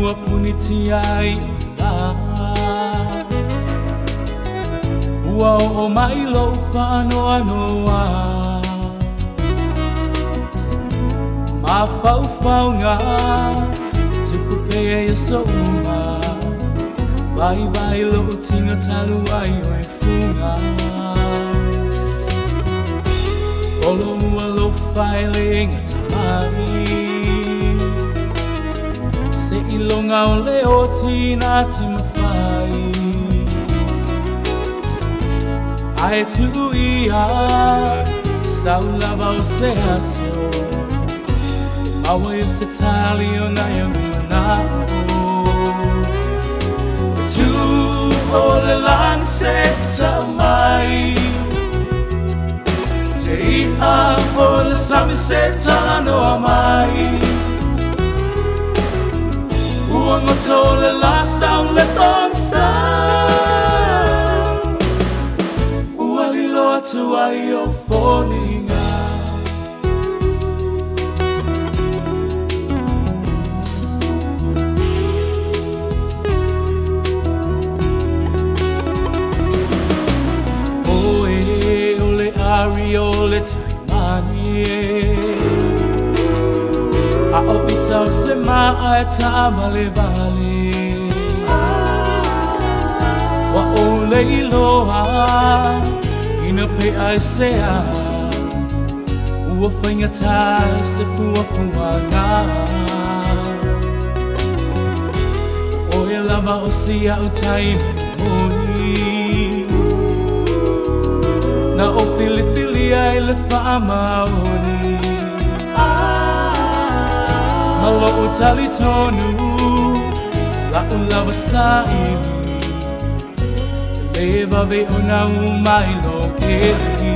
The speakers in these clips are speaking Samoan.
Ua punitia ai o le lā. Ua oo mai lou faanoanoa. Mafaufauga e tupu pea i aso uma. Vaivai lou tino talu ai o e fuga. O lou alofa e le gata mai. Seiloga o le oti na te mafai. Ae tuu ia sau lava o se aso e maua ai se tali ona i ou manao. E tu o le lagi se tau mai. Se i'a o le sami se talanoa mai. Ua goto le la sau le pogisa. Ua lilo atu ai o foliga. Oe o le ari o le taimani e. A o ita o se maa e taavalevale. Ua ou le iloa ina pe'a e sea. Ua faigata se fuafuaga. O oe lava o si a'u taimani moni. Na ou filifilia i le faamaoni. Ma lo'u talitonu la'u lava saili. E le vave ona uma i lou keli.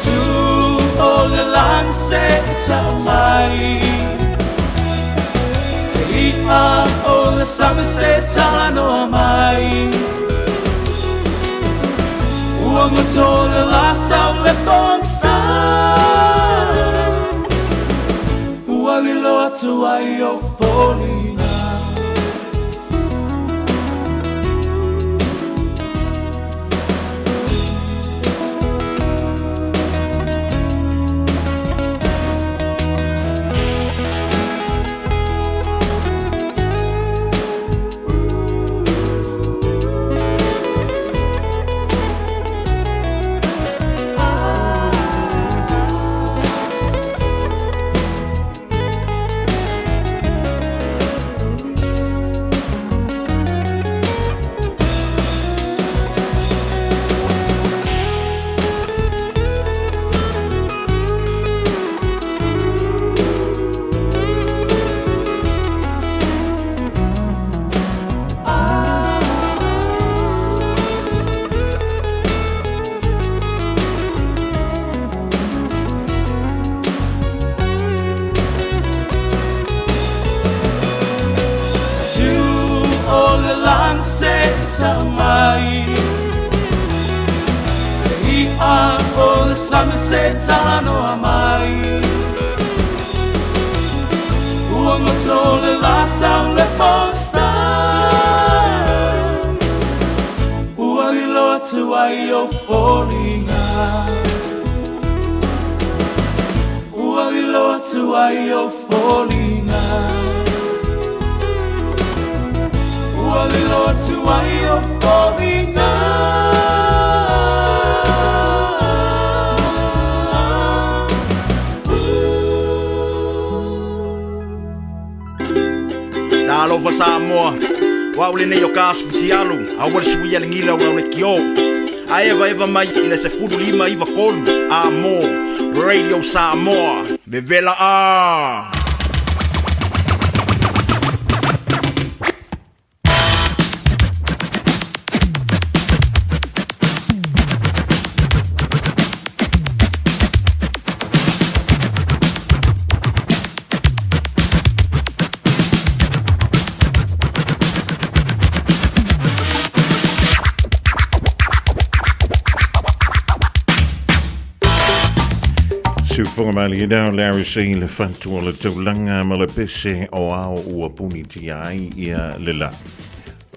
Tu o le lagi se tau mai. Se i'a o le sami se talanoa mai. Ua goto le la sau le pogisa. Ua lilo atu ai o foliga. Tu o le lagi se tau mai. Se i'a o le sami se talanoa mai. Ua goto le la sau le pogisa. Ua lilo atu ai o foliga. Ua lilo atu ai o foliga. Ua lilo atu ai o foliga. Talofa Samoa, o au lenei o ka asu futialu, aua le suia le gila o lau leitio. A evaeva mai i le 15 93 a mo Radio Samoa. Vevela a! Siufoga malie nao Larry C le fatu o le taulaga ma le pese o ao ua punitia ai ia le la.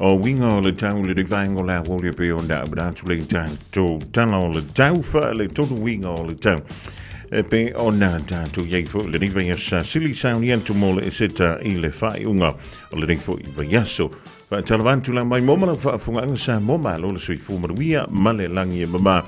O winga o le tau le rivaengo la woli pe o na atu le tatou tala o le tau fa le tonu winga o le tau. E pe o na tatou iai fo le riva ia sa sili sauni atu mo le eseta i le whaiunga o le rei fo i vaiaso. Faatalofa atu la mai mo ma lau faafofogaaga Samoa, malo le soifua manuia ma le lagi e mama.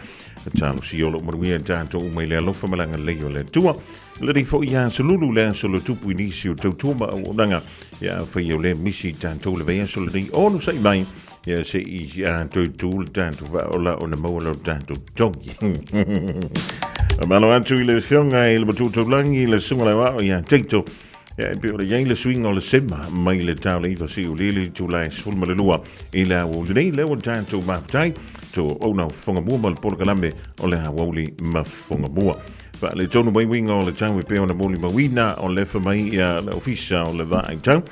Talosia o lou manuia e tatou uma i le alofa ma le agalelei o le Atua. Lelei foi ia Asolulu le aso le tupu i nisi o tautua ma auaunaga. Ia afai o le misi i tatou le vaiaso lenei onosai mai ia se i a toe tu le tatou faaola ona maua lau tatou togi. Malo atu i le afioga i le Matua Taulagi le Susuga Lauao ia Teito. Ia, e pei ona i ai le suiga o le sema mai le tau le iva seia liuli itula e 12 i le aoauli nei, lea ua tatou mafutai to ona o fofoga mua ma le polokalame o le aoauli ma fofoga mua. Faaletonu mai uiga o le tau e pei ona molimauina o le fa mai ia le ofisa o le vaai tau.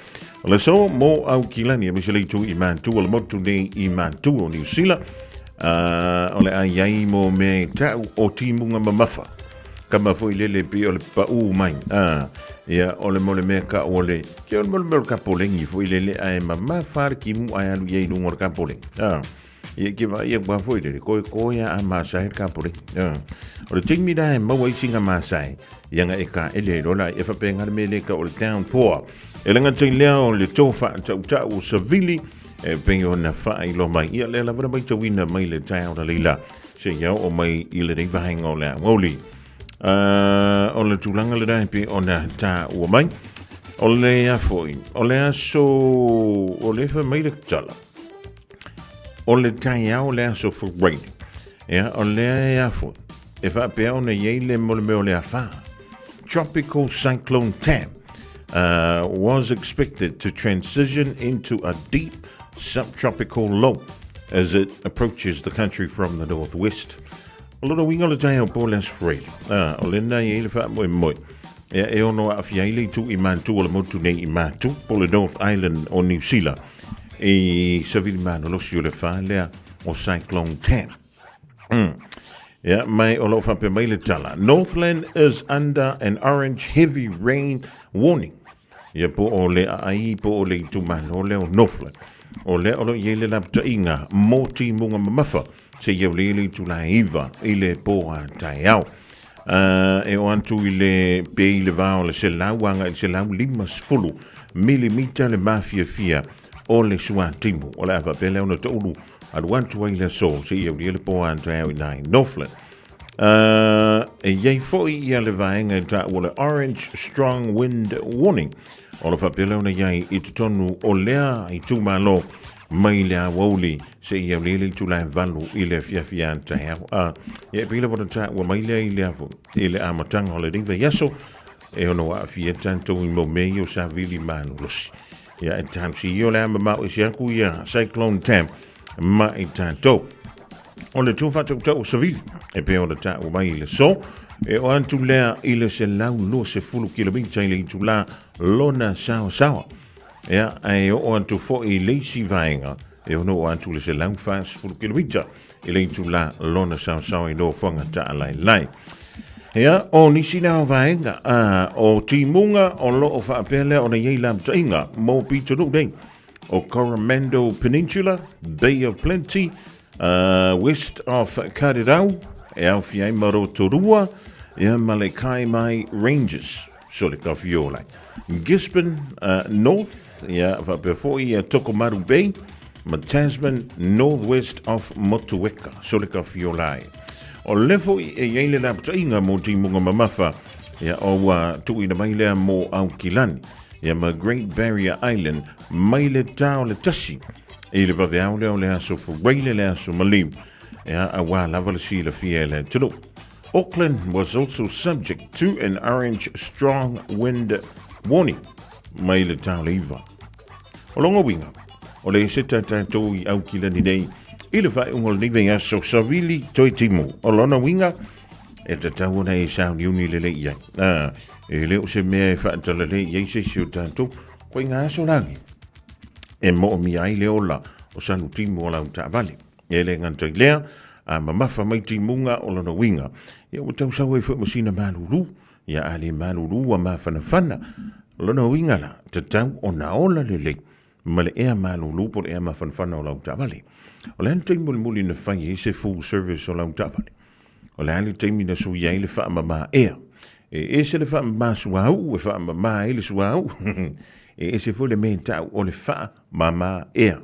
O le aso mo Aukilani aemaise le itu i Matu o le motu nei i Matu o Niu Sila. O le a i ai mo mea e tau o timuga mamafa. Kama foi lele pei o le paʻū mai. A, ia, o le mole mea ka o le, ke o le mole mea o le kapolegi foi lele ae mamafa le timu ae alu i ai i luga o le kapolegi. A, ia ke vaai aku lava foi lele, koekoe a masae le kapolegi. A, o le taimi la e maua ai sina masae, ia na e kaele ai loa la, e faapena le mea lea e tau o le downpour. E le gata i lea o le tofa tautau o savili, e pei ona faailoa mai. Ia lea lava na matauina mai le taeao na leila. Seia oo mai i lenei vaega o le aoauli. O le tulaga lena e pei ona taua mai. O le a foi, o le aso, o le fai mai le tala, o le taeao o le aso Friday. Ia, o le a foi, e faapea ona i ai le mo le mea o le afa. Tropical Cyclone Tam was expected to transition into a deep subtropical low as it approaches the country from the northwest. O lona uiga o le taeao po o le Aso Faraile, o lena e i ai le faamoemoe ia e ono aafia ai le itu i Matu o le motu nei i Matu po o le North Island o Niu Sila i savili malolosi o le afa lea o Cyclone Tam. Ia, mai o lo o faapea mai le tala. Northland is under an orange heavy rain warning. Ia po o le aai po o le itumalo lea o Northland. O lea o lo o i ai le lapataiga mo timuga mamafa seia uli le itula e 9 i le po a taeao. E oo atu i le pe i le va o le 100 agai i le 150 milimita le mafiafia o le suatimu. O le a faapea lea ona taulu alu atu ai le aso seia ulia le po a taeao i ina i Northland. E i ai foi ia le vaega e taua o le Orange Strong Wind Warning. O lo faapea lea ona i ai i totonu o lea itumalo mai le aoauli seia ulia le itula e 8 i le afiafi a taeao. Ia e pei lava ona taua mai lea i le afu, i le amataga o lenei vaiaso, e ono aafia tatou i mau mea ia o savili malolosi. Ia e talosia ia o le a mamao ese atu ia Cyclone Tam ma i tatou. O le tū whatautau o Savili, e pei ona taua mai i le aso, e o atu lea i le 120 kilomita i le itula lona sawasawa. Ia, ae oo atu foi i le isi vaega, e ono oo atu i le 140 kilomita i le itula lona sawasawa i nofoaga taalaelae. Ia, o nisi na o vaega, o timuga o lo o faapea lea ona i ai lapataiga mo pitonuu nei o Coromandel Peninsula, Bay of Plenty, west of Karerai, e aofia ai ma Rotorua, ia ma le Kaimai Ranges, so le Kawhiolai. Gisborne North, ia faapea foi ia Tokomaru Bay, ma Tasman Northwest of Motueka, so le Kawhiolai. O le foi e i ai le lapataiga mo timuga mamafa, ia o ua tuuina mai lea mo Aukilani, ia ma Great Barrier Island mai le ta o le 1 i le vaveao lea o le aso Faraile le aso Maliu, ia auā lava le silafia e le atunuu. Auckland was also subject to an orange strong wind warning mai le ta o le 9. O lona uiga, o le ese tatou i Aukilani nei i le faaiuga o lenei vaiaso savili toe timu. O lona uiga, e tatau ona e sauniuni lelei i ai. E le o se mea e faatalalei i ai se isi o tatou, koe ngā aso lagi. E moomia ai le ola o salutimu o lau taavale. E le gata i lea, A mamafa mai timuga o lona uiga, ia ua tausau ai foi ma sina malulu, ia a le malulu ua mafanafana. O lona uiga la, tatau ona ola lelei ma le ea malulu po o le ea mafanafana o lau taavale. O le a le taimi mulimuli na fai ai se full service o lau taavale? O le a le taimi na suia ai le faamama ea? E ese le faamama suauu e faamama ai le suauu, e ese foi le mea e tau o le faamama ea.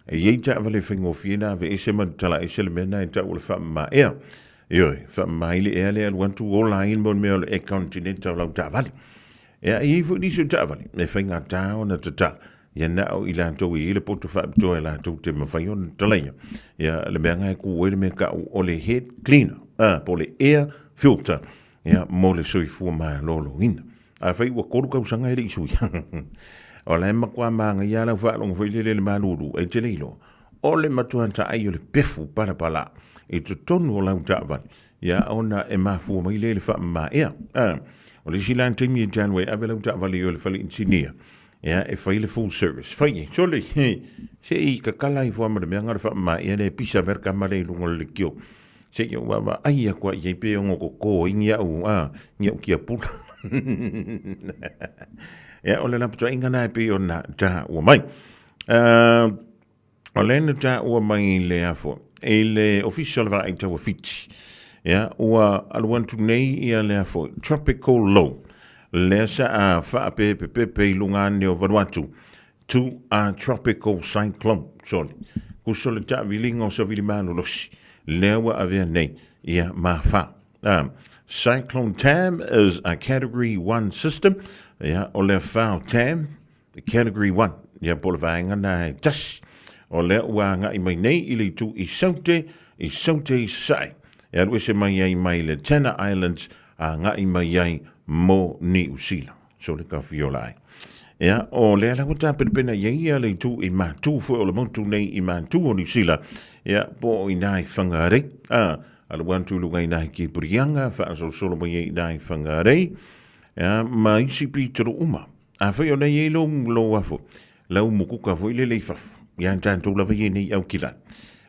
E i ai taavale faigofie na aveese ma talaese le mea na e tau o le faamama ea. Ioe, faamama ai le ea lea alu atu ola ai le mea o le air continental o lau taavale. Ea, e i ai foi nisi o taavale e faigata ona tatala, ia na o i latou e i ai le poto faapitoa e latou te mafai ona talaia. Ia, le mea na e ku ai le mea tau o le head cleaner, a, po o le air filter, ia, mo le soifua maloloina. Afai ua 3 tausaga e le i suia. O la e matua manaia lau faalogo foi lele i le malulu, e te le iloa, o le matua taai o le pefu palapala i totonu o lau taavale, ia ona e mafua mai lea i le faamama ea. A, o le isi la taimi e te alu ai ave lau taavale i o i le fale inisinia, ia e fai le full service. Fai e, sole, he, se i kakala ifo lava ma le mea lena o le faamama ea lea e pisa mai le kama lea i luga o le leitio. Se i ou vaavaai atu lava i ai pe ono toto ai ni au, a, ni au tiapula. Ia, o le lapataiga lena e pei ona taua mai. O lea na taua mai i le afo, i le Ofisa o le Vaai Tau a Fiti, ia, ua alu atu nei ia le afo, Tropical Low, lea sa a faapepepepe i luga ane o Vanuatu, to a tropical cyclone, sorry, kuso le taaviliga o savili malolosi, lea ua avea nei, ia ma fa. Cyclone Tam is a category 1 system, ia, o lea fao Tam, Category 1, ia po o le vaega na e tasi. O lea ua agai mai nei i le itu i Saute, i Saute i Sasae. E alu ese mai ai mai le Tanna Islands a agai mai ai mo Niu Sila. So le kafiola ai. Ia, o lea la ua tapenapena i ai ia le itu i Matu foi o le motu nei i Matu o Niu Sila. Ia, po o inā i Whangarei. A, alu atu i luga i nā i Kipurianga, faasolosolo mai ai i nā i Whangarei. Ia, ma isi pitolo uma. Afai o nei ei lou, lou afo, lau mukuka foi lele i fafo, ia tatou lava ia nei Aukilani.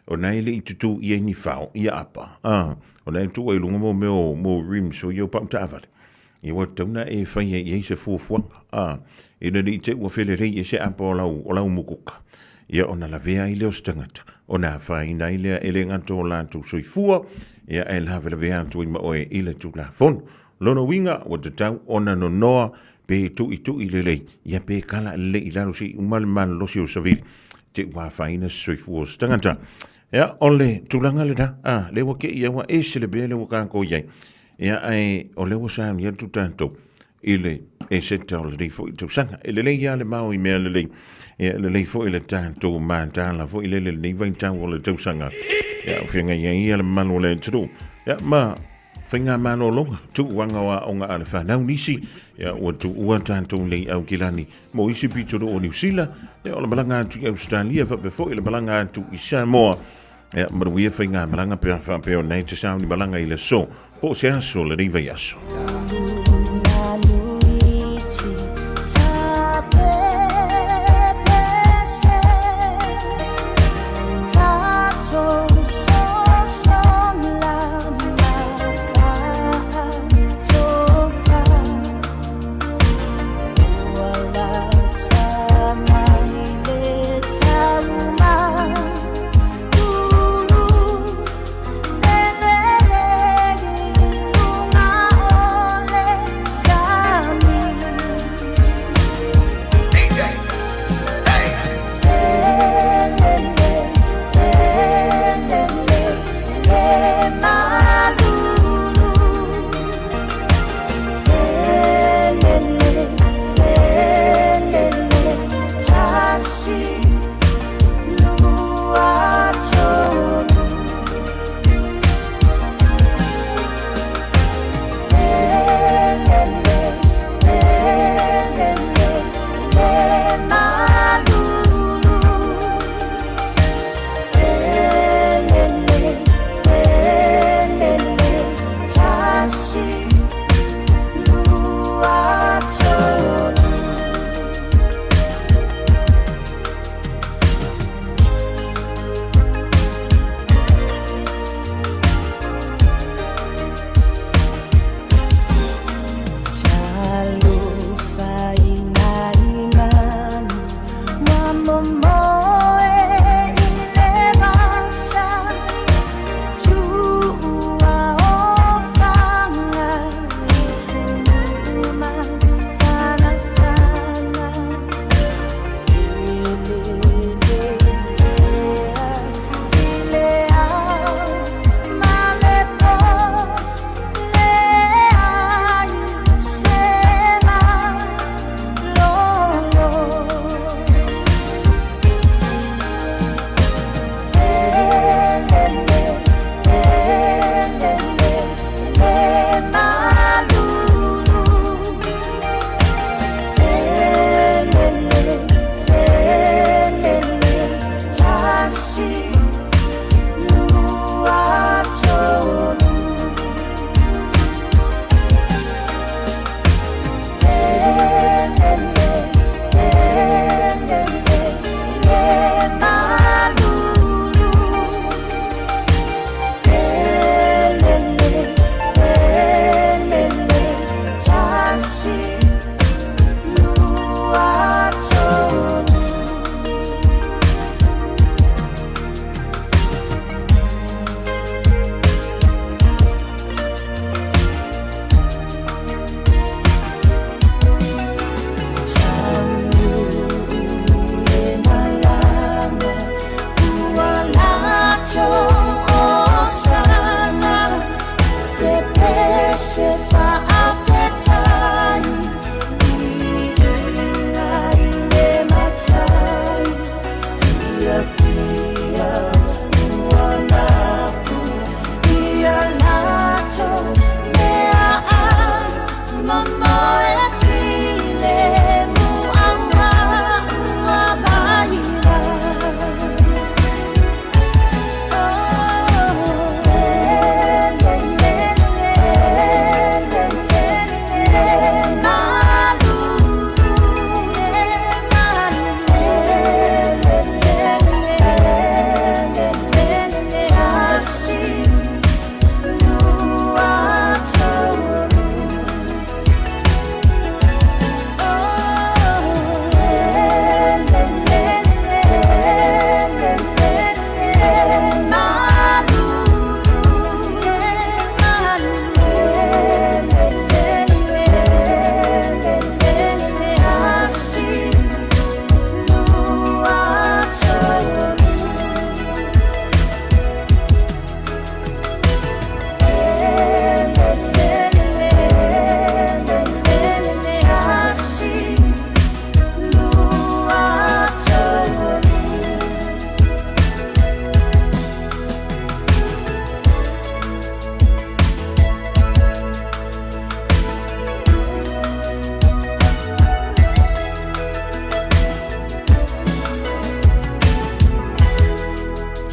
O na e le i tutū i ai ni fao, ia apa, a, o na e tuu ai luga mo mea o, mo rims o ia o pau taavale. Ia ua tatau na e fai ai i ai se fuafuaga, a, ina ne i te ua felelei e se apa o lau, o lau mukuka. Ia ona lavea ai lea o se tagata, ona afaina ai lea e le gata o latou soifua, ia ae lavelavea atu ai ma oe i le Tulafono. Lona uiga, ua tatau ona nonoa pe tuitui lelei, ia pe kala lelei i lalo se i uma le malolosi o savili, te ua afaina se soifua o se tagata. Ia, o le tulaga lena, a, lea ua kei ua ese le mea lea ua kākou i ai. Ia, ae o lea ua sauni atu tātou i le eseta o lenei foi tausaga. E lelei lava le mao i mea lelei. Ia, e lelei foi le tātou mataala foi lele lenei vaitau o le tausaga. Ia, o feagai ai ia le mamalu o le atunuu. Ia, ma Faigamalologa, tuuaga o aoga a le fanau nisi, ia ua tuua tatou nei Aukilani mo isi pitonuu o Niu Sila, ia o le malaga atu i Ausetalia faapea foi le malaga atu i Samoa. Ia manuia faigamalaga pe a faapea o nei te sauni malaga i le aso, po o se aso o lenei vaiaso.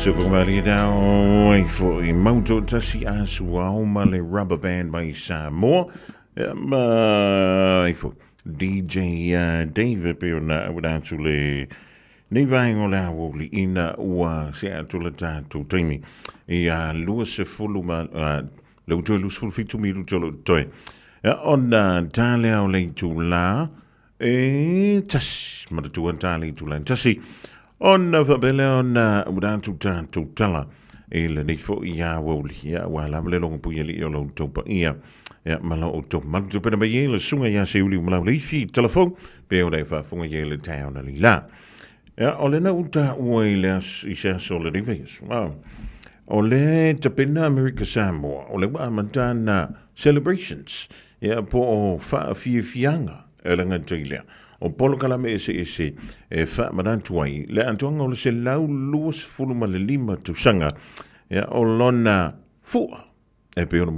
Sufumaliau ai foi mau toatasi a suao ma le rubber band mai Samoa. Ia, ma ai foi DJ David pe ona auina atu le nei vaega o le aoauli ina ua sea atu le tatou taimi i a 20 ma le ua toe 27 minute o lo o totoe. Ia, ona ta lea o le itulā e tasi, manatua ta le itulā e tasi, ona faapea lea ona auina atu tatou tala i lenei foi aoauli. Ia, aua lava le logopui alii o lo outou paia. Ia, ma lo outou malu tupena mai ai le susuga ia Seiuli Umalauleifi Talafou, pe ona e faafofoga i ai le taeao na lila. Ia, o lena ua taua i le aso, i se aso o lenei vaiaso. Ah, o le tapena Amerika Samoa, o le ua amata ana celebrations, ia, po o faafiafiaga e le gata i lea. O polokalame eseese e faamanatu ai le atoaga o le 125 tausaga, ia, o lona fua E pei ona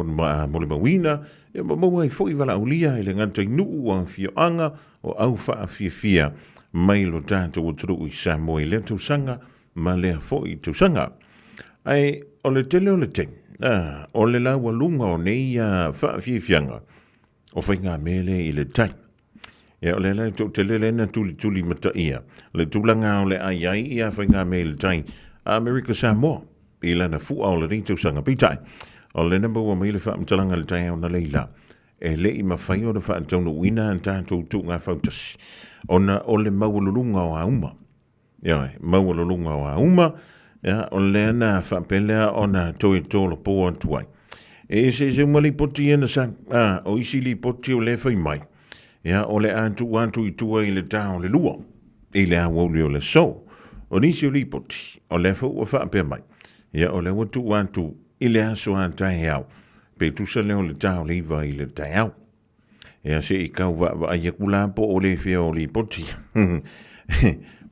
molimauina, e maua ai foi valaaulia i le gata i nuu, afioaga, o au faafiafia mai lo tatou atunuu i Samoa i lea tausaga ma lea foi tausaga. Ae o le tele o le taimi, o le laualuga o nei faafiafiaga, o faigamea lea i le tai. Ia, o lea la e toatele lea na tulituli mataia le tulaga o le ai ai ia faigamea i le tai a Amerika Samoa i lana fua o lenei tausaga. Peitai, o lea na maua mai le faamatalaga i le taeao na leila, e le i mafai ona faataunuuina a tatou tuuga fautasi ona o le maualuluga o auma. Ioe, maualuluga o auma, ia, o lea na faapea lea ona toe tolopo atu ai. E eseese uma lipoti ia na sau, a, o isi lipoti o lea fai mai, ia, o le a tuu atu i tua i le ta o le lua, i le aoauli o le aso. O nisi o lipoti, o lea foi ua faapea mai, ia, o lea ua tuu atu i le aso a taeao, pe tusa lea o le ta o le 9 i le taeao. Ia se i tau vaavaai atu la po o le fea o lipoti.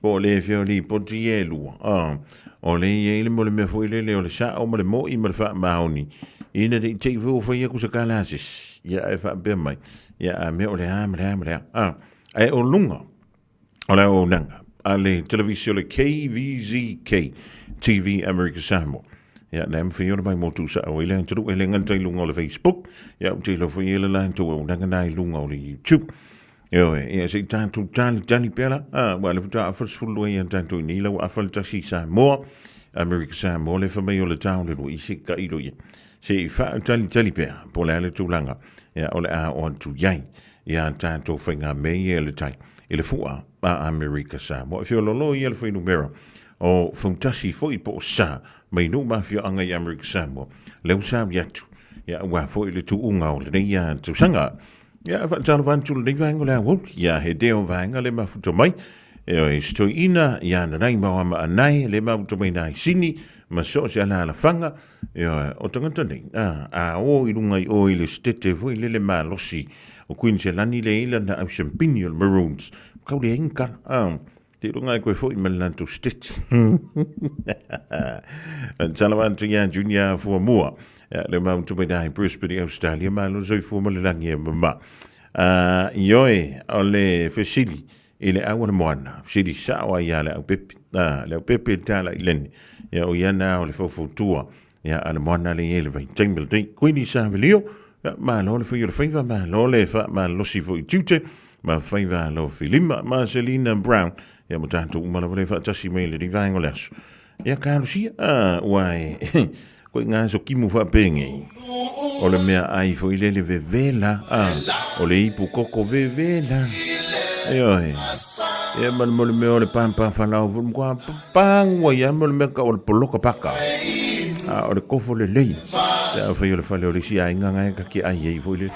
Po o le fea o lipoti ia e lua. Ah, o le i ai le mo le mea foi lele o le sao ma le mo'i ma le faamaoni. Ina ne i te i foi ua fai atu se tala a se isi. Ia ae faapea mai, ia a mea o le a ma le a ma le a. Ah, ae o luga o le auaunaga a le televise o le KVZK TV America Samoa. Ia, na e mawhai ona mai mō tūsa'o ai le atunuu e le gata i lunga o le Facebook, ia ou te iloa foi e le latou auaunaga na i lunga o le YouTube. Ioe, ia se i tātou tali tali pea la, a, ua le faatoa afa le 12 ia tātou i nei la ua afa le tasi i Samoa, America Samoa le whamai o le tau le rua i se ka ilo ia. Se i wha tali tali pea, po le ale tūlanga, ia o le a o atu iai. Ia tatou faigamea ia e le tai i le fua a Amerika Samoa. E feoloolo ia le fuainumera o Fautasi foi po o Sa mai nuu ma afioaga i Amerika Samoa, lea ua sauni atu, ia aua foi le tuuga o lenei tausaga. Ia, faatalofa atu lenei vaega o le aoauli, ia he deo vaega le mafuta mai, e se toeaina ia nanai maoama anae le mafuta mai nai sini ma so o se alaalafaga. Ioe, o tagata nei, a, a o i lunga i o i le setete foi lele malosi o Queen-Zelani le i lana au siampini o le Maroons. Kau le ai ni kala, a, te iloga e koe foi ma le latou setete. Tala atu ia Junior Fuamua, ia, le mau tu mai i Brisbane i Australia, malo soifua ma le lagi e mama. Ioe, o le fesili, i le au o le moana, sili sao ai ia le aupepe, a, le aupepe i le tala i leni, ia o ia na o le faufautua, ia a le moana le i le vaitaimi o le nei. Kuini Savelio, ia, malo le fai o le faiva, malo le faamalolosi foi i tiute, ma faiva alo filima, ma Selina Brown, ia ma tatou uma lava le faatasi mai i lenei vaega o le aso. Ia talosia, a, ua e, koe ngā so kimu whaapengei. O le mea ai foi lele vevela, a, o le ipu koko vevela. Ioe. Ia ma le mo le mea o le pāpā whalau, fo mkua pāngua ia mo le mea ka o le poloka paka. A, o le kofo le lei. Ia whai o le whale o le si ai ngā ngai ka ki ai ei foi le.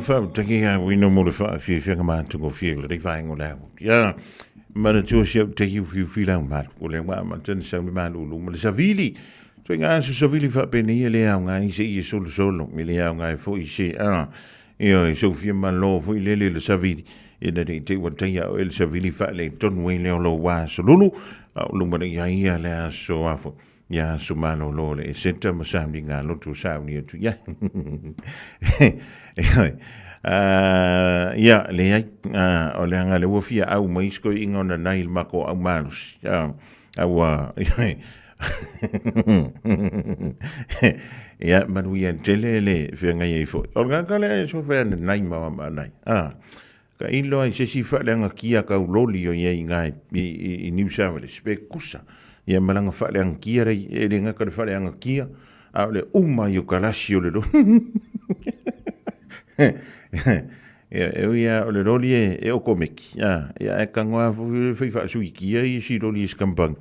Faafetai ia wino mo le faafiafiaga matagofie o lenei vaega o le ao. Ia, manatua si au tahi ufiufi lau malu. O lea ua amata ona sau le malulu ma le savili. Ituaiga aso savili faapenei e le aoga ai se i e solosolo, e le aoga ai foi se a. Ioe, soifia malo foi lele le savili. Ina ne i te i ua taia oe le savili faaletonu ai lea o lou aso lulu, a o lumanai ai ia le aso afo. Ia aso malolo o le Eseta ma sauniga loto sauni atu i ai. Ioe. Ia, leai, o le aga lea ua fia au mai isi toeaiina ona nai le matou au malosi. A ua, ioe. Ia, manuia tele le feagai ai foi. O le tagata lea e sofa ia nai ma ma nai. Ka ilo ai se isi faaleagakia kauloli o i ai i ina i New South Wales, pe kusa ia ma lana faaleagakia lea e le gata i le faaleagakia, a o le uma ai o kalasi o le loli. Ia, e ui lava o le loli e okomeki, ia ae tago lava foi fai faasuikia isi loli i isi kamupani.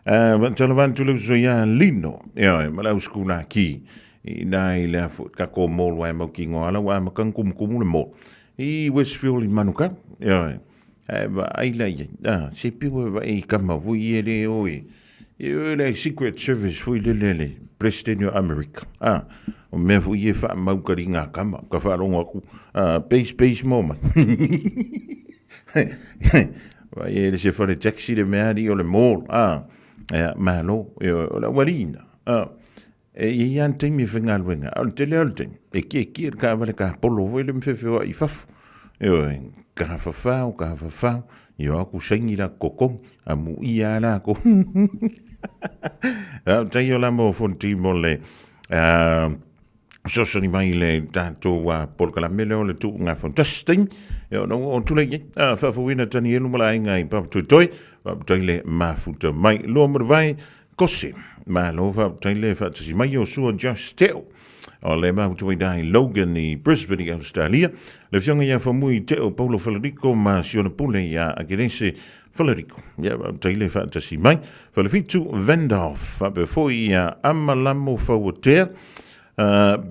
Faatalofa atu le uso ia Lino, ioe, ma le au sikulaki i ina i le afu, tatou mall aua e mautinoa lava ua amata ona tumutumu le mall i Westfield i Manukau, ioe, ae vaai la i ai, a, se piu e vaai i tama foi ia e le o i, e o i le Secret Service foi lele a le President o Amerika, a, o mea foi ia e faamau taliga a tama, ka faalogo atu, a, base, base moment. Vaai e le se fale taxi le mea alii o le mall, a, ia, malo, ioe, o le aualiina, a, E i ai lava le taimi e faigaluega, a o le tele lava o le taimi, e kiekie le taavale tapolo foi lea ma feofeoai i fafo. Ioe, tafafao, tafafao, ia o atu saini la totogi, amuia lava latou. Faafetai o la mo Fonoti mo le fesoasoani mai i le tatou polokalame lea o le tuuga fautasi taimi. Ia ona ua oo tulai ai, faafouina Tanielu ma le aiga i Papatoetoe, faafetai le mafuta mai. Lua ma le vai, Kose, malo faafetai le faatasi mai o Sua Josh Teo. O le mafuta mai i Logan i Brisbane i Australia. Le afioga ia Famui Teo Paulo Falariko ma si ona pule ia Akenese Falariko. Ia faafetai le faatasi mai. Falefitu Vandoff, faapea foi ia Amalamo Fauatea.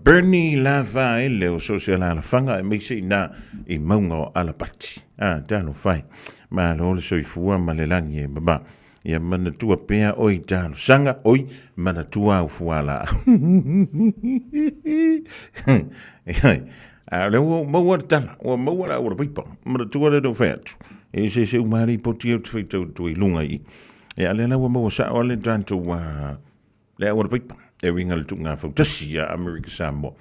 Bernie Lavaele o so o se alaalafaga aemaise ina i mauga o Alapati. Ah, talofa e. Malo le soifua ma le lagi e mama. Ia manatua pea oi talosaga, oi manatua au fualaau. A o lea ua maua le tala, ua maua le auala paipa, manatua lea na ou fai atu. E eseese uma lava lipoti ia ou te faitau atu ai i luga i i. Ia a o lea la ua maua sao lava le tatou le auala paipa e uiga i le tuuga fautasi ia Amerika Samoa.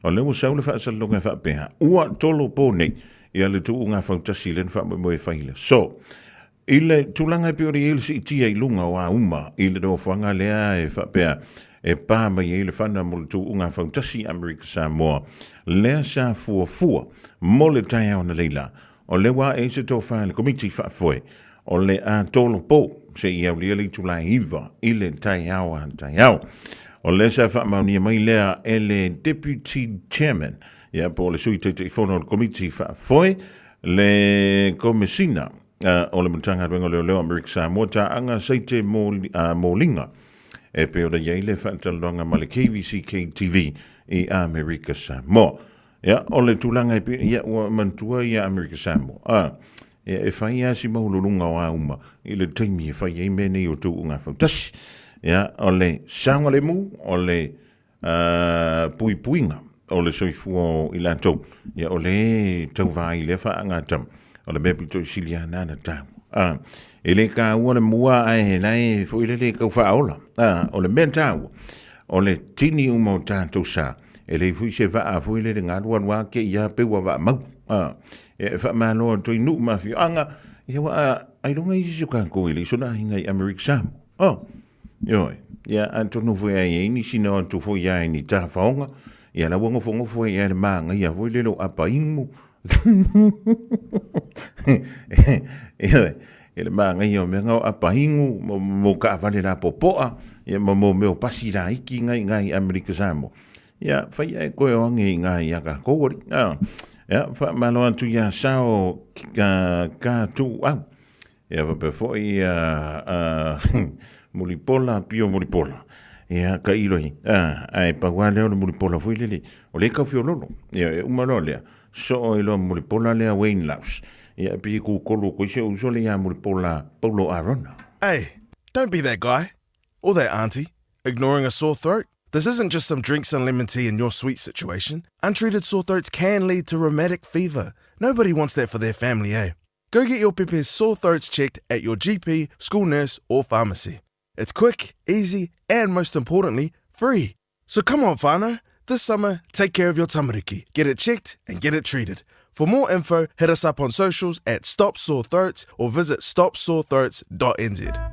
O lea ua sau le faasalalauga e faapea, ua tolopo nei ia le tuuga fautasi lea na faamoemoe e fai i le aso. I le tulaga e pei ona i ai le siitia i luga o auma i le nofoaga lea e faapea e pa mai ai le fana mo le tuuga fautasi Amerika Samoa, lea sa fuafua mo le taeao analeila, o lea ua ae ai se tofa i le Komiti Faafoe o le a tolopo seia aulia le itula e 9 i le taeao a taeao. O lea sa faamaonia mai lea e le Deputy Chairman, ia po o le Sui Taitaifono o le Komiti Faafoe, le Komesina o le Matagaluega o Leoleo Amerika Samoa, Taaga Seite Moliga, e pei ona i ai le faatalanoaga ma le KVCK TV i Amerika Samoa. Ia, o le tulaga e pei, ia, ua manatua ia Amerika Samoa. A, ia, e fai lava si maualuluga o auma i le taimi e fai ai mea nei o tuuga fautasi. Ia, o le saogalemu, o le puipuiga o le soifua o i latou, ia o lea e tauva ai i lea faagatama. O le mea pito i sili lava na na taua. E le kāua le mua ae lae foi lele kau faaola. A, o le mea tāua, o le tini uma o tātou sa, e leai foi se vaa foi lele galu alu a ke ia pe ua vaa mau. A, e faamalo atu i nuu ma afioaga, ia ua ailoga isi so kākou e le sona ahiga i Amerika Samoa. Oh, ioe, ia atonu foi ai ai nisi na o atu foi ia i ni tafaoga, ia la ua ngofongofo ai ia le māgaia foi lele o apa imu. Ioe, e le māgaia o mea nga o apa igu, mo, mo kaavale la popoa, ia ma mo mea o pasi la iki ngai ngai Amerika Samoa. Ia, fai ae koe o ange i ngā i a kākou ari. Ah, ia, whaamalo atu ia sao ka, ka tū au. Ia, whapea foi ia, uh, mulipola, pio mulipola. Ia, ka ilohi. Ah, ai pau lea o le mulipola foi lele. O le kaufiololo. Ia, e uma loa lea. Soo i loa mulipola lea Wayne Laus. Ia, pi kūkolu ko isi o uso le ia mulipola Paulo Arona. Hey, don't be that guy. Or that auntie, ignoring a sore throat. This isn't just some drinks and lemon tea in your sweet situation. Untreated sore throats can lead to rheumatic fever. Nobody wants that for their family, eh? Go get your pepe's sore throats checked at your GP, school nurse, or pharmacy. It's quick, easy, and most importantly, free. So come on, whānau. This summer, take care of your tamariki. Get it checked and get it treated. For more info, hit us up on socials at Stop Sore Throats or visit stopsorethroats.nz.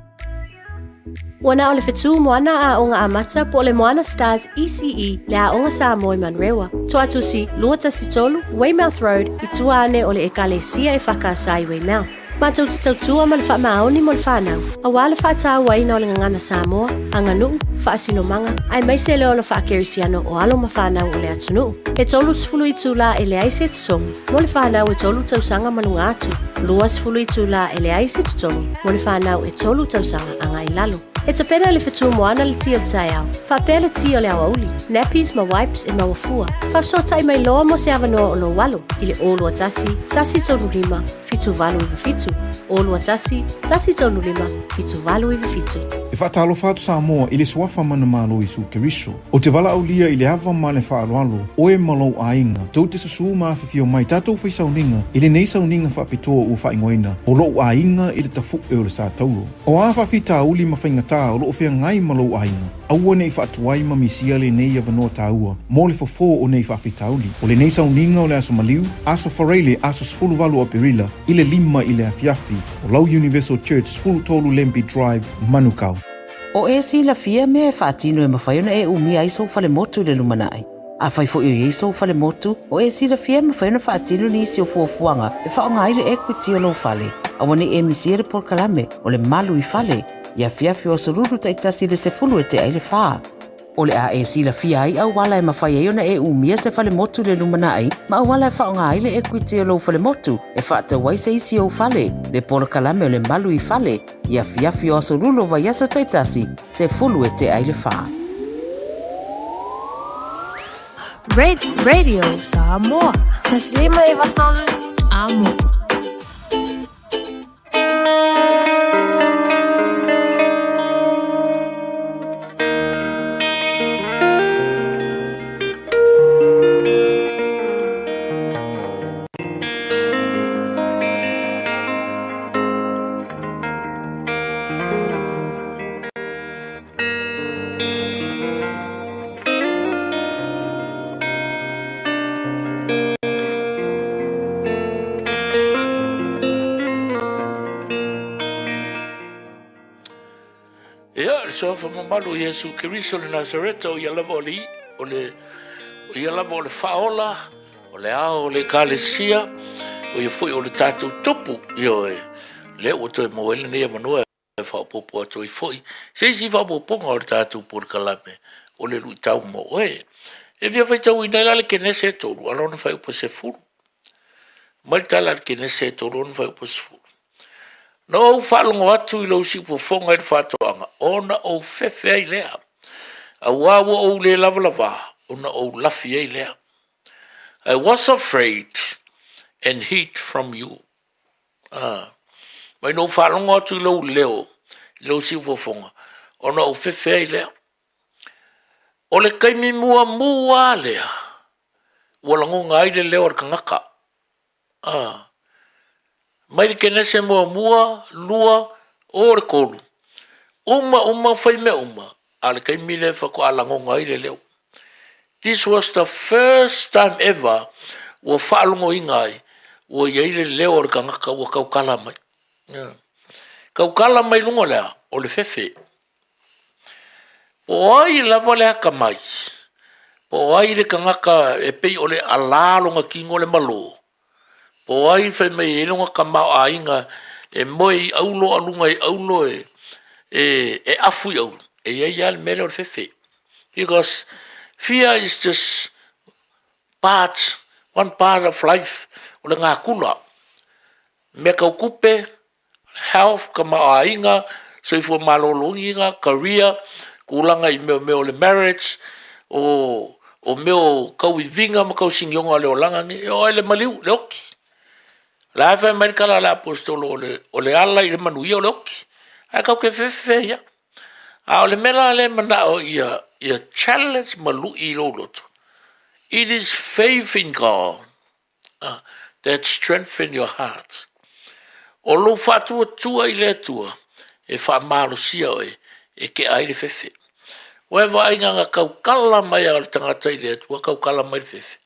Ua na o le fetu moana aoga amata po o le Moana Stars ECE le aoga Samoa i Manurewa. Toatusi 213 Weymouth Road i tua ane o le Ekalesia e Whakaasa i Weymouth. Matou te tautua ma le faamaoni mo le whanau, auā le faatauaina o le gagana Samoa, aganuu, faasinomaga, aemaise le ola faakerisiano o alo ma fanau o le atunuu. E 30 itulā e leai se totogi mo le fanau e tolu tausaga ma luga atu, 20 itulā e leai se totogi mo le fanau e tolu tausaga agai i lalo. E tapena le fetu moana le ti o le taeao, faapea le ti o le aoauli, nappies ma wipes e maua fua. Faafesootai mai loa mo se avanoa o lou alo i le 021 135 7897, 021 135 7897. E faatalofa atu Samoa i le suafa manumalo Iesu Keriso. O te valaaulia i le ava ma le faaaloalo, oe ma lou aiga, tou te susū ma afifio mai tatou fai sauniga i lenei sauniga faapitoa ua faaigoaina o lou aiga i le tafu'e o le Sa Tauro. O a faafitauli ma faigatā o loo feagai ma lou aiga, aua ne i faatuai ma misia lenei avanoa taua mo le fofo o nei faafitauli. O lenei sauniga o le Aso Maliu, Aso Faraile, Aso 18 o Aperila, i le 5 i le afiafi, o Lau Universal Church, 13 Lambie Drive, Manukau. O e silafia mea e faatino e mafai ona e umia ai sou falemotu i le lumanai. Afai foi o i ai sou falemotu, o e silafia e mafai ona faatino nisi o fuafuaga e faaaoga ai le equity o lou fale. Aua ne i e misia le polokalame o le Malu i Fale i afiafi o aso lulu taitasi i le 10 e tea ai le 4. O le a e silafia ai auala e mafai ai ona e umia se falemotu i le lumanai ma auala e faaaoga ai le equity o lou falemotu e faatau ai se isi ou fale, le polokalame o le Malu i Fale i afiafi o aso lulu o vaiaso taitasi, 10 e tea ai le 4. Radio Samoa. Taslima 93 Amo. Ia, le suafa mamalu o Iesu Keriso le Nasareta, o ia lava o le, o le, o ia lava o le faaola, o le ao o le Ekalesia, o ia foi o le tatou tupu, ioe, lea ua toe maua ai lenei avanoa e faaopoopo atu ai foi se isi faaopoopoga o le tatou polokalame o le luitau mo oe. E fia faitauina ai la le Kenese e 3 a lona fuaiupu e 10. Mai le tala a le Kenese e 3 lona fuaiupu e 10. Na ou faalogo atu i lou siufofoga i le faatoaga, ona ou fefe ai lea. Auā ua ou le lavalavā, ona ou lafi ai lea. I was afraid and hid from you. Ah. Mai na ou faalogo atu i lou leo, i lou siufofoga, ona ou fefe ai lea. O le taimi muamua lea, ua lagona ai le leo o le tagata. Ah. Mai le Kenese muamua, lua, O le 3, uma uma fai mea uma, a o le taimi lea faatoa lagona ai le leo. This was the first time ever ua faalogoina ai ua i ai le leo o le tagata ua tautala mai. Tautala mai luga o le a? O le fefe. Po o ai lava le atamai, po o ai le tagata e pei o le alā lona tino le malo, po o ai fai mai e i ai lona tamaoaiga e moe i auro a luga i auro e, e afu i auro, e i ai lava le mea lea o le fefe. Because fear is just part, one part of life, o le natura. Mea tau tupe, health, tamaoaiga, soifua maloloina, career, tulaga i mea o le marriage, o o mea o tauiviga ma tausinioga o le olaga lenei, e oo lava i le maliu, le oti. O la e fai mai le tala a le Aposetolo o le, o le ala i le manuia o le oti. Ae tatou te fefe ai lava. A o le mea la lea e manao ia, ia challenge ma lui i lou loto, it is faith in God that strengthen your heart. O lou faatuatua i le Atua e faamalosia oe e tea ai le fefe. Ua e vaai na ona tautala mai lava o le tagata i le Atua, tautala mai le fefe.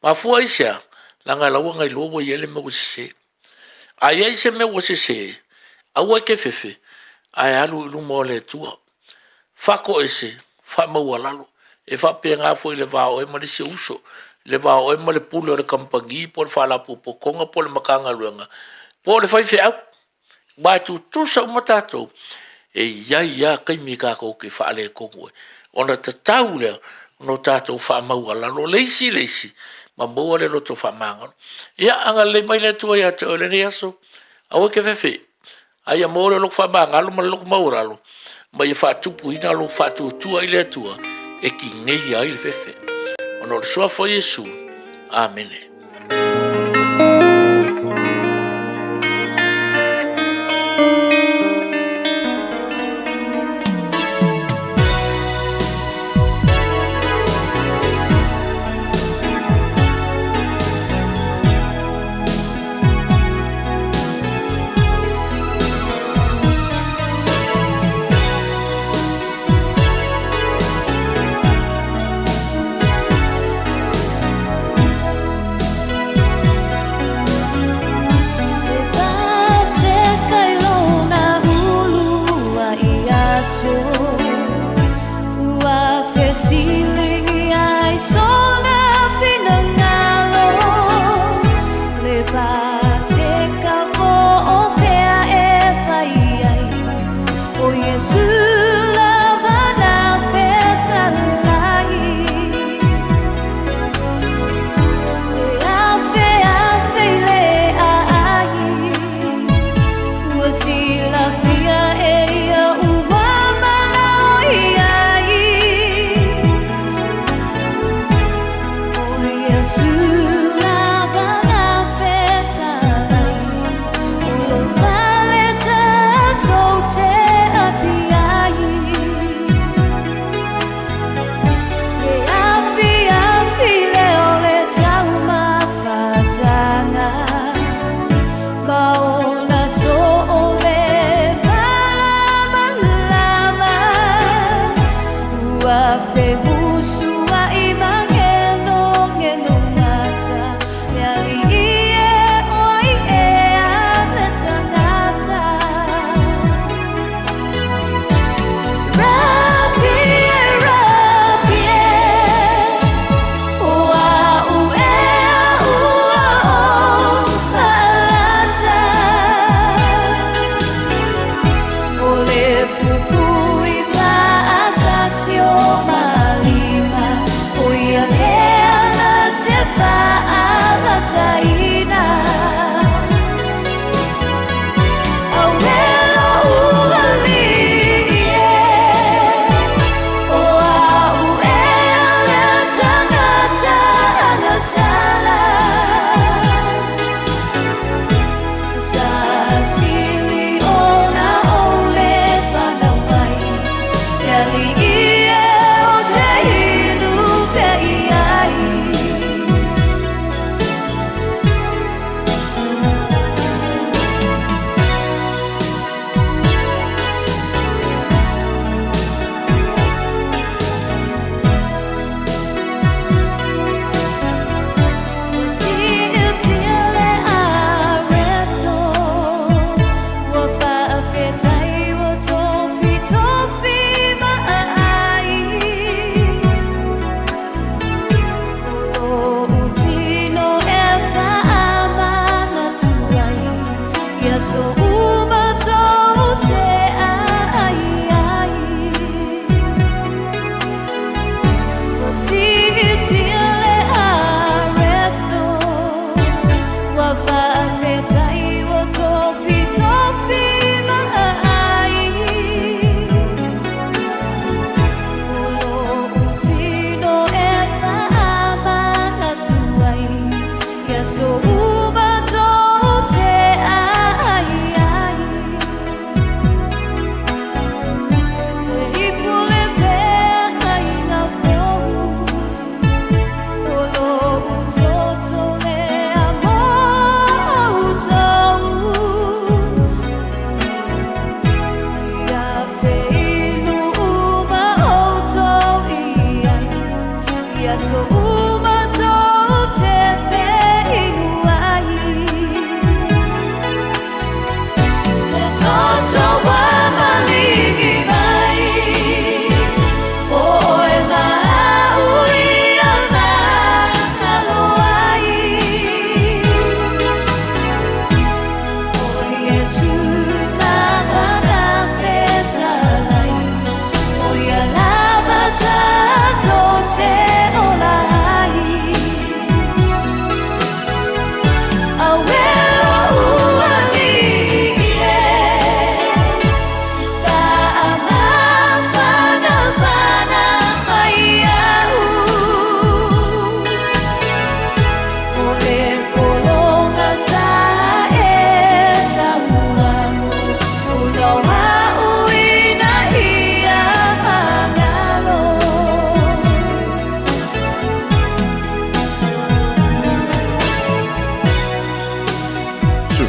Mafua i se a? Leaga la ua na iloa ua i ai le mea ua sese. A i ai se mea ua sese, aua e te fefe, ae alu i luma o le Atua. Faatoese, faamaualalo. E faapena foi i le va o oe ma le isi ou uso, le va o oe ma le pule o le kamupani po o le faalapotopotoga po o le Matagaluega po o le faifeau. Aua e tutusa uma tatou, e i ai lava taimi tatou te faaletonu ai, ona tatau lea ona o tatou faamaualalo le isi i le isi ma maua le loto faamagalo. Ia agalelei mai le Atua ia te oe i lenei aso, aua e te fefe, a ia maua le loto faamagalo ma le loto maualalo, ma ia faatupuina lou faatuatua i le Atua e tineia ai le fefe. Ona o le suafa o Iesu. Amene.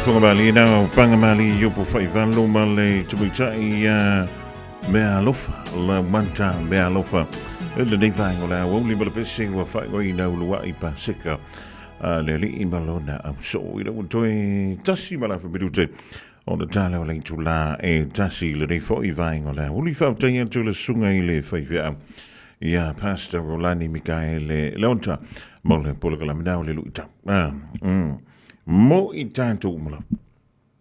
Fofogamali na o Pangamali i upu faivalu ma le tamaitai ia Meaalofa, Laumata Meaalofa. I lenei vaega o le aoauli ma le pese ua faaigoaina uluai Paseka a le Alii ma lona ausoo. Ina ua toe tasi ma le afa minute o le tala o le itulā e tasi i lenei foi vaega o le aoauli. Faafetai atu i le susuga i le faifeau ia Pastor Rolani Mikaele Leota mo le polokalame o le luitau. Mo i tatou uma lava.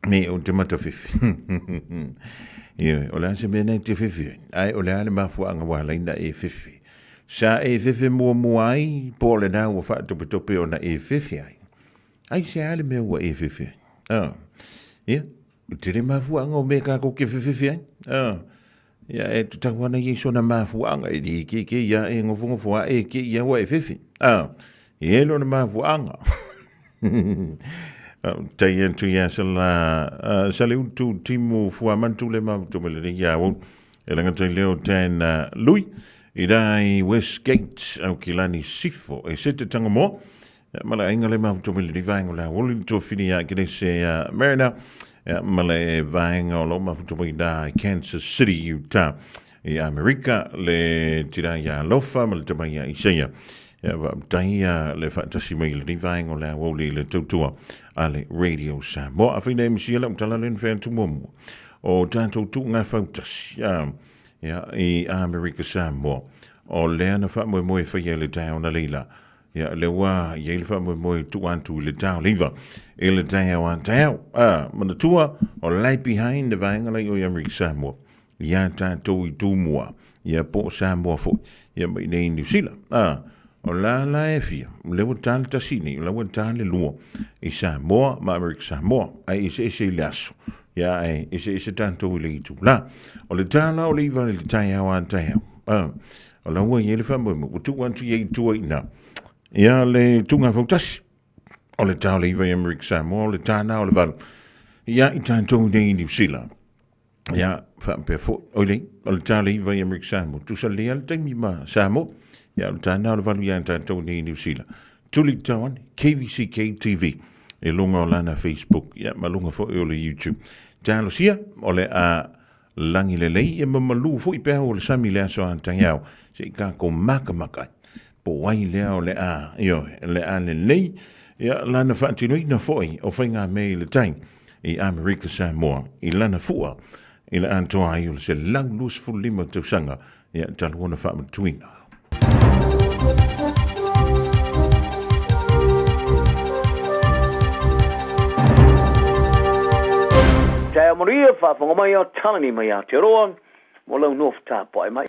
Me o te matawhiwhi. Ioe, o le a se mea nei te whiwhi ai? Ai, o le a le mafuaanga ua ala ai na e whiwhi. Sa e whiwhi muamua ai, po o lena ua faatopetope ona e whiwhi ai. Ai se a le mea ua e whiwhi ai? Ah. Ia, tele mafuaanga o mea kākou ke whiwhiwhi ai. Ah. Ia, e tatau ana ia i sona mafuaanga, e li ke ke ia e ngofongofo a e ke ia ua e whiwhi. Ah. E lona mafuaanga. Tai atu ia sa la sa le utu timu fuamantu le mafuto me le ia au e langa tai leo ten lui i rai Westgate au kilani sifo e se te tanga mo ma le ainga le mafuto me le vaenga la oli to fini ia ke se Marina ma le vaenga o lo mafuto mai da Kansas City Utah i Amerika le tira ia alofa ma le tama ia Isaia. Ia faafetai le faatasi mai i lenei vaega o le aoauli i le tautua a le Radio Samoa. Afai nei misia lau tala le whea atu muamua o tātou tuunga fautasi ia, i Amerika Samoa. O lea na faamoemoe e whaia le taeao na leila. Ia, le ua i ai le faamoemoe tuu atu i le tao leiva i le taeao a taeao. Manatua, o Light Behind le vaega lai o i Amerika Samoa. Iā tātou i Tumua, ia po o Samoa foi, ia ma inei i Niu Sila. Ā, o la la e fia, lea ua tā le tasi nei, o la ua tā le lua i Samoa ma Amerika Samoa, ae eseese i le aso, ia ae eseese tātou i le itulā. O le tā la o le iva i le taeao a taeao, ā, o la ua i ai le faamoemoe, ua tuu atu ia i tua i ina, ia le tūnga fautasi, o le tā o le iva i Amerika Samoa, o le tā nā o le valu, ia i tātou nei i Niu Sila. Ia, faapea foi, oi lei, o le tā le iva i Amerika Samoa. Tusa lea le taimi ma Samoa. Ia, o le tā nā o le valu ia tātou nei i Niu Sila. Tuli tau ane, KVCK TV, e lunga o lana Facebook, ia, ma lunga foi o le YouTube. Talosia, o le a langi lelei, ia ma malu foi pea o le sami le aso a taiao, se i kākou makamaka ai. Po ai lea o le a, ioe, le a lelei, ia, lana faatinoina foi o faiga mea i le tai. i Amerika Samoa i lana fua i le atoa ai o le 125 tausaga ia talu ona faamatuina. Taeao manuia, faafofoga mai a Talani mai Aotearoa mo lau nofo tapuai mai.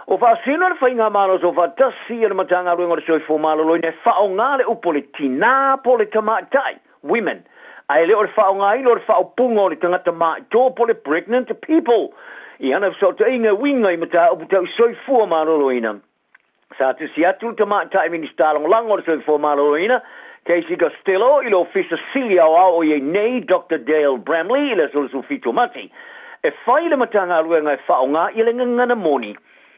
O faasino le Faigamalo Soofaatasi a le Matagaluega o le Soifua Maloloina e faaaoga le upu o le tinā po o le tamaitai, women, ae le o le faaaogaina o le faaupuga o le tagata maito po o le pregnant people i ana fesootaiga e uiga i mataupu tau soifua maloloina. Sa tusi atu le Tamaitai Minisita Lagolago o le Soifua Maloloina, Casey Costello, i le Ofisa Sili Aoao o i ai nei, Doctor Dale Bramley, i le aso 27 o Mati, e fai le Matagaluega e faaaoga i le gagana moni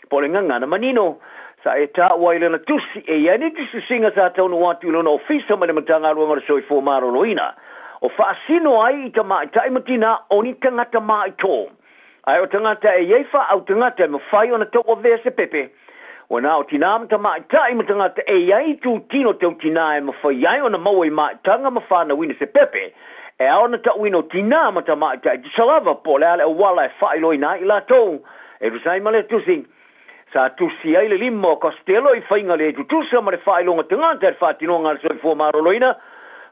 po o le gagana manino. Sa e taua ai lana tusi, e i ai ni tusitusiga sa taunuu atu i lona ofisa mai le Matagaluega o le Soifua Maloloina, o faasino ai i tamaitai ma tinā o ni tagata māitō. Ae o tagata e i ai whaau tagata e mawhai ona tauavea se pepe, ua na o tinā ma tamaitai ma tagata e i ai tūtino tau tinā e mawhai ai ona maua i maitanga ma whānauina se pepe, e ao na tauina o tinā ma tamaitai tusa lava po o le a le auala e faailoina ai i latou E tusa ai ma le tusi, sa tusi ai le lima o Costello i faiga le tutusa ma le faailoga tagata i le faatinoga a le soifua maloloina,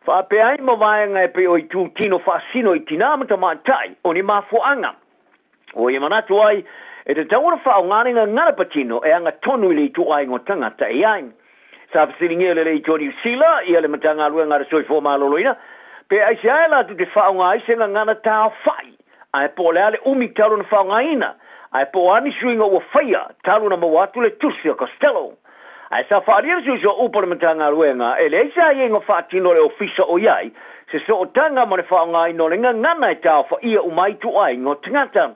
faapea ai ma vaega e pei o itu tino faasino i tinā ma tamaitai o ni mafuaaga. Ua ia manatu ai, e tatau ona faaaoga le gagana patino e aga tonu i le ituaiga o tagata e i ai. Sa fesiligia le Leitio Niu Sila ia le Matagaluega a le Soifua Maloloina pe aisea e latou te faaaoga ai se gagana taofai ae po o le a le umi talu ona faaaogaina ae po o a ni suiga ua faia talu ona maua atu le tusi a Costello. Ae sa faaalia le suisua upu a le Matagaluega e leai se aiaiga faatino a le Ofisa o i ai se sootaga ma le faaaogaina o le gagana e taofaia uma ai ituaiga o tagata.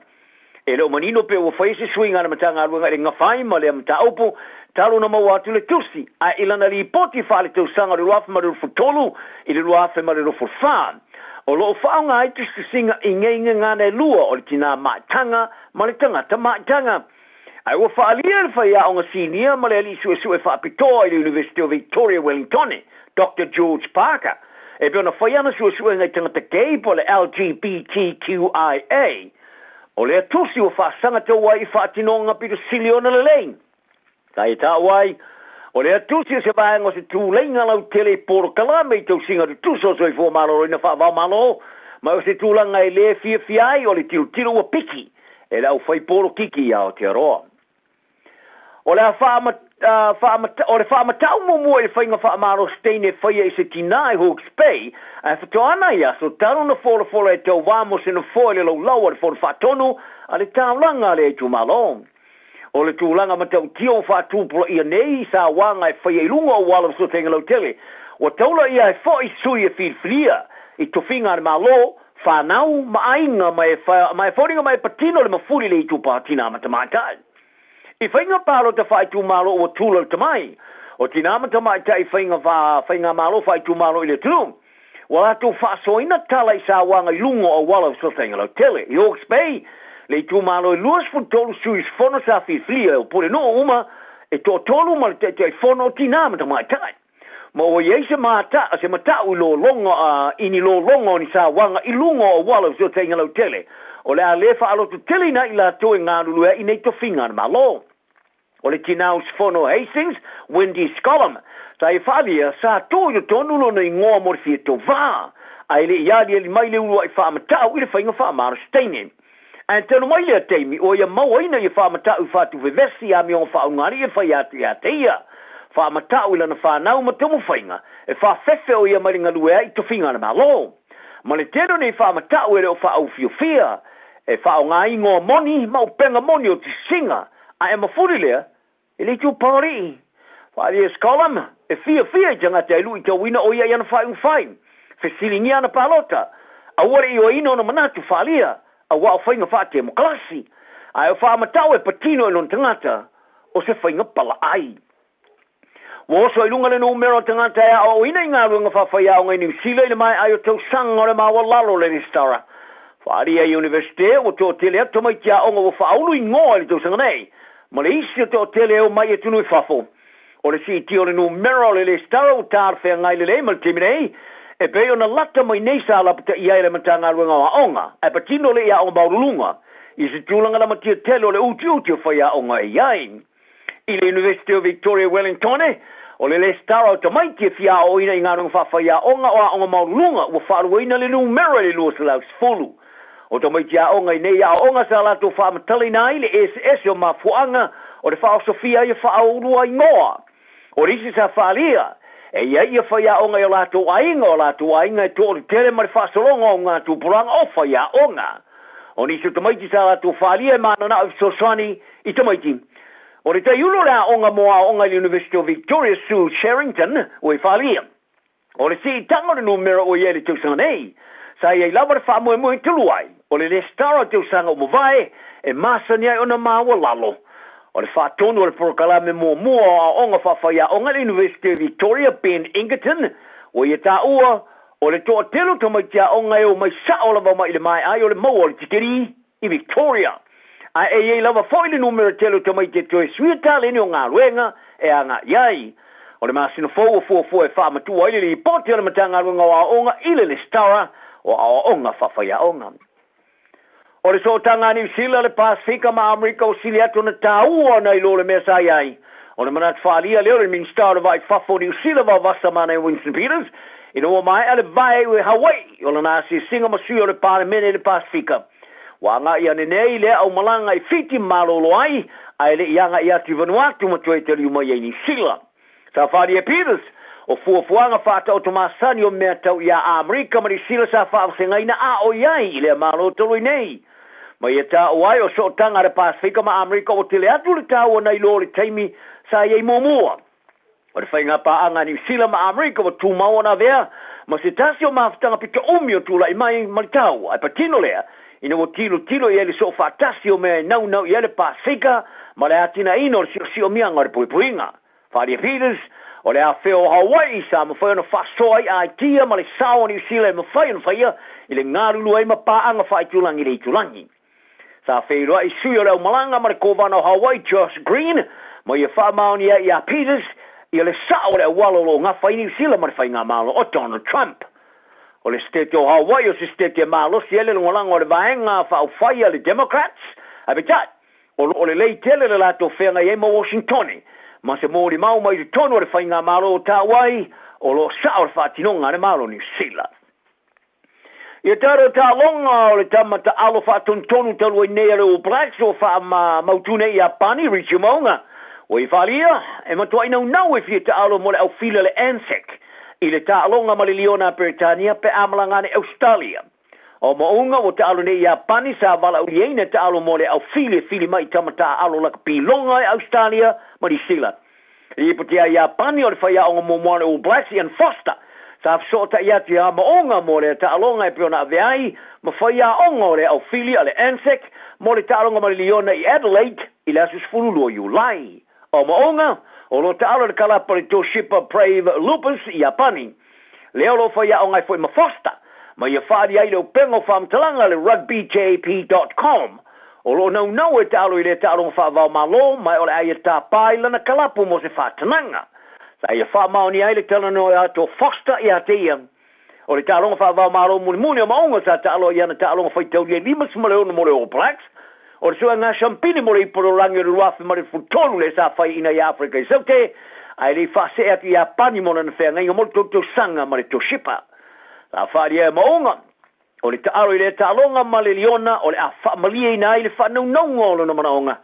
E le o manino pe ua faia se suiga a le Matagaluega i le gafa ai ma lea mataupu talu ona maua atu le tusi, ae i lana lipoti faaletausaga o le 2023. 2023 i le 2024. O lo o faaaoga ai tusitusiga i nei gagana e lua o le tinā maitaga ma le tagata maitaga. Ae ua faaalia e le faiaoga sinia ma le alii suesue faapitoa i le Iunivesite o Victoria Wellingtone, Doctor George Parker, e pei ona fai ana suesuega i tagata gay po o le LGBTQIA. O lea tusi ua faasaga tou ai i faatinoga pito sili ona lelei. Sa e taua ai, o lea tusi o se vaega o se tuleiga lautele i polokalame i tausiga tutusa o soifua maloloina faava-o-Malo, ma o se tulaga e lē fiafia ai o le tilotilo ua piki e le aufai polokiki i Aotearoa. O le a o le faamatau muamua i le faiga faamalosi teine e faia i se tinā i Hawke's Bay, ae faatoa ana i aso talu ona folafola e tauvā mo se nofoa i le laulau a le Fono Faatonu a le Taulaga a lea itumalo. O le tulaga matautia ua faatupulaia nei i sauaga e faia i luga o auala o fesootaiga lautele, ua taula ia ai foi sui e filifilia i tofiga a le Malo, fanau ma aiga ma e ma e foliga mai e patino le mafuli i le itupa tinā ma tamaitai. I faiga palota faaitumalo ua tula le tamai o tinā ma tamaitai i faiga faigamalo faaitumalo i le atunuu, ua latou faasoaina tala i sauaga i luga o auala o fesootaiga lautele. I Hawke's Bay, le itumalo e 23 sui usufono sa filifilia e o pulenuu uma e toatolu ma le taitaifono o tinā ma tamaitai. Ma ua i ai se mata, se matau i lologa, i ni lologa o ni sauaga i luga o auala o fesootaiga lautele, o le a lē faalototeleina ai i latou e galulue ai i nei tofiga a le Malo. O le tinā usufono o Hastings, Wendy Scollum, sa ia faaalia, sa tuu i totonu lona igoa mo le fia tovā, ae le i aliali mai le uluai faamatau i le faiga faamalosi teine. Ae talu mai lea taimi, ua ia mauaina ia faamatau i faatuvevesi i amioga faauigalii e faia atu ia te ia. Faamatau i lana fanau ma taumafaiga e faafefe o ia mai le galue ai i tofiga a le Malo. Ma le tele o nei faamatau e le o faaufiufia, e faaaoga ai igoa moni ma upega moni o tusisiga, ae mafuli lea i le itu Paoli'i. Faaalia Scolum, e fiafia i tagata e luitauina o ia i ana faaiuga fai. Fesiligia ana palota, aua le ioeina ona manatu faaalia, auā o faiga faatemokalasi. Ae o faamatau e patino i lona tagata, o se faiga palaai. Ua oso i luga le numera o tagata e aoaoina i galuega faafaiaoga i Niu Sila i le maea ai o tausaga o le maualalo o le resitara. Faaalia i Iunivesite, ua toatele atu tamaiti aoga ua faaulu igoa i le tausaga nei, ma le isi o toatele e omai i atunuu i fafo. O le siitia o le numera o le resitara ua talafeagai lelei ma le taimi nei, e pei ona lata mai nei sa lapataia ai le Matagaluega o Aoga, ae patino le i aoga maualuluga i se tulaga lamatia tele o le utiuti o faiaoga e i ai. I le Iunivesite o Victoria Wellingtone, o le resitara o tamaiti e fia aoaoina i galuega faafaiaoga o aoga maualuluga ua faaluaina le numera i le 210. O tamaiti aoga i nei aoaoga sa latou faamatalaina ai le eseese o mafuaaga o le faaosofia ai e faaulua igoa. O le isi sa faaalia, e i ai ia faiaoga i o latou aiga, o latou aiga e toalu tele ma le faasologa o gatupulaga o faiaoga. O nisi o tamaiti sa latou faaalia e mananao e fesoasoani i tamaiti. O le taiulu o le aoga mo aoaoga i le Iunivesite o Victoria, Sue Sherrington, ua i faaalia. O le siitaga o le numera ua i ai i le tausaga nei, sa i ai lava le faamoemoe talu ai, o le resitara o tausaga ua mavae e masani ai ona maualalo. O le faatonu o le polokalame muamua o aoaoga faafaiaoga i le Iunivesite o Victoria, Ben Ingerton, ua ia taua, o le toatele o tamaiti aoga e omai sao lava mai i le maea ai o le maua o le tikeri i Victoria. Ae e i ai lava foi le numera tele o tamaiti e toe suia taleni o galuega e agaʻi ai. O le masina fou ua fuafua e faamatuu ai le lipoti a le Matagaluega o Aoaoga i le resitara o aoaoga faafaiaoga. O le sootaga a Niu Sila, le Pasefika ma Amerika ua sili atu ona taua nai lo le mea sa i ai. O le manatu faaalia lea o le Minisita o le Va i Fafo o Niu Sila Vaovasa Manaia Winston Peters ina ua maea le vae i Hawaii o lana asiasiga ma sui o le Palemene i le Pasefika. Ua agai ane nei lea aumalaga i Fiti malolo ai, ae le i agai atu i Vanuatu ma toe taliu mai ai Niu Sila. Sa faaalia e Peters, o fuafuaga faataoto masani o mea tau iā Amerika ma Niu Sila sa faavasegaina a o i ai i lea Malo talu ai nei. Ma ia taua ai o sootaga a le Pasefika ma Amerika ua tele atu le taua nai lo le taimi sa i ai muamua. O le faiga paaga a Niu Sila ma Amerika ua tumau ona avea ma se tasi o mafutaga pito umi o tulai mai ma le taua, ae patino lea ina ua tilotilo i ai le soofaatasi o mea e naunau i ai le Pasefika ma le atinaeina o le siosiomiaga o le puipuiga. Faaalia Peters, O le afea o Hawai'i sa mafai ona faasoa ai aitia ma le sao o Niu Sila e mafai ona faia i le galulue ai ma paaga faaitulagi i le itulagi. Sa feiloai sui o le aumalaga ma le Kovana o Hawaii Josh Green ma ia faamaonia ai ia Peters ia le sa'o o le auala o lo o gafa ai Niu Sila ma le faigamalo o Donald Trump. O le Setete o Hawaii o se setete e malosi ai le lagolago a le vaega faaupufai a le Democrats, ae peitai, o lo o lelei tele le latou feagai ai ma Washingtone ma se molimau mai totonu o le faigamalo o taua ai o lo o sa'o le faatinoga a le Malo o Niu Sila. Ia tatou taaloga o le tama taalo faatonutonu talu ai nei a le All Blacks ua faamautu nei i Iapani, Richie Mo'unga, ua i faaalia e matuai naunau e fia taalo mo le aufili a le ANZAC i le taaloga ma le Liona a Peretania pe a malaga ane i Ausetalia. O Mo'unga ua taalo nei i Iapani sa valaauliaina e taalo mo le aufili e fili mai i tama taaalo lakapi loga i Ausetalia ma Niu Sila. Lipotia ai Iapani o le faiaoga muamua a le All Blacks, Ian Foster, sa fesootai atu iā Mo'unga mo lea taaloga e pei ona avea ai ma faiaoga o le aufili a le ANZAC mo le taaloga ma le Liona i Adelaide i le aso 12 o Iulai. O Mo'unga, o lo o taalo i le kalapa o le Toshiba Brave Lupus i Iapani. Lea o lo o faiaoga ai foi ma Foster, ma ia faaali ai le upega o faamatalaga a le rugbyjp dot com. O lo o naunau e taalo i lea taaloga faava-o-Malo, ma o le a ia tapa i lana kalapu mo se faatanaga. Sa ia faamaonia ai le talanoa atu o Foster ia te ia. O le taaloga faava-o-Malo mulimuli o Maunga sa taalo ai i ana taaloga faitaulia e 56 mo le All Blacks, o le suega siampini mo le ipu lalolagi o le 2013 lea sa faiaina i Afrika i Saute, ae le i faasee atu i Iapani mo lana feagaiga mo le tou tausaga ma le Toshiba. Sa faaalia e Maunga, o le taalo i lea taaloga ma le liona o le a faamalieina ai le faanaunauga o lona manaoga.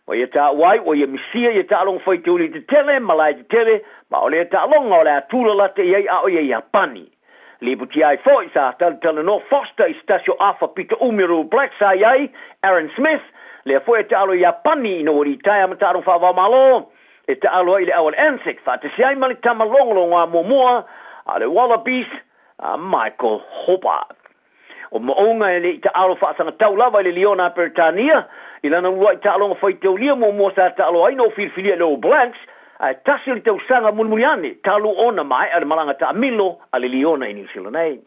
Ua ia taua ai, ua ia misia ia taaloga faitauli tetele ma lae tetele, ma o lea taaloga o le a tulalata i ai a o ia Iapani. Lipotia ai foi, sa talatalanoa Foster i se tasi o afa pito umi o le All Blacks sa i ai, Aaron Smith, lea foi e taalo i Iapani ina ua litaea ma taaloga faava-o-Malo, e taalo ai i le au a le ANZAC faatasi ai ma le tama logologoa muamua a le Wallabies, a Michael Hooper. O Mo'unga e le i taalo faasagatau lava i le Liona a Peretania i lana uluai taaloga faitaulia muamua sa taalo ai na ua filifilia i le All Blacks, ae tasi o le tausaga mulimuli ane talu ona maea le malaga taamilo a le Liona i Niu Sila nei.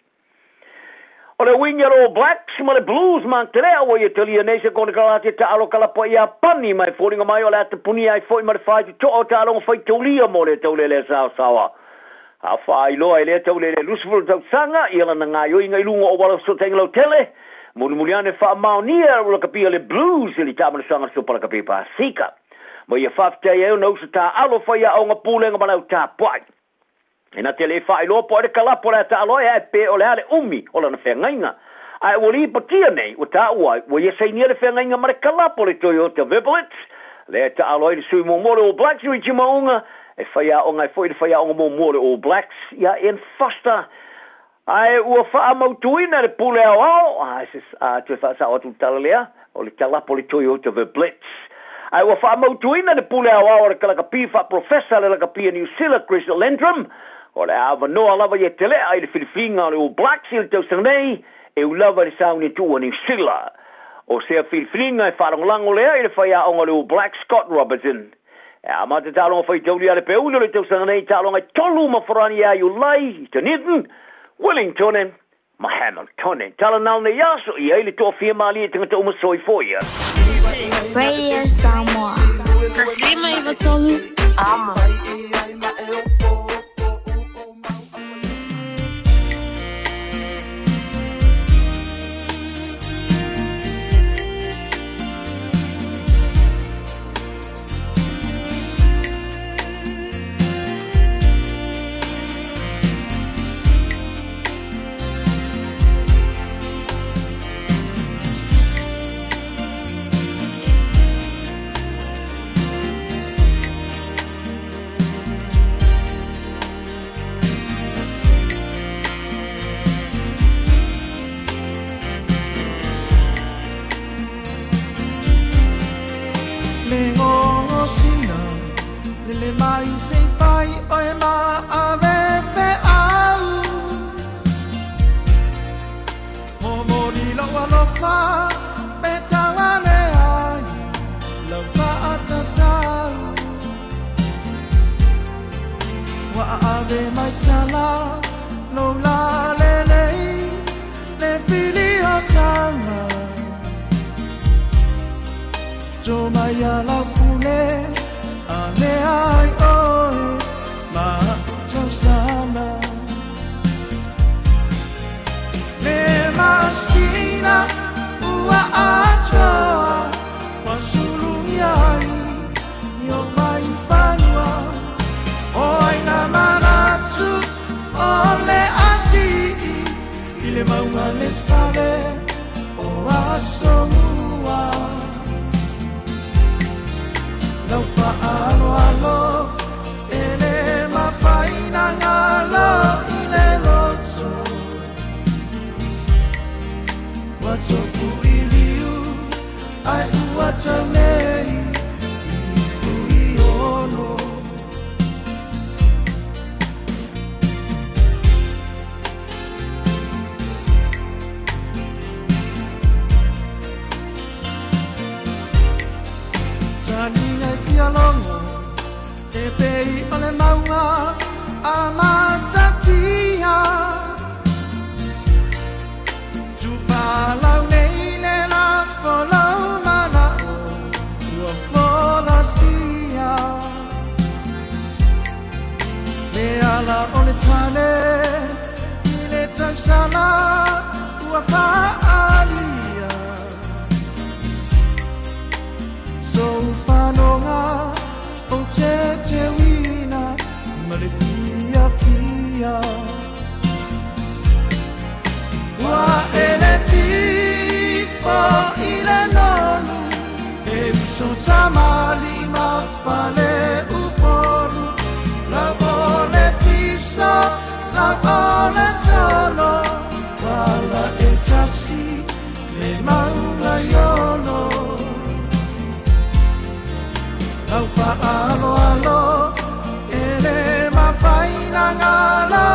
O le uiga o le All Blacks ma le Blues Mantelea ua ia talia nei se konekarate taalo kalapa i Iapani ma e foliga mai o le a tapunia ai foi ma le faitotoa o taaloga faitaulia mo lea taulelea saosaoa. A faailoa e lea taulelea 20 tausaga ia lana gaoioiga i luga o auala fesootaiga lautele, mulimuli ane faamaonia e lakapi a le Blues i le taamanasaga o le Supa Lakapi Pasika. Ma ia faafetai ai ona uso taaalo faiaoga pulega ma le au tapuai. E na te le faailoa po o le kalapo o le a taalo ai ae pe o le a le umi o lana feagaiga. Ae ua lipotia nei, ua taua ai, ua ia sainia le feagaiga ma le kalapo o le Toyota Verblitz, lea e taalo ai le sui muamua o le All Blacks, Richie Mo'unga, e faiaoga ai foi le faiaoga muamua o le All Blacks, ia Ian Foster. Ae ua faamautuina le pule aoao, a se a toe faasao atu le tala lea, o le kalapo o le Toyota Verblitz. Ae ua faamautuina le pule aoao a le kalakapi faaprofesa a le lakapi a Niu Sila, Chris Lendrum, o le a avanoa lava ia telea i le filifiliga o le All Blacks i le tausaga nei, e u lava i le sauni tuu a Niu Sila. O sea filifiliga e faalagolago lea i le faiaoga o le All Blacks, Scott Robertson. E amata taaloga faitauli a le Peuli o le tausaga nei i taaloga e tolu ma Forani ia Iulai i Dunedin, Wellingtone ma Hamiltone. Tala nao nei aso i ai le toafia malie tagata uma soifua. Radio Samoa. Taslima Ivatolu. Amo. Le gogosina lele mai se i fai oe ma ave feau Momoli lou alofa pe tau ane ai lau faatatau. le mauga le fale o Asomua. Lau faaaloalo e le mafai na galo i le loto. Ua tofu i liu ae ua tau nei i Fuiono. Taniga e fia logo e pei o le mauga a Matatia. Tuvalau nei le lafo lau mana'o ua folasia. Le ala o le tane i le tausala ua faalia. Sou fanoga ou te teuina ma le fiafia. Ua e le tifo i le nonu e uso tamalii ma fale Upolu. Lau o le fiso, lau o le tolo, wala e tasi le mauga iolo. Lau faaaloalo e le mafai na galo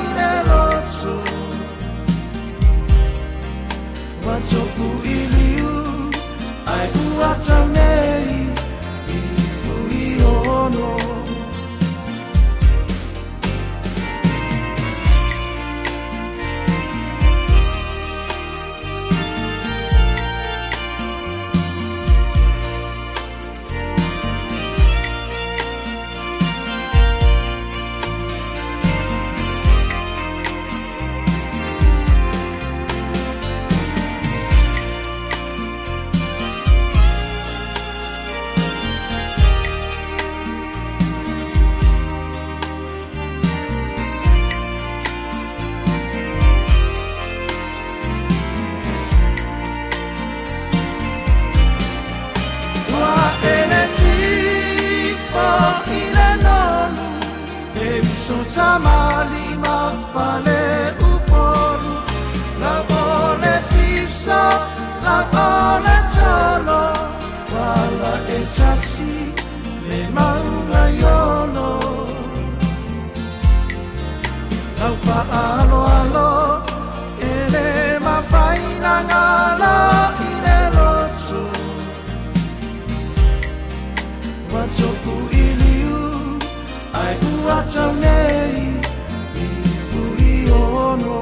i le loto. Ua tofu i liu ae ua tau nei i Fuiono. Ua e le tifo i le nonu e uso tamalii ma fale Upolu. Lau o le fiso, lau o le tolo, wala e tasi le mauga iolo. Lau faaaloalo e le mafai na galo i le loto. Ua tofu i liu ae ua tau nei i Fuiono.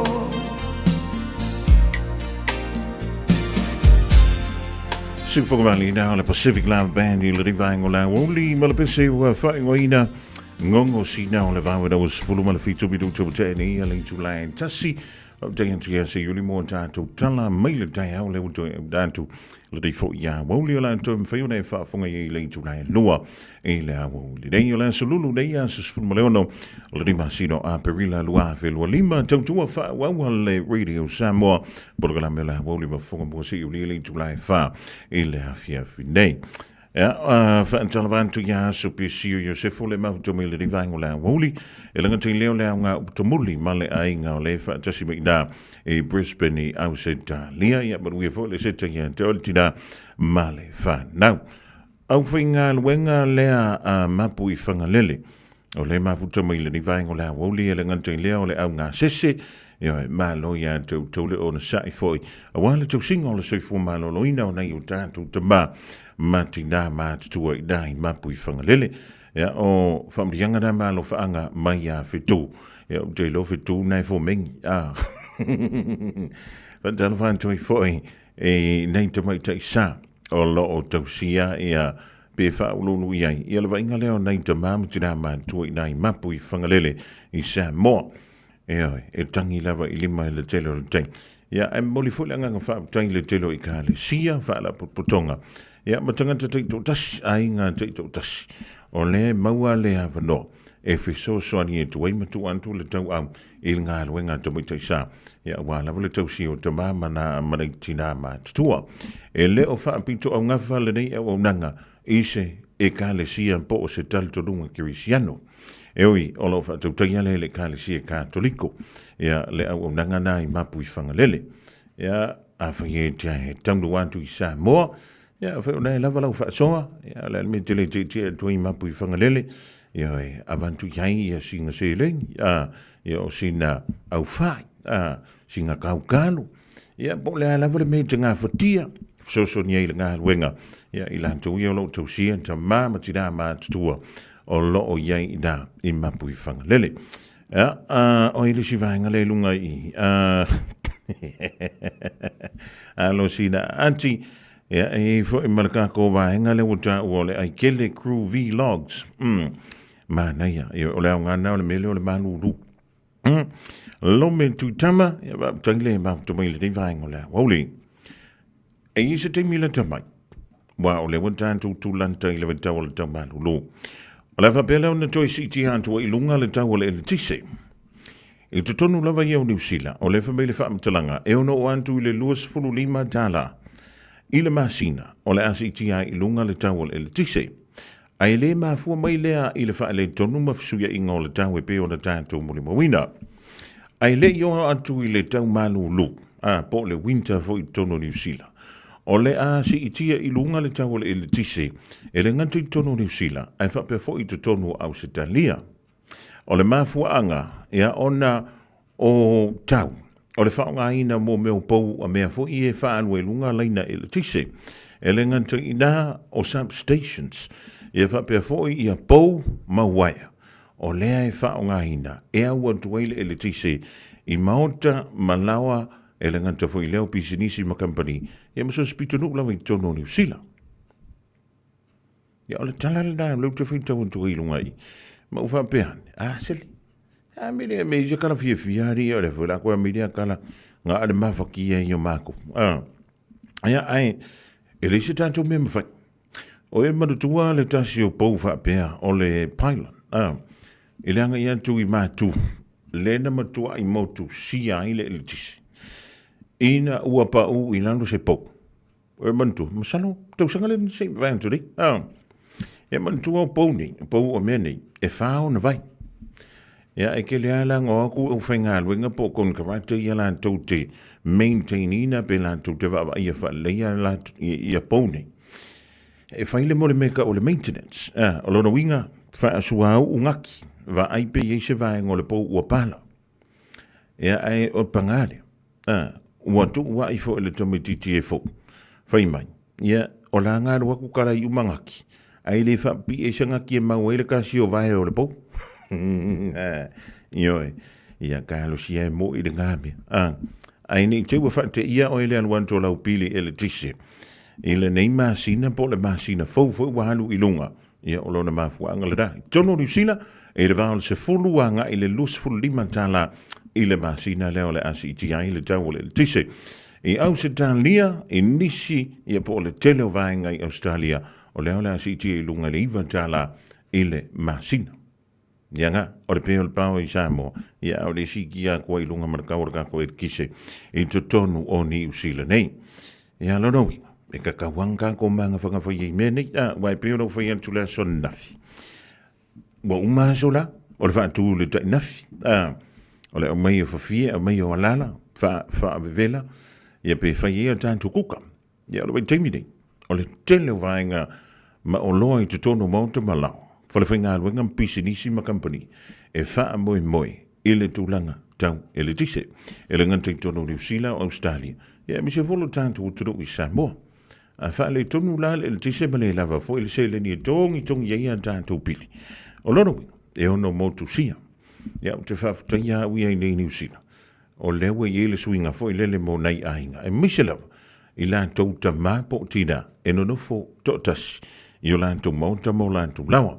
Siufogamali na o le Pacific Love Band i le rivaengo la uli ma le pese ua whaingoina ngongo sina o le vawe na us fulu ma le fitu minutu o tēne ia le itulai tasi o te atu ia se iuli mo tātou tala mai le tai au le uto e datu le dei fo ia wauli o la to mwhai o nei whaafonga i le itulai lua e le a wauli nei o le asolulu nei a sasfulu ma leono o le rima sino a perila lua whenua lima tautua whaawaua le Radio Samoa polokalame o le aoauli ma fofoga mo se iuli le itulai fa i le afiafi nei. Ia, whaantalava atu ia aso Pesio Iosefo le mahuto mai le rivaengo le aoauli, e langa tei leo le aonga uputomuli ma le aiga o le whaatasi mai ina i Brisbane i Ausetalia, ia manuia foi le seta ia te ole tina ma le whanau. Au whaingaluenga lea a Mapu i Whangalele, O le mafuta mai lenei vaega o le aoauli e le gata i lea o le augasese, ioe, malo ia te outou le onosai foi, aua le tausiga o le soifua maloloina o nai o tatou tamā ma tinā matutua i nā i Mapu i Fagalele. Ia, o faamaliaga na ma alofaaga mai ia Fetu. Ia, ou te iloa Fetu na e fomegi, a. Faatalofa atu ai foi i nei tamaitai sa o lo o tausia ia pe faauluulu i ai ia le vaaiga lea o nai tamā ma tinā matutua i nai mapu i Fagalele i Samoa. Ioe, e tangi lava i lima i le tele o le taimi. Ia, ae momoli foi le agaga faafetai i le tele o Ekalesia, Faalapotopotoga, ia, ma tagata taitoatasi, aiga taitoatasi, o lea e maua le avanoa. e fesoasoani atu ai ma tuu atu le tauau i le galuega a tamaitai sa, ia aua lava le tausia o tamā ma nā ma nei tinā matutua. E le o faapitoaugafa lenei auaunaga i se Ekalesia po o se talitonuga Kerisiano. E ui, o lo o faatautaia lea i le Ekalesia Katoliko, ia le auaunaga na i Mapuifagalele. Ia, afai e te taunuu atu i Samoa, ia, afai o lea lava lau faasoa, ia, o le a le mea e te le tietie atu ai i Mapuifagalele, ia, e avatu i ai ia sina seleni, a, ia, o sina aufai, a, sina kaukalo, ia, po o le a lava le mea e te gafatia, fesoasoani ai i le galuega, ia, i latou ia o lo o tausia tamā ma tinā matutua o lo o i ai i ina i Mapuifagalele. Ia, o ai le isi vaega lea i luga i i? Alo sina aunty, ia, e i ai foi ma le tatou vaega lea ua taua o le Aikele Crew Vlogs. Manaia, ia, o le aoga lena o le mea lea o le malulu. Lome Tuitama, ia faafetai le mafuta mai i lenei vaega o le aoauli. E i ai se taimi lata mai, aua o lea ua tatou tulata i le vaitau o le tau malulu. O le a faapea lea ona toe siitia atu ai i luga le tau o le eletise. I totonu lava ia o Niu Sila, o lea fai mai le faamatalaga e ono oo atu i le $25 i le masina o le a siitia ai i luga le tau o le eletise. Ae le mafua mai lea i le faaletonu ma fesuiaiga o le tau e pei ona tatou molimauina. Ae le i oo atu i le tau malulu, a, po o le winter foi i totonu o Niu Sila, o le a siitia i luga le tau o le eletise, e le gata i totonu o Niu Sila, ae faapea foi i totonu o Ausetalia. O le mafuaaga, ia, ona o tau o le faaaogaina mo mea o pou a mea foi e faaalu ai luga laina eletise. E le gata i ina o substations, ia faapea foi ia pou ma uaea o lea e faaaogaina e au atu ai le eletise i maota ma laoa, e le gata foi i lea o pisinisi ma kamupani, ia ma so o se pitonuu lava i totonu o Niu Sila. Ia o le tala lena o lea ou te faitau atu ai i luga i, ma ou faapea ane, a sele, a me le me i se kala fiafia ari ia o le foi la koe a me lea kala nga ale mafakia i o mākou. A, ia ai, e leai se tātou mea mawhai. O e manutua le tasi o pou faapea o le pylon. A, i le anga i atu i mātu, le na matua i motu sia ai le eletisi. Ina ua pau i lalo se pou. E manatua, masalo, tausaga lea na se i mavae atu nei. A, e manatua o pou nei, pou o mea nei, e whā ona vai. Ia, e kele a la ngō aku au whaingaluenga po o konekarate ia lātou te maintain-ina pe lātou te vaavaai ia whaaleia la, ia pou nei. E whai le mo le meka o le maintenance. A, o lona uiga, whaasua au ungaki, vaai pe i ai se vaenga o le pou ua pala. Ia, ae o pagā lea. A, ua tuuaʻi foi le tamaitiiti e fou. Fai mai, ia, o la galu aku kala i umangaki, ae le faapipii ai se gaki e mau ai le kasi o vae o le pou. Ioe, ia kalosia e moʻi le gamea. A, ae nei te ua faateia oe le alu atu o lau pili eletise i lenei masina po o le masina fou foi ua alu i luga. Ia, o lona mafuaaga lena. I totonu o Niu Sila, i le va o le 10 agai i le $25 i le masina lea o le a siitia ai le tau o le eletise. I Ausetalia, i nisi, ia po o le tele o vaega i Ausetalia, o lea o le a siitia i luga i le $9 i le masina. Ia nga, o le pē o le pao i Samoa, ia a o le siitia atu ai i luga ma le tau o le tatou eletise i totonu o Niu Sila nei. Ia lona uiga, e tatau lava ona tatou magafagafa i mea nei, a, aua e pei ona ou fai atu i le aso ananafi, ua uma aso la, o le faatu i le tainafi, a, o le aumai o fafie, aumai o alala, faavevela, ia pe fai ai a tatou kuka. Ia, o le vaitaimi nei, o le tele o vaega ma oloa i totonu o maota ma lao, falefaigaluega ma pisinisi ma kamupani e faamoemoe i le tulaga tau eletise. E le gata i totonu o Niu Sila, o Ausetalia, ia aemaise foi lo tatou atunuu i Samoa. A faaletonu la le eletise ma le lava foi le seleni e togitogi ai a tatou pili. O lona uiga, e ono motusia. Ia, ou te faafetaia au ia i nei Niu Sila, O lea ua i ai le suiga foi lele mo nai aiga, aemaise lava i latou tama po o tina e nonofo toatasi i o latou maota ma o latou laoa.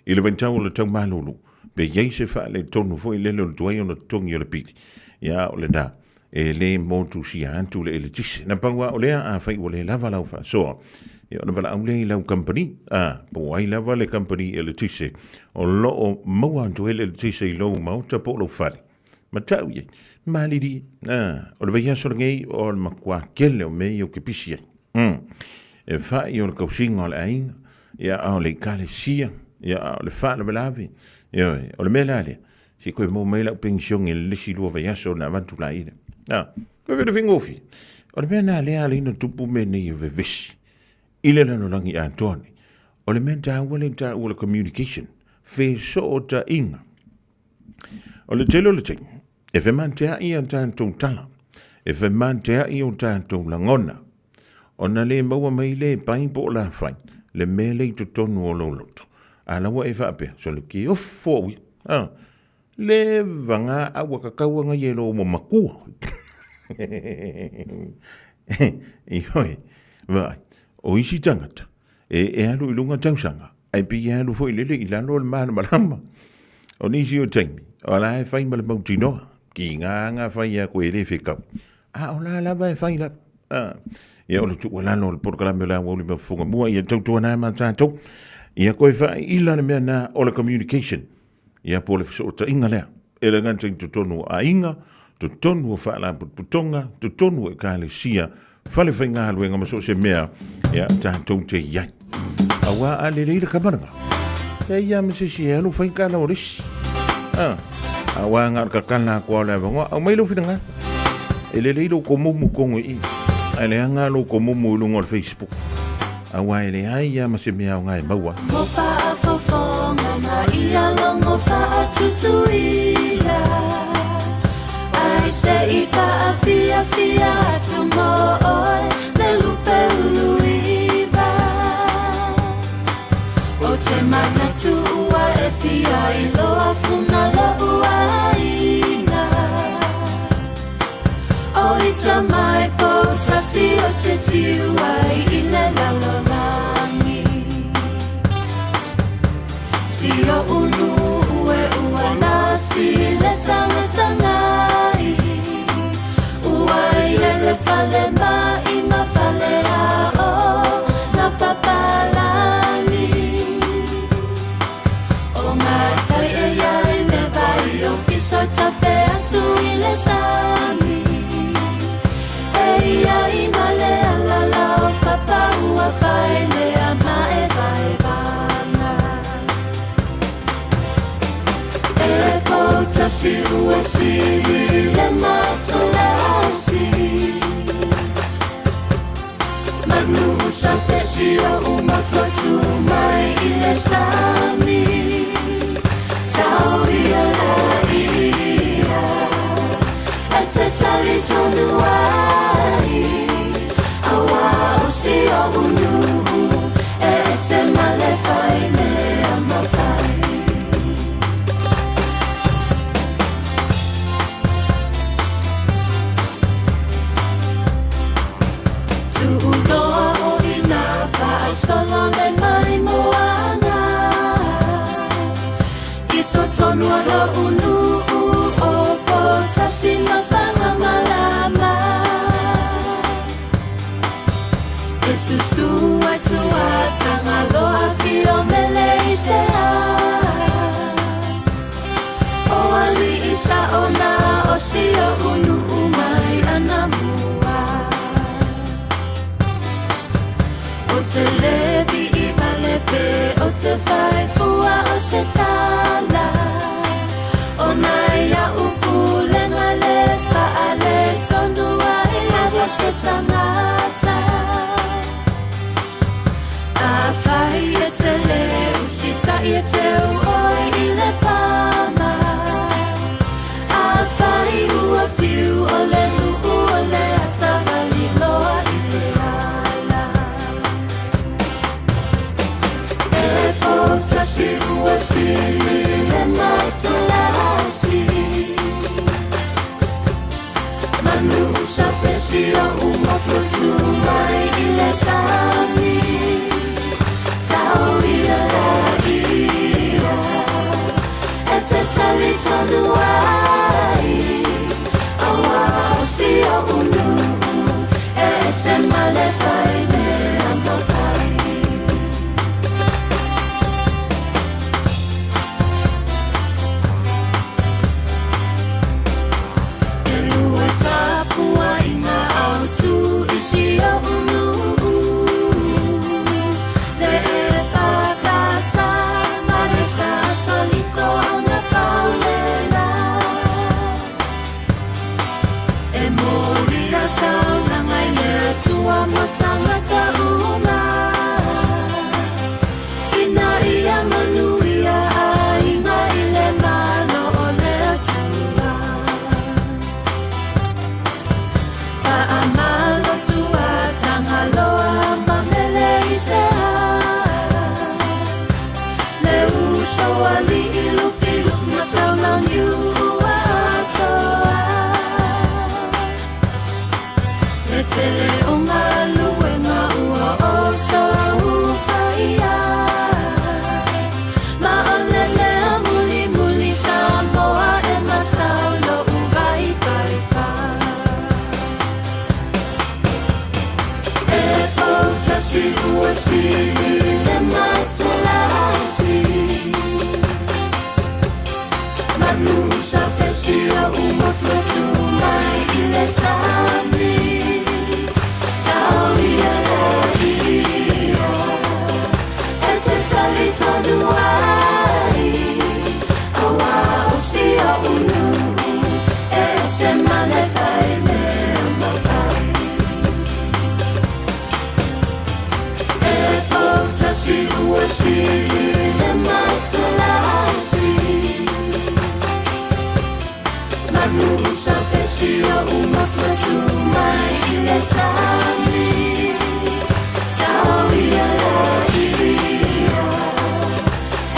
I le vaitau o le tau malulu, pe i ai se faaletonu foi lele o le tuai ona totogi o le pili, ia o lena, e le motusia atu le eletise. Na pau lava o lea, afai ua le lava lau faasoa, Ia ona valaau lea i lau kamupani, a, po o ai lava le kamupani eletise o lo o maua atu ai le eletise i lou maota po o lou fale. Matau i ai, malilie, a, o le vaiaso lenei o le matua tele o mea ia ou te pisi ai. E fai o le tausiga o le aiga, ia a o le ekalesia, ia a o le faalavelave, ioe, o le mea la lea, se i toe maua mai lau penisione i le isi 2 vaiaso ona avatu laia lea. A, pe le faigofie. O le mea lena lea ala ai ona tupu mea nei e vevesi i le lalolagi atoa nei. O le mea taua lea e taua o le communication, fesootaiga. O le tele o le taimi, e femateai a tatou tala, e femateai o tatou lagona, ona le maua mai lea e pai po o lafai le mea lea i totonu o lou loto. A la ua e faapea, sole ke ofo au ia. A, le vaga a ua kakau anga ia e lou mamakua. Ioe, vaai, o isi tagata, e alu i luga tausaga, ae pei e alu foi lele i lalo le malamalama. O nisi o taimi, o la e fai ma le mautinoa, ki ngā ngā fai a koe e le whekau. A o la lava e fai lava. A, ia o le tuualalo o le polokalame o le Aoauli ma Fofoga Mua, ia tautuana ma tātou. Ia koe whaila le mea nā o le communication. Ia po o le fesootaiga lea. E le gata i totonu o aiga, totonu o faalapotopotoga, totonu o ekalesia, fale faigaluega ma so o se mea, ia tatou te i ai. Auā a lelei le kamaraga, e ia ma se isi e alu fai kala o le isi. Ah, auā nga o le kakala aku ao le avangoa, au mai lou finagalo. E lelei lou komumu kongo i i, ae leaga lou komumu i luga o le Facebook. Auā e leai ia ma se mea aoga e maua. Mo faafofoga ma ia logo faatutuila Ai se i faafiafia atu mo oe le lupe uluiva O te manatu ua e fia iloa funa lou aiga O ita mai poutasi o te tiu ai i le lalolagi Si o unu ue ua lasi le tangatangai Ua i le fale mai ma fale a o na papalagi O ngā tai e ia i le vai o fiso tafe atu i le sami E ia i male alala o papa ua whai lea ma e vai vana E poutasi ua sili le matolasi Manu sa fesi o umototu mai i le sami Sao ia la ia E te tali tonu ai Aua o si o unu E ese male fai mea mawhai Tuuloa o ina whaasolo le mai moana I totonu o lo unu o Poutasi ma Whangamalama E susu atu a Tangaloa whio mele i se a O ali'i sa ona o si o unu mai ana mua O te levi i vale pe o te whai fua o se tala O nai a upu lenga le whaale tonu ai lava se tangata A whai e te le usita i e te oi i le pama A whai ua whiu o le nuu o le asavali loa i te ala E poutasi ua sili le matolasi Manu sa fesi o umototu mai i le sami Sao ia la ia E te tali tonu ai Aua o si o unu E se male fai mea mawhai. taulaga i le Atua mo tagata uma. Ina ia manuia aiga i le Malo o le Atua. Faamalo tua Tagaloa ma mele i se a. Le uso alii Lufilufi ma Taulauniu ua atoa. Le tele o galuega ua outou faia. Ma o le mea mulimuli Samoa e masau lo'u vaipaipa. E poutasi ua sili le matelasi. Manu sa fesia u motu tu mai i le sami. Sau ia le ia. E te tali tonu ai. Aua o si oʻu nuu. E ese ma le fai mea mafai. E poutasi ua sili le matelasi. Manu sa fesia u motu tu mai i le sami. Sau ia le ia.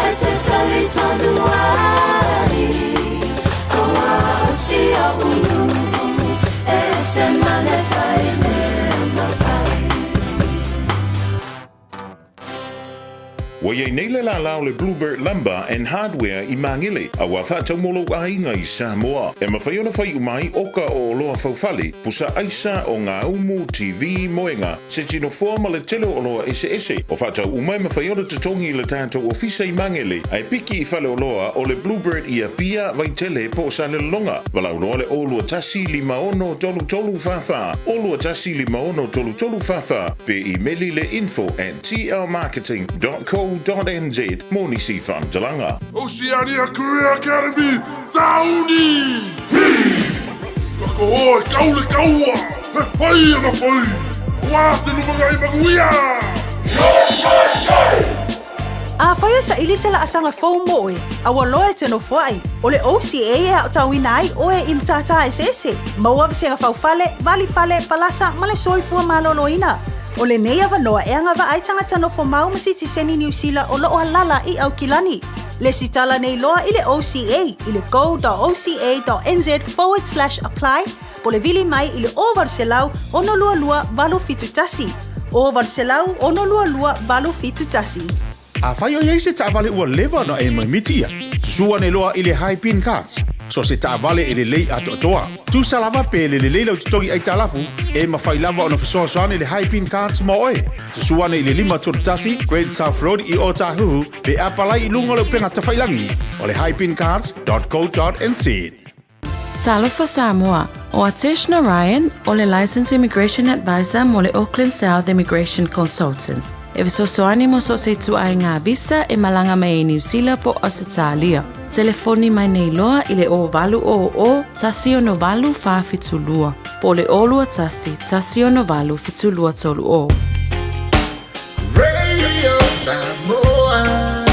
E te tali tonu ai. Aua o si oʻu nuu. E ese ma le fai mea mafai. Ua i ai nei le lālā o le Bluebird Lumber and Hardware i Māgele, a ua faatau mo lou aiga i Samoa. E mafai ona fai uma ai oka o oloa faufale, pusa aisa, o gaumu, TV, moega, se tinofoa ma le tele o oloa eseese. O faatau uma e mafai ona totogi i le tatou ofisa i Māgele, ae piki i faleoloa o le Bluebird i Apia, Vaitele po o Salelologa. Valaau loa le 0 21 56 33 44, 0 21 56 33 44, pe imeli le info@tlmarketing.co.nz mo nisi faamatalaga. Oceania Career Academy, Sauni! Ka o e kau le kaua, he whai ana whai, Wā te lumangai manuia! Afai e saili se laasaga fou mo oe, a ua loa e te nofoai, o le OCA e aotauina ai oe i matata eseese, maua vasega faufale, valifale, palasa ma le soifua maloloina. O lenei avanoa e agavaa ai tagata nofomau ma sitiseni Niu Sila o loo alala i Aukilani. Lesitala nei loa i le OCA i le go.oca.nz/apply po o le vili mai i le 0800 622 871. 0800 622 871. Afai o i ai se taavale ua leva ona e maimiti ia, susū ane loa i le Haipin Carts. So o se taavale e lelei atoatoa. Tusa lava pe le lelei lau totogi aitalafu, e mafai lava ona fesoasoani le Haipin Carts mo oe. Susū ane i le 531 Great South Road i Ōtāhuhu pe apalai i luga o le upega tafailagi o le haipincarts.co.nz. Talofa Samoa, o Atesh Narayan, o le Licensed Immigration Advisor mo le Auckland South Immigration Consultants. E fesoasoani mo so o se ituaiga visa e malaga mai ai Niu Sila po o Ausetalia. Telefoni mai nei loa i le 0800 168 472 po o le 021 168 7230. Radio Samoa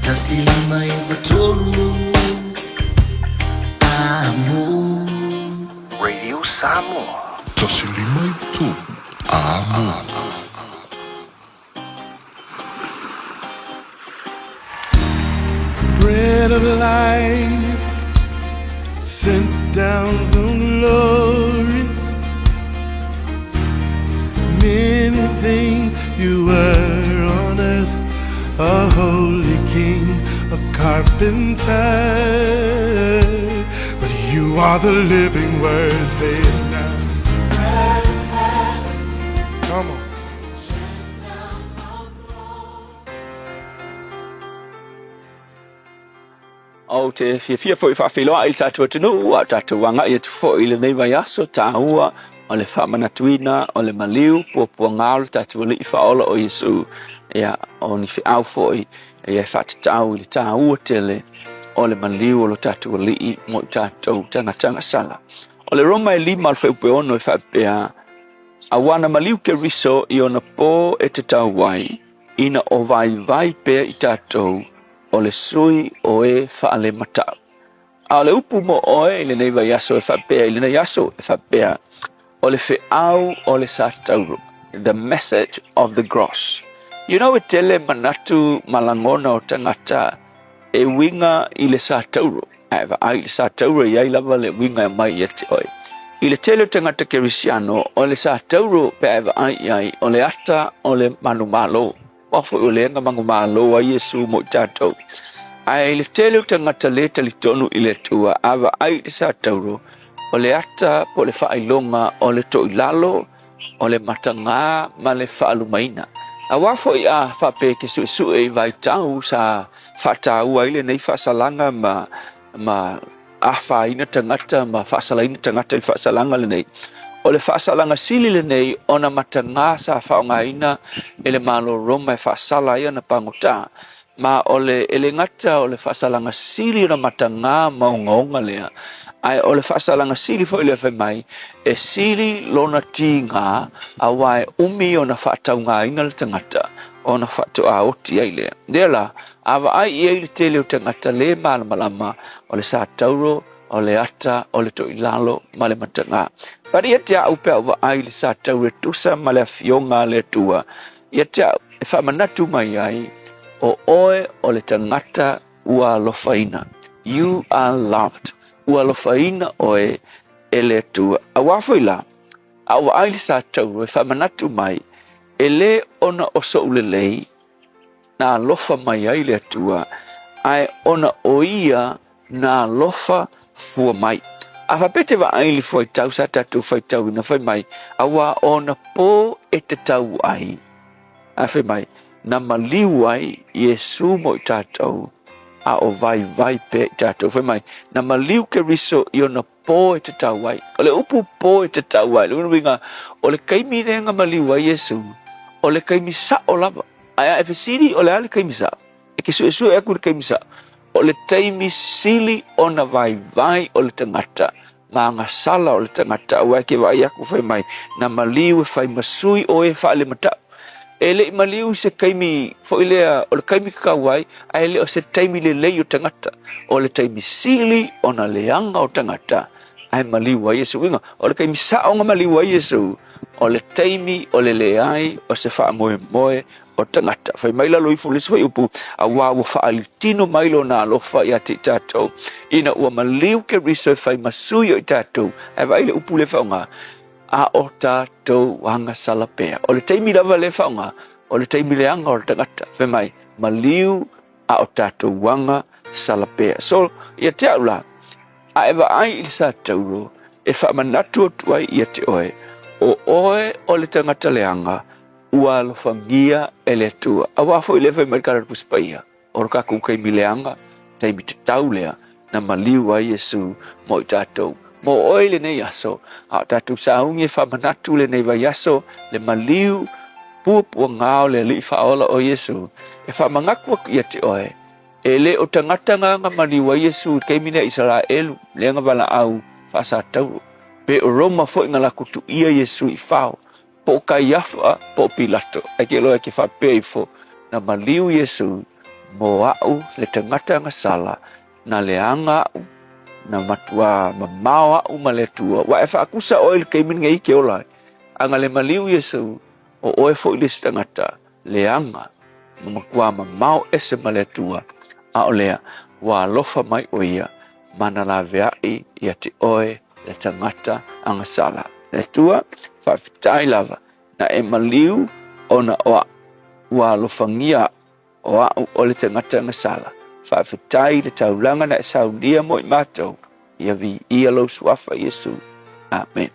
159 Amo. Radio Samoa. 153 Amo. Bread of life sent down from glory. Many things you were on earth, a holy king, a carpenter. But you are the living word, say it now. Come on. Ou te fiafia foi e faafeiloai i le tatou atunuu, a o tatou agai atu foi i lenei vaiaso taua o le faamanatuina o le maliu puapuaga o le tatou Alii Faaola o Iesu. Ia, o ni feau foi ia e faatatau i le taua tele o le maliu o lo tatou Alii mo i tatou tagata gasala. O le Roma e lima o le fuaiupu e ono e faapea, Auā na maliu Keriso i ona pō e tatau ai, ina o vaivai pea i tatou, o le sui o e faalematau. A o le upu mo oe i lenei vaiaso e faapea, i lenei aso e faapea, o le feau o le satauro, the message of the cross. You know, e tele manatu ma lagona o tagata e uiga i le satauro. Ae vaai i le satauro e i ai lava le uiga e aumai ia te oe. I le tele o tagata kerisiano, o le satauro pe a e vaai i ai, o le ata o le manumalo. Aua foi o lea na manumalo ai Iesu mo i tatou. Ae i le tele o tagata le talitonu i le Atua, a vaai i le satauro, o le ata po o le faailoga o le toilalo, o le matagā ma le faalumaina. Aua foi a faapea e te suesue i vaitau sa faataua ai lenei faasalaga ma ma afaina tagata ma faasalaina tagata i le faasalaga lenei. O le faasalaga sili lenei ona matagā sa faaaogaina e le Malo Roma e faasala ai ana pagota. Ma o le, e le gata o le faasalaga sili ona matagā ma ogaoga lea, ae o le faasalaga sili foi lea fai mai, e sili lona tigā, auā e umi ona faataugaina le tagata ona faatoa oti ai lea. Lea la, a vaai i ai le tele o tagata le malamalama, o le satauro, o le ata, o le toilalo ma le matagā. But ia te au pe a ou vaai i le satauro e tusa ma le Afioga a le Atua, Ia te au e faamanatu mai ai, o oe o le tagata ua alofaina. You are loved. Ua alofaina oe e le Atua. Auā foi la, a ou vaai i le satauro e faamanatu mai, e lē ona o soʻu lelei na alofa mai ai le Atua, ae ona o Ia na alofa fua mai. A faapea te vaai i le fuaitau sa tatou faitauina fai mai, auā ona pō e tatau ai, a fai mai, na maliu ai Iesu mo i tatou, a o vaivai pea i tatou. Fai mai, na maliu Keriso i ona pō e tatau ai. O le upu pō e tatau ai, le uiga, o le taimi lea na maliu ai Iesu, o le taimi sao lava. Ae a e fesili o le a le taimi sao? E ke suesue aku i le taimi sao. O le taimi sili ona vaivai o le tagata, ma agasala o le tagata, aua e ke vaai aku fai mai, na maliu e fai ma sui o e faalematau. E le i maliu i se taimi foi lea, o le taimi tatau ai, ae le o se taimi lelei o tagata. O le taimi sili ona leaga o tagata, ae maliu ai Iesu. Uiga, o le taimi sao na maliu ai Iesu, o le taimi o le leai o se faamoemoe o tagata. Fai mai lalo ifo le isi fuaiupu, auā ua faaalitino mai lona alofa ia te i tatou, ina ua maliu Keriso e fai ma sui o i tatou. Ae vaai le upu lea faaaoga, a o tatou agasala pea. O le taimi lava lea faaaoga, o le taimi leaga o le tagata. Fai mai, maliu a o tatou agasala pea. So, ia te au la, a e vaai i le satauro, e faamanatu atu ai ia te oe, o oe o le tagata leaga, Ua alofagia e le Atua. Auā foi lea fai mai le Kala o le Tusi Paia, o lo tatou taimi leaga, taimi tatau lea na maliu ai Iesu mo i tatou. Mo oe i lenei aso, a o tatou sauni e faamanatu lenei vaiaso, le maliu puapuagā o le Alii Faaola o Iesu, e faamanatu atu ia te oe, e le o tagata na na maliu ai Iesu i le taimi lea i Isaraelu, lea na valaau faasatauro, pe o Roma foi na latou tuia Iesu i fao, Po o Kaiafa, po o Pilato, ae ke iloa e ke faapea ifo, na maliu Iesu mo a'u le tagata agasala, na leaga a'u, na matuā mamao a'u ma le Atua. Ua e faakusa oe i le taimi lenei i ke ola ai, a na le maliu Iesu, o oe foi le isi tagata leaga, ma matuā mamao ese ma le Atua, a o lea, ua alofa mai ʻo ia ma na laveaʻi ia te oe le tagata agasala. Le Atua, faafetai lava na e maliu ona o a'u, ua alofagia a'u, o a'u o le tagata agasala. Faafetai i le taulaga na e saunia mo i matou, ia viia lou suafa Iesu. Amen.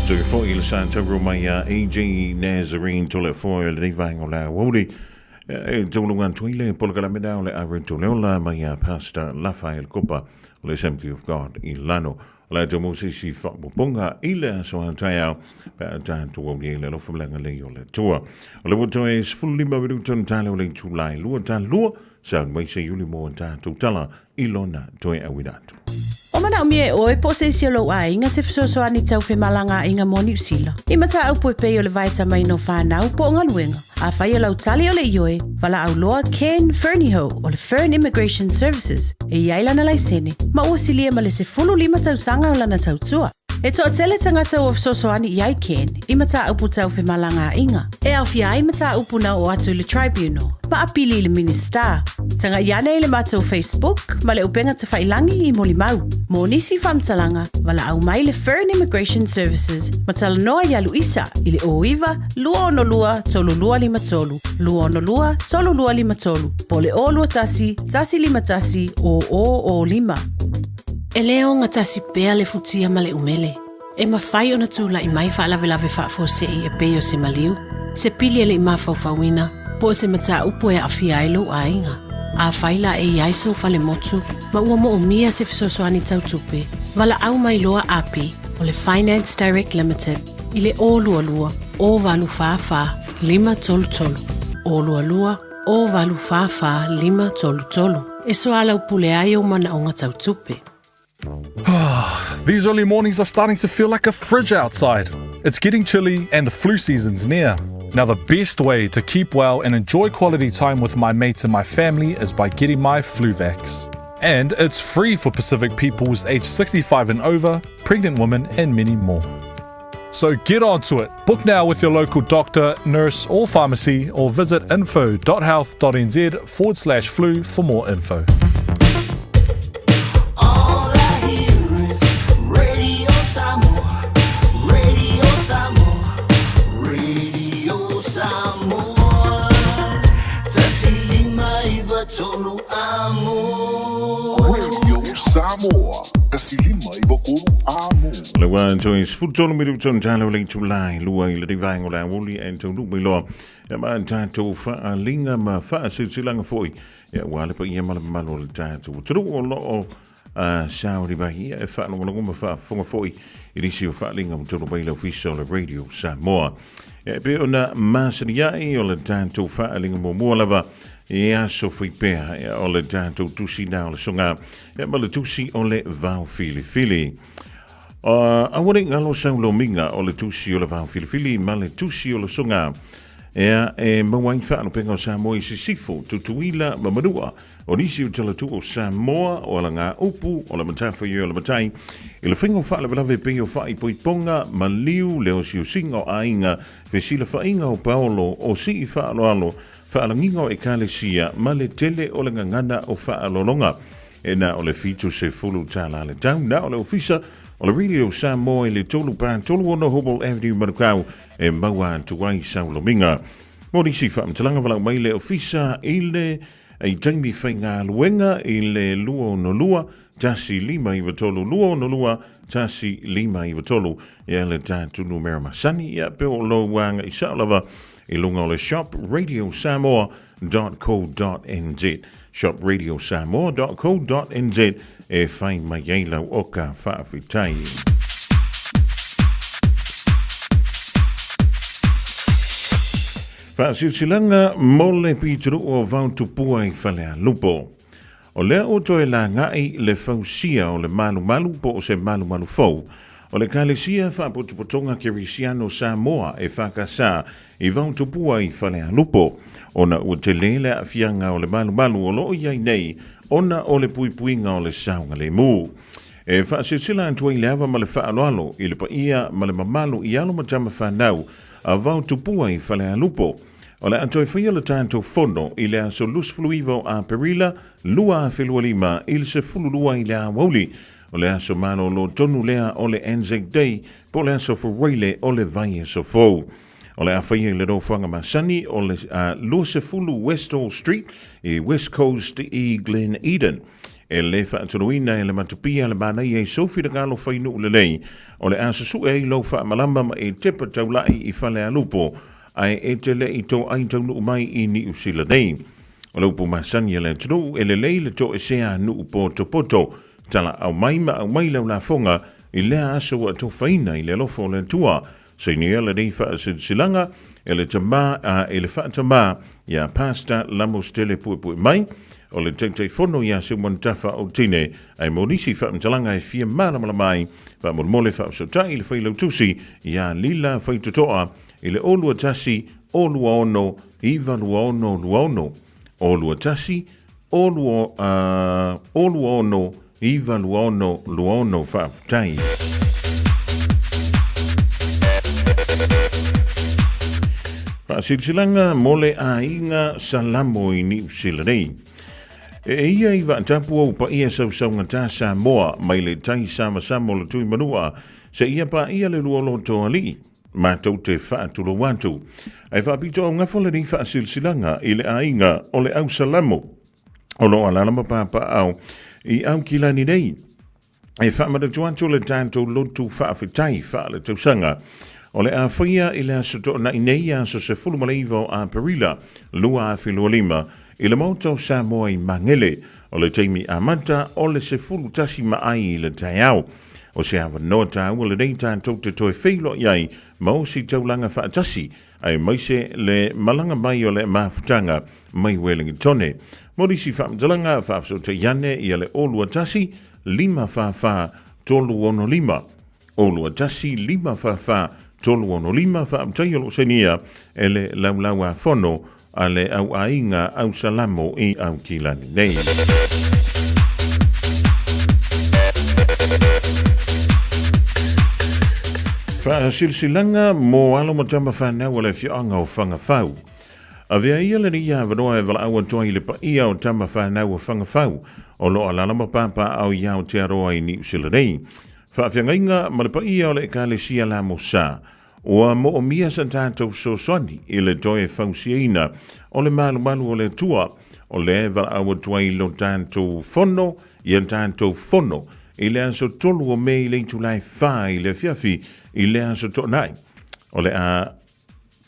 Toe foi i le sa tauro mai a AJ Nazarene Toleafoa i lenei vaega o le aoauli. E tauluga atu ai le polokalame lea o le Are Toleola mai a Pastor Lafael Kopa o le Assembly of God i Lano. O le atu mo se isi faaopoopoga i le aso a taeao pe a tatou aulia i le alofa ma le agalelei o le Atua. O le ua toe 15 minuta ona tala o le itula e lua talua, sauni mai se iuli mo a tatou tala i lona toe auina atu. O manaomia e oe po o se isi o lou aiga se fesoasoani tau femalagaaiga mo Niu Sila. I mataupu e pei o le vaetamaina o fanau po o galuega. Afai o lau tali o le ioe, valaau loa Ken Fernihough o le Fern Immigration Services e i ai lana laisene ma ua silia ma le 15 tausaga o lana tautua. E toatele tagata ua fesoasoani i ai Ken i mataupu tau femalagaaiga, e aofia ai mataupu na oo atu i le Tribunal ma apili i le Minisita. Tagai ane i le matou Facebook ma le upega tafailangi i molimau. Mo nisi faamatalaga, valaau mai le Fern Immigration Services ma talanoa iā Luisa i le 09 262 3253, 262 3253, po o le 021 151 0005. E le ogatasi pea le futia ma le umele. E mafai ona tulai mai faalavelave faafuasei e pei o se maliu, se pili e le i mafaufauina, po o se mataupu e aafia ai lou aiga. Afai la e i ai sou fale motu ma ua moomia se fesoasoani tau tupe, valaau mai loa Api o le Finance Direct Limited i le 022 084 533, 022 084 533 e soalaupule ai ou manaoga tau tupe. These early mornings are starting to feel like a fridge outside. It's getting chilly and the flu season's near. Now, the best way to keep well and enjoy quality time with my mates and my family is by getting my Fluvax. And it's free for Pacific peoples aged 65 and over, pregnant women, and many more. So get on to it. Book now with your local doctor, nurse, or pharmacy, or visit info.health.nz forward slash flu for more info. All I hear is Radio Samoa, Radio Samoa, Radio Samoa. Tasilima iva tolu amo. Radio Samoa, tasilima iva tolu amo. Le ua toe 13 minuta ona tala o le itula e lua i le vaega o le aoauli e taunuu mai loa ia ma tatou faaaliga ma faasilasilaga foi ia aua le paia ma le mamalu o le tatou atunuu o lo o sauni mai ia e faalogologo ma faafofoga foi i nisi o faaaliga ua taunuu mai le ofisa o le Radio Samoa. Ia e pei ona masani ai o le tatou faaaliga muamua lava i aso faipea ia o le tatou tusi na o le soga ia ma le tusi o le vaofilifili. Aua ne i galo sau lomiga o le tusi o le vaofilifili ma le tusi o le soga ea e maua ai faalupega o Samoa i Sisifo, Tutuila ma Manua. O nisi o talatua o Samoa o alagaupu o le matafaioi o le matai i le faiga o faalavelave pei o faaipoipoga, maliu, le osiosiga o aiga, fesilafaiga o paolo, o sii faaaloalo, faalagiga o ekalesia ma le tele o le gagana o faaaloaloga. E na o le $70 le tau, na o le ofisa o le Radio Samoa i le 3 pa 36 Hobble Avenue Manukau e maua atu ai sau lomiga. Mo nisi faamatalaga valaau mai le ofisa i le i taimi faigaluega i le 262 1593 262 1593 ia le tatou numera masani ia pe o lou agai sao lava i luga o le shop radiosamoa.co.nz shop radiosamoa.co.nz e fai mai ai lau oka faafetai. Faasilasilaga mo le pitonuu o Vaotupua i Falealupo. O lea ua toe lagai le fausia o le malumalu po o se malumalu fou o le Ekalesia Faapotopotoga Kerisiano Samoa, EFKS, i Vaotupua i Falealupo, ona ua tele le aafiaga o le malumalu o lo o i ai nei ona o le puipuiga o le saogalemu. E faasilasila atu ai le ava ma le faaaloalo i le paia ma le mamalu i alo ma tama fanau a Vaotupua i Falealupo. O le a toe faia le tatou fono i le aso 29 o Aperila 2025 i le 12 i le aoauli. O le aso malolo tonu lea o le Anzac Day po o le aso Fuaile o le vaiaso fou. O le a faia i le nofoaga masani o le 20 Westall Street i West Coast i Glen Eden. E lē faatuluina e le matapia le manaia i sou finagalo fai nuu lelei, o le a susu'e ai lou faamalama ma e tepa taula'i i Falealupo, ae e te le i toai taunuu mai i Niu Sila nei. O le upu masani a le atunuu, e lelei le toesea nuu potopoto, talaau mai ma aumai lau lafoga i lea aso ua atofaina i le alofa o le Atua. Sainia lenei faasilasilaga e le tamā a e le faatamā iā Pastor Lamostele Puepue Mai, o le Taitaifono iā Seumanutafa o Tine, ae mo nisi faamatalaga e fia malamalama ai, faamolemole faafesootai i le Failautusi iā Lila Faitotoa i le 021 026 926 26 0 2 0 6 9 2 6 2 6 Faafetai. Faasilasilaga mo le aiga Salamo i Niu Sila nei. E ia i vaatapu au paia sausaugata Samoa mai le tai samasama o le tui manua se ia paia le lualoto alii matou te faatulou atu. Ae faapito augafa lenei faasilasilaga i le aiga o le au Salamo o lo o alaala ma papaaao i Aukilani nei. E faamanatu atu le tatou lotu faafetai faaletausaga o le a faia i le aso Toonai nei, aso 19 o Aperila 2025 i le Maota o Samoa i Magele. O le taimi amata o le 11 ma ai i le taeao. O se avanoa taua lenei tatou te toe feiloai ai ma ositaulaga faatasi aemaise le malaga mai o le mafutaga mai Welingitone. Mo nisi faamatalaga, faafesootai ane ia le 021 544 365. 021 544 365 Faamatai o lo o sainia e le Laulau-a-Fono a le Au Aiga Ausalamo i Aukilani nei. Faasilasilaga mo alo ma tama fanau a le afioaga o Fagafau. Avea ia lenei avanoa e valaau atu ai i le paia o tama fanau o Fagafau o lo o alaala ma papaaao i Aotearoa i Niu Sila nei. Faafeagaiga ma le paia o le Ekalesia Lamosa Ua moomia sa tatou fesoasoani i le toe fausiaina o le malumalu o le Atua, o lea e valaau atu ai lo tatou fono ia tatou fono i le aso 3 o Me i le itula e 4 i le afiafi i le aso Toonai. O le a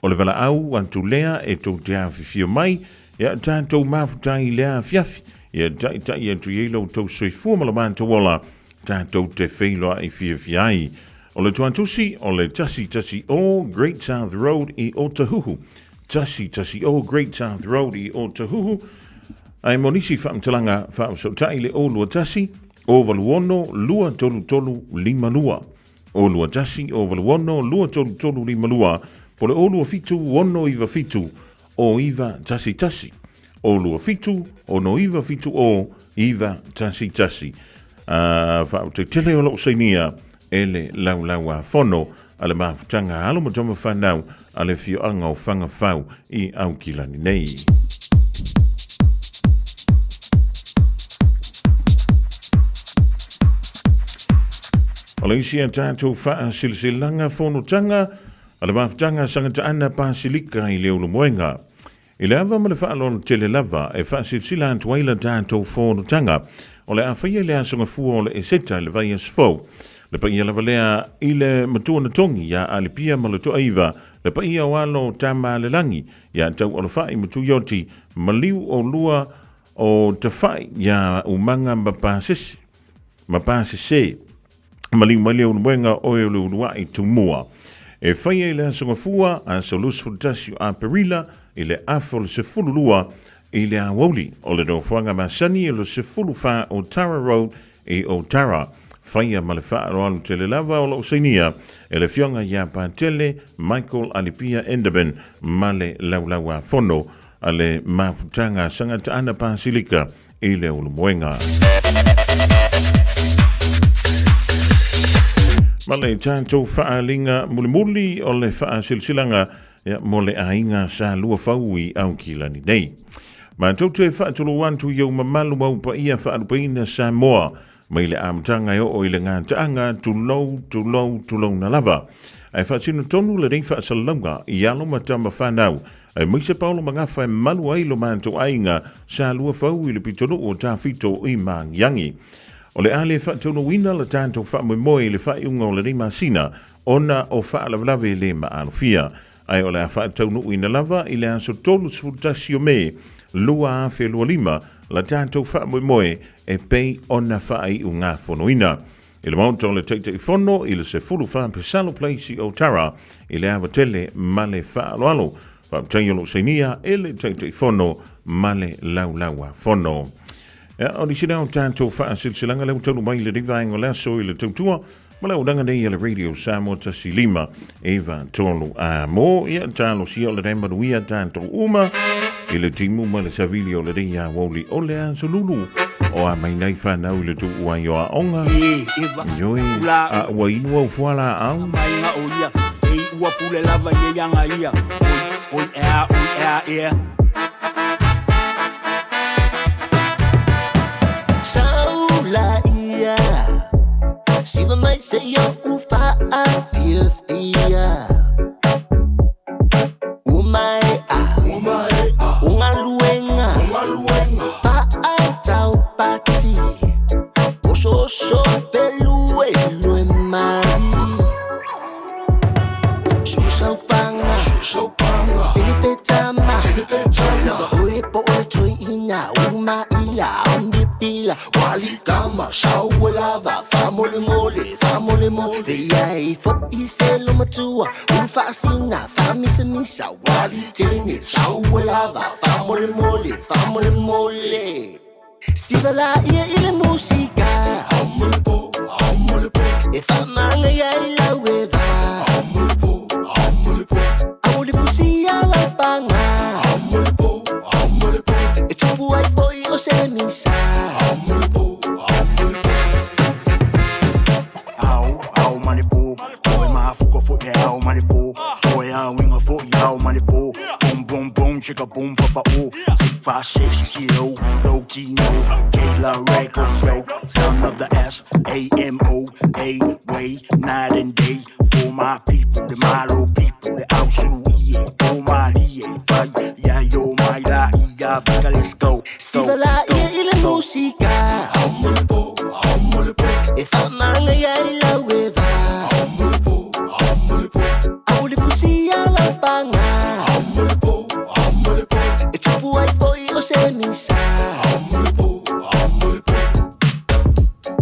o le valaau atu lea e tou te afifio mai ia tatou mafuta i lea afiafi ia taitai atu i ai lo outou soifua ma lo matou ola tatou te feiloai fiafia ai. O le tuatusi o le 110 Great South Road i Otahuhu. 110 Great South Road i Otahuhu. Ae mo nisi faamatalaga faafesootai le 021 086 233 52. 021 086 233 52 po le 027 697 0911. 027 697 0911. Faaotetele o loo sainia e le Laulau-a-Fono a le Mafutaga Alo ma Tama Fanau a le Afioaga o Fagafau i Aukilani nei. O le isi a tatou faasilasilaga fonotaga a le Mafutaga Sagataana Pasilika i Leulumoega. I le ava ma le faaaloalo tele lava e faasilasila atu ai la tatou fonotaga o le a faia i le Aso Gafua o le Eseta i le vaiaso fou. Le paia lava lea i le matua na togi iā Alipia ma le Toaiva, le paia o alo Tamaalelagi iā Taualofai ma Tuioti, maliu o lua o Tafai iā Umaga ma Pasese, ma Pasese. Maliu mai le ulumoega oe o le uluai tumua. E faia i le Aso Gafua, aso 21 o Aperila, i le afa o le 12 i le aoauli o le nofoaga masani o le 14 o Tara Road i Otara. Faia ma le faaaloalo tele lava o loo sainia e le Afioga ia Patele Michael Alipia Enderman ma le Laulau-a-Fono a le Mafutaga Sagataana Pasilika i le Ulumoega. Ma le tatou faaaliga mulimuli o le faasilasilaga ia, mo le aiga sa lua fau i Aukilani nei. Matou te faatulou atu i ou mamalu ma ou paia faalupeina Samoa, mai le amataga e oo i le gataaga, tulou, tulou, tulouna lava. Ae faatino tonu lenei faasalalauga i alo ma tama fanau. Aemaise Paolo Magafa e malu ai lo matou aiga sa lua fau i le pitonuu o Tafito i Magiagi. O le a le faataunuuina la tatou faamoemoe i le faaiuga o lenei masina ona o faalavelave le maalofia, ae o le a faataunuuina lava i le aso 31 o Me 2025 la tatou faamoemoe e pei ona faaiugafonoina i le Maota o le Taitaifono i le 14 Pesalo Place i Otara i le ava tele ma le faaaloalo. Faafetai o lo o sainia e le Taitaifono ma le Laulauafono. Ia, o nisi lea o tatou faasilasilaga lea ua taunuu mai i lenei vaega o le aso i le tautua ma le auaunaga nei a le Radio Samoa 15 9 3 a mo. Ia, talosia o lenei manuia tatou uma i le timu ma le savili o lenei aoauli o le aso lulu o a mai nei whanau i le tuu ai o aoga. Ioe, a ua inu au fuala au. Mai o ia, e ua pule lava ia ianga ia. Oi, oi, ea, oi, ea, ea. Saula ia Siva mai se ia u faafiafia Umae a Ungaluenga Faataupati Osooso peluelue mai Susaupanga Tinipetama Lava oe po o le toeina Umaila Aumipila Walikama Sauelava Faamolemole Faamolemole Ia e fo'i se lomatua Ulufaasina Faamisamisa Walitene Sauelava Faamolemole Faamolemole Siva la ia i le musika E faamaga ia i lau e va Ao le fusia lau paga E tupu ai fo'i o se misa. Ao, ao ma le po, oe mafuka fo'i le ao ma le po, oe auiga fo'i ao ma le po, boom boom boom chicka boom papa o, 6 5 6 0, low T no, K La record yo, son of the S A M O A way, night and day for my people, the model people, the out e o malie, fai ya yo mai la ia vika, let's go. Siva la ia i le musika E faamaga ia i lau e va Ao le fusia lau paga E tupu ai fo'i o se misa.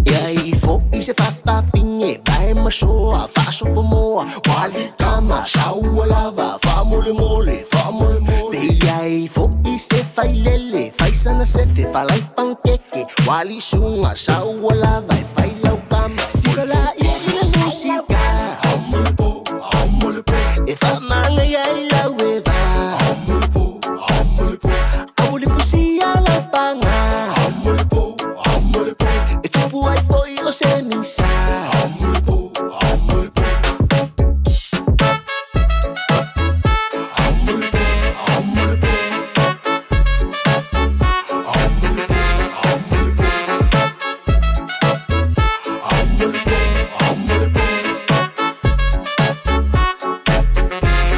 Ia i fo'i se fafafine Vae masoa faasopomoa Walikama saua lava Faamolemole faamolemole Pe ia i fo'i se failele Faisana sefe falai pankeke Walisuga saua lava E failaukama Siva la ia i le musika E faamaga ia i lau e va Ao le fusia lau paga E tupu ai fo'i o se misa.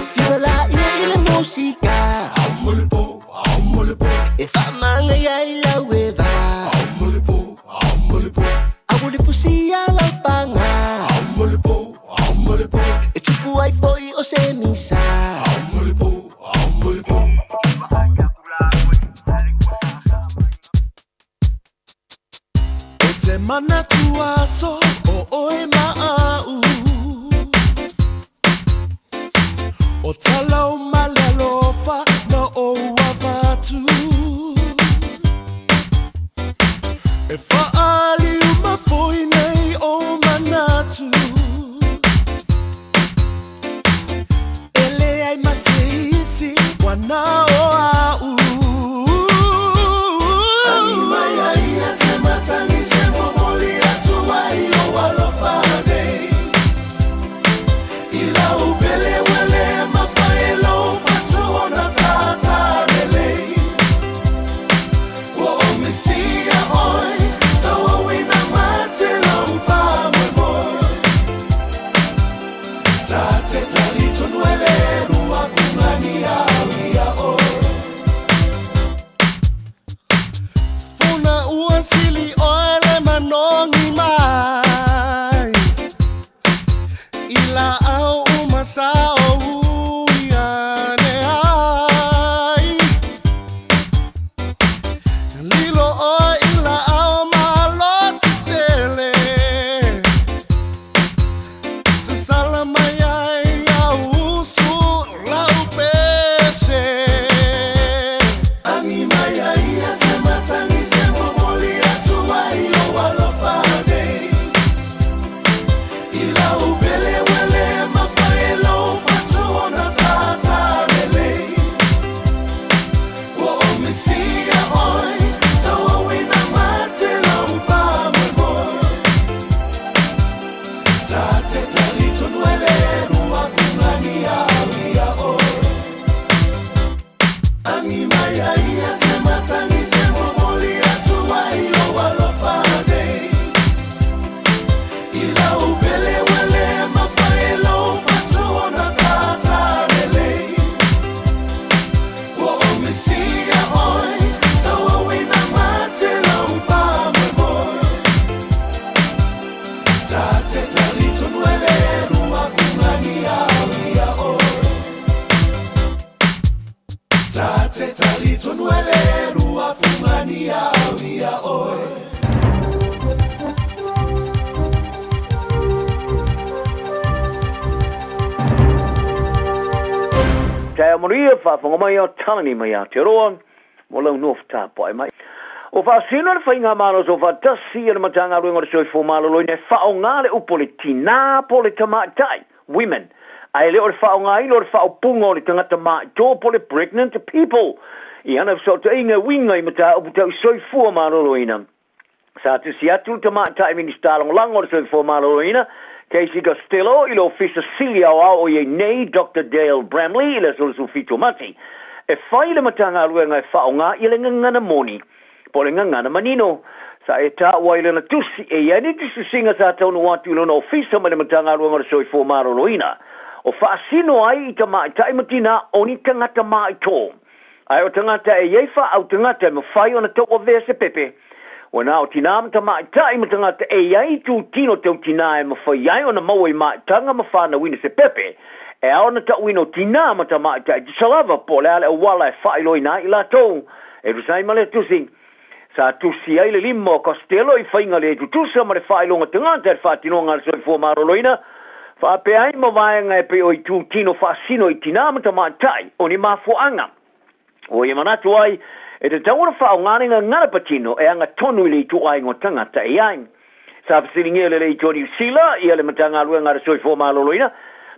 Siva la ia i le musika E faamaga ia i lau e va Ao le fusia lau paga E tupu ai fo'i o se misa. E te manatu aso o oe maau O talau ma le alofa na o avatu E faali uma foi nei o manatu E le ai ma se isi wana o au. Ani mai ai ia se matangi se momoli atu ai o alofa nei I lau pele wale mapae lo ia au ia oe. Taeao manuia, faafofoga mai a Talani mai Aotearoa mo lau nofo tapuai mai. Ua faasino le Faigamalo Soofaatasi a le Matagaluega o le Soifua Maloloina e faaaoga le upu o le tinā po o le tamaitai, women, ae le o le faaaogaina o le faaupuga o le tagata maitō po o le pregnant people i ana fesootaiga e uiga i mataupu tau soifua maloloina. Sa tusi atu le Tamaitai Minisita Lagolago o le Soifua Maloloina, Casey Costello, i le Ofisa Sili Aoao o i ai nei, Doctor Dale Bramley, i le aso 27 o Mati, e fai le Matagaluega e faaaoga ia le gagana moni po o le gagana manino. Sa e taua i lana tusi, e i ai ni tusitusiga sa taunuu atu i lona ofisa mai le Matagaluega o le Soifua Maloloina, o faasino ai i tamaitai ma tinā o ni tagata maitō. Ae o tagata e i ai faautagata e mafai ona tauavea se pepe, ua na o tinā ma tamaitai ma tagata e i ai itutino tau tinā e mafai ai ona maua i maitaga ma fanauina se pepe, e ao ona tauina o tinā ma tamaitai tusa lava po o le a le auala e faailoaina ai i latou e tusa ai ma lea tusi. Sa tusi ai le lima o Costello i faiga le tutusa ma le faailoga tagata i le faatinoga a le soifua maloloina, faapea ai ma vaega e pei o itutino faasino i tinā ma tamaitai o ni mafuaaga. Ua ia manatu ai, e tatau ona faaaoga le gagana patino e aga tonu i le ituaiga o tagata e i ai. Sa fesiligia e le Leitio o Niu Sila ia le Matagaluega a le Soifua Maloloina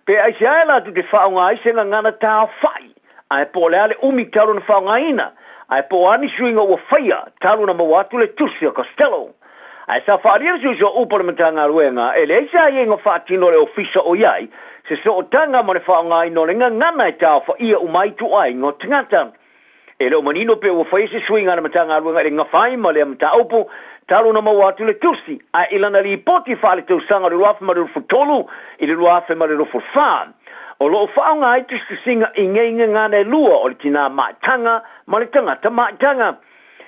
pe aisea e latou te faaaoga ai se gagana taofai ae po o le a le umi talu ona faaaogaina, ae po o a ni suiga ua faia talu ona maua atu le tusi a Costello. Ae sa faaalia le suisuaupu a le Matagaluega e leai se aiaiga faatino a le Ofisa o i ai se sootaga ma le faaaogaina o le gagana e taofaia uma ai ituaiga o tagata. E le o manino pe ua faia se suiga a le Matagaluega i le gafa ai ma lea mataupu talu ona maua atu le tusi, ae i lana lipoti faaletausaga o le 2023 i le 2024, o lo o faaaoga ai tusitusiga i nei gagana e lua o le tinā maitaga ma le tagata maitaga.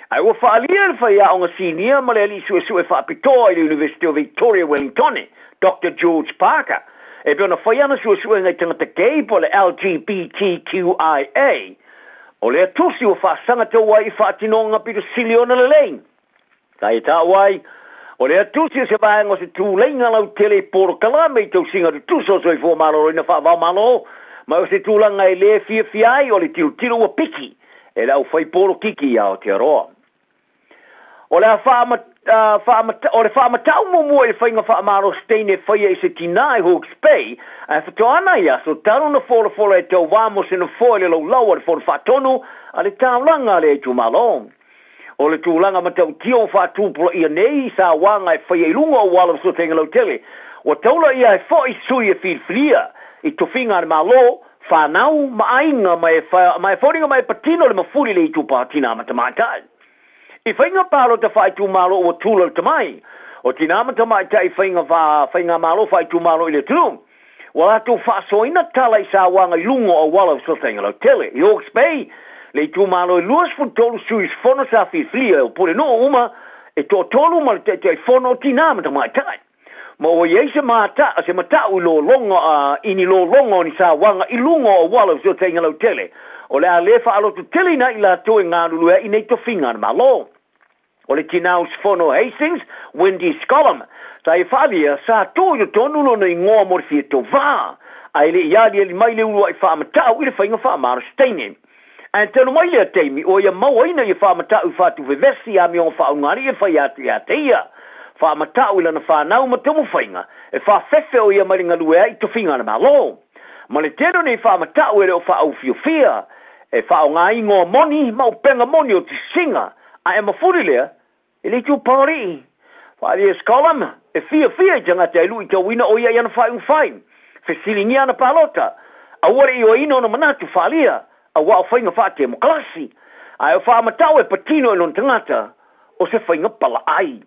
Ae ua faaalia e le faiaoga sinia ma le alii suesue faapitoa i le Iunivesite o Victoria Wellingtone, Doctor George Parker, e pei ona fai ana suesuega i tagata gay po o le LGBTQIA, O lea tusi ua faasaga tou ai i faatinoga pito sili ona lelei. Sa ia taua ai, o lea tusi o se vaega o se tuleiga lautele i polokalame i tausiga tutusa o soifua maloloina faava-o-Malo, ma o se tulaga e le fiafia ai o le tilotilo ua piki e le aufai polokiki i Aotearoa. O le a o le faamatau muamua i le faiga faamalosi teine e faia i se tinā i Hawke's Bay, ae faatoa ana i aso talu ona folafola e tauva mo se nofoa i le laulau a le Fono Faatonu a le Taulaga a lea itumalo. O le tulaga matautia ua faatupulaia nei i sauaga e faia i luga o auala fesootaiga lautele, ua taula ia ai foi sui e filifilia i tofiga a le Malo, fanau ma aiga ma e ma e foliga mai e patino le mafuli i le itupa tinā ma tamaitai. I faiga palota faaitumalo ua tula le tamai o tinā ma tamaitai i faiga faigamalo faaitumalo i le atunuu, ua latou faasoaina tala i sauaga i luga o auala o fesootaiga lautele. I Hawke's Bay, le itumalo e 23 sui usufono sa filifilia e o Pulenuu uma e toatolu ma le Taitaifono o Tinā ma Tamaitai. Ma ua i ai se mata, se matau i lologa, a, i ni lologa o ni sauaga i luga o auala o fesootaiga lautele, o le a le faalototeleina ai i latou e galulue ai i nei tofiga a le Malo. O le tinā usufono o Hastings, Wendy Scollum, sa ia faaalia, sa tuu i totonu lona igoa mo le fia tovā, ae le i aliali mai le uluai faamatau i le faiga faamalosi teine. Ae talu mai lea taimi, ua ia mauaina ia faamatau i faatuvevesi i amioga faauigalii e fai atu ia te ia. Faamatau i lana fanau ma taumafaiga e faafefe o ia mai le galue ai i tofiga a le Malo. Ma le tele o nei faamatau e le o faaufiufia, e faaaoga ai igoa moni ma upega moni o tusisiga, ae mafuli lea E le itupa o alii. Faaalia Scolum, e fiafia i tagata e luitauina o ia i ana faaiuga fai. Fesiligia ana palota. Aua le ioeina ona manatu faaalia, auā o faiga faatemokalasi. Ae o faamatau e patino i lona tagata, o se faiga palaai.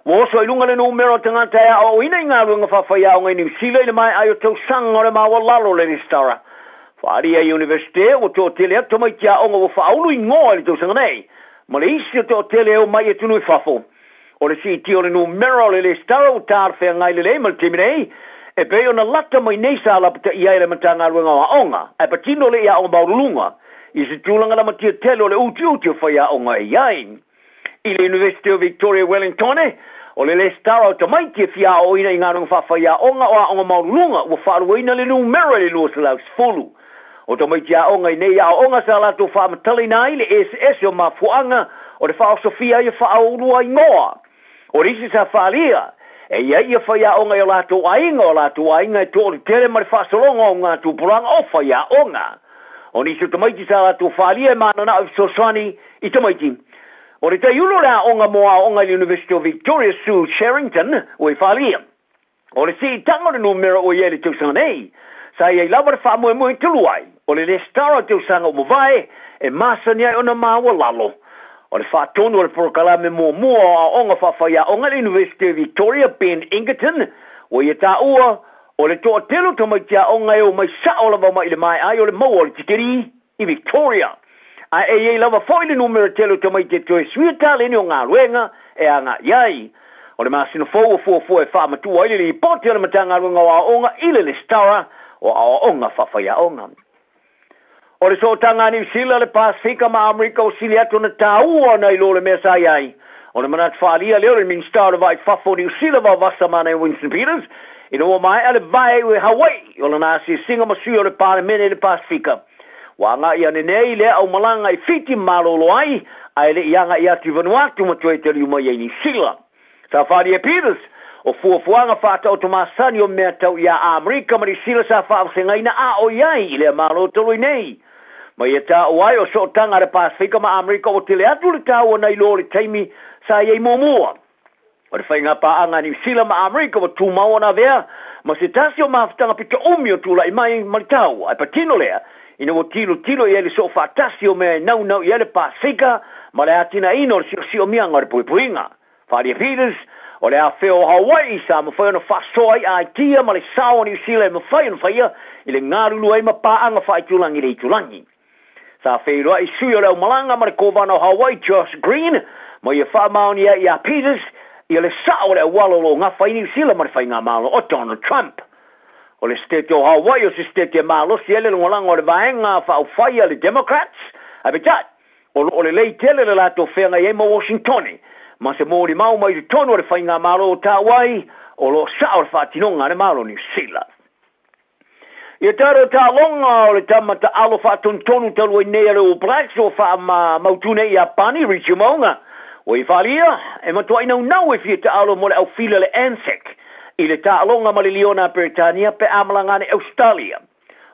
Ua oso i luga le numera o tagata e aoaoina i galuega faafaiaoga i Niu Sila i le maea ai o tausaga o le maualalo o le resitara. Faaalia i Iunivesite, ua toatele atu tamaiti aoga ua faaulu igoa i le tausaga nei, ma le isi o toatele e omai i atunuu i fafo. O le siitia o le numera o le resitara ua talafeagai lelei ma le taimi nei, e pei ona lata mai nei sa lapataia ai le Matagaluega o Aoga, ae patino le i aoga maualuluga. i se tulaga lamatia tele o le utiuti o faiaoga e i ai. I le University o Victoria Wellingtone, o le lesitala o tamaiti e fia aoaoina i galuega faafaiaoga o aoga maualuluga ua faaluaina le numera i le 210. O tamaiti aoga i nei aoaoga sa latou faamatalaina ai le eseese o mafuaaga o le faaosofia ai e faauluina igoa. O le isi sa faaalia, e i ai faiaoga i o latou aiga, o latou aiga e toatetele ma le faasologa o augatupulaga o faiaoga. O nisi o tamaiti sa latou faaalia e mananao e fesoasoani i tamaiti. O le taiulu o le aoga mo aoaoga i le University o Victoria, Sue Sherrington, ua i faaalia. O le siitaga o le numera ua i ai i le tausaga nei, sa i ai lava le faamoemoe talu ai, o le lesitala o le tausaga ua mavae e masani ai ona maualalo. O le faatonu o le polokalame muamua o aoaoga faafaiaoga i le University o Victoria, Ben Ingerton, ua ia taua, o le toatele o tamaiti aoga e omai sao lava mai i le maea ai o le maua o le tikeri i Victoria. Ae e i ai lava foi le numera tele o tamaiti e toe suia taleni o galuega e agai ai. O le masina fou ua fuafua e faamatuu ai le lipoti a le Matagaluega o Aoaoga i le lesitala o aoaoga faafaiaoga. O le sootaga a Niu Sila, le Pasefika ma Amerika ua sili atu ona taua nai lo le mea sa i ai. O le manatu faaalia lea o le Minisita o le Vaa i Fafo o Niu Sila Vaovasamanaia Winston Peters ina ua maea le vae i Hawaii o lana asiasiga ma sui o le Palemene i le Pasefika. Ua agai ane nei lea aumalaga i Fiti malolo ai, ae le i agai atu i Vanuatu ma toe taliu mai ai Niu Sila. Sa faaalia e Peters, o fuafuaga faataoto masani o mea tau iā Amerika ma Niu Sila sa faavasegaina a o i ai i lea Malo talu ai nei. Ma ia taua ai o sootaga a le Pasefika ma Amerika ua tele atu le taua nai lo le taimi sa i ai muamua. O le faiga paaga a Niu Sila ma Amerika ua tumau ona avea ma se tasi o mafutaga pito umi o tulai mai ma le taua, ae patino lea ina ua tilotilo i ai le soofaatasi o mea e naunau i ai le Pasefika ma le atinaeina o le siosiomiaga o le puipuiga. Faaalia Peters, o le afea o Hawaii sa mafai ona faasoa ai aitia ma le sao o Niu Sila e mafai ona faia i le galulue ai ma paaga faaitulagi i le itulagi. Sa feiloai sui o le aumalaga ma le Kovana o Hawaii Josh Green ma ia faamaonia ai iā Peters ia le sao o le auala o lo o gafa ai Niu Sila ma le faigamalo o Donald Trump. O le Setete o Hawaii o se setete e malosi ai le lagolago a le vaega faaupufai a le Democrats, ae peitai, o lo o lelei tele le latou feagai ai ma Washingtone ma se molimau mai totonu o le faigamalo o taua ai o lo o sao le faatinoga a le Malo o Niu Sila. Ia tatou taaloga o le tama taalo faatonutonu talu ai nei a le All Blacks ua faamautu nei i Iapani, Richie Mo'unga, ua i faaalia e matuai naunau e fia taalo mo le aufili a le ANZAC i le taaloga ma le Liona a Peretania pe a malaga ane i Ausetalia.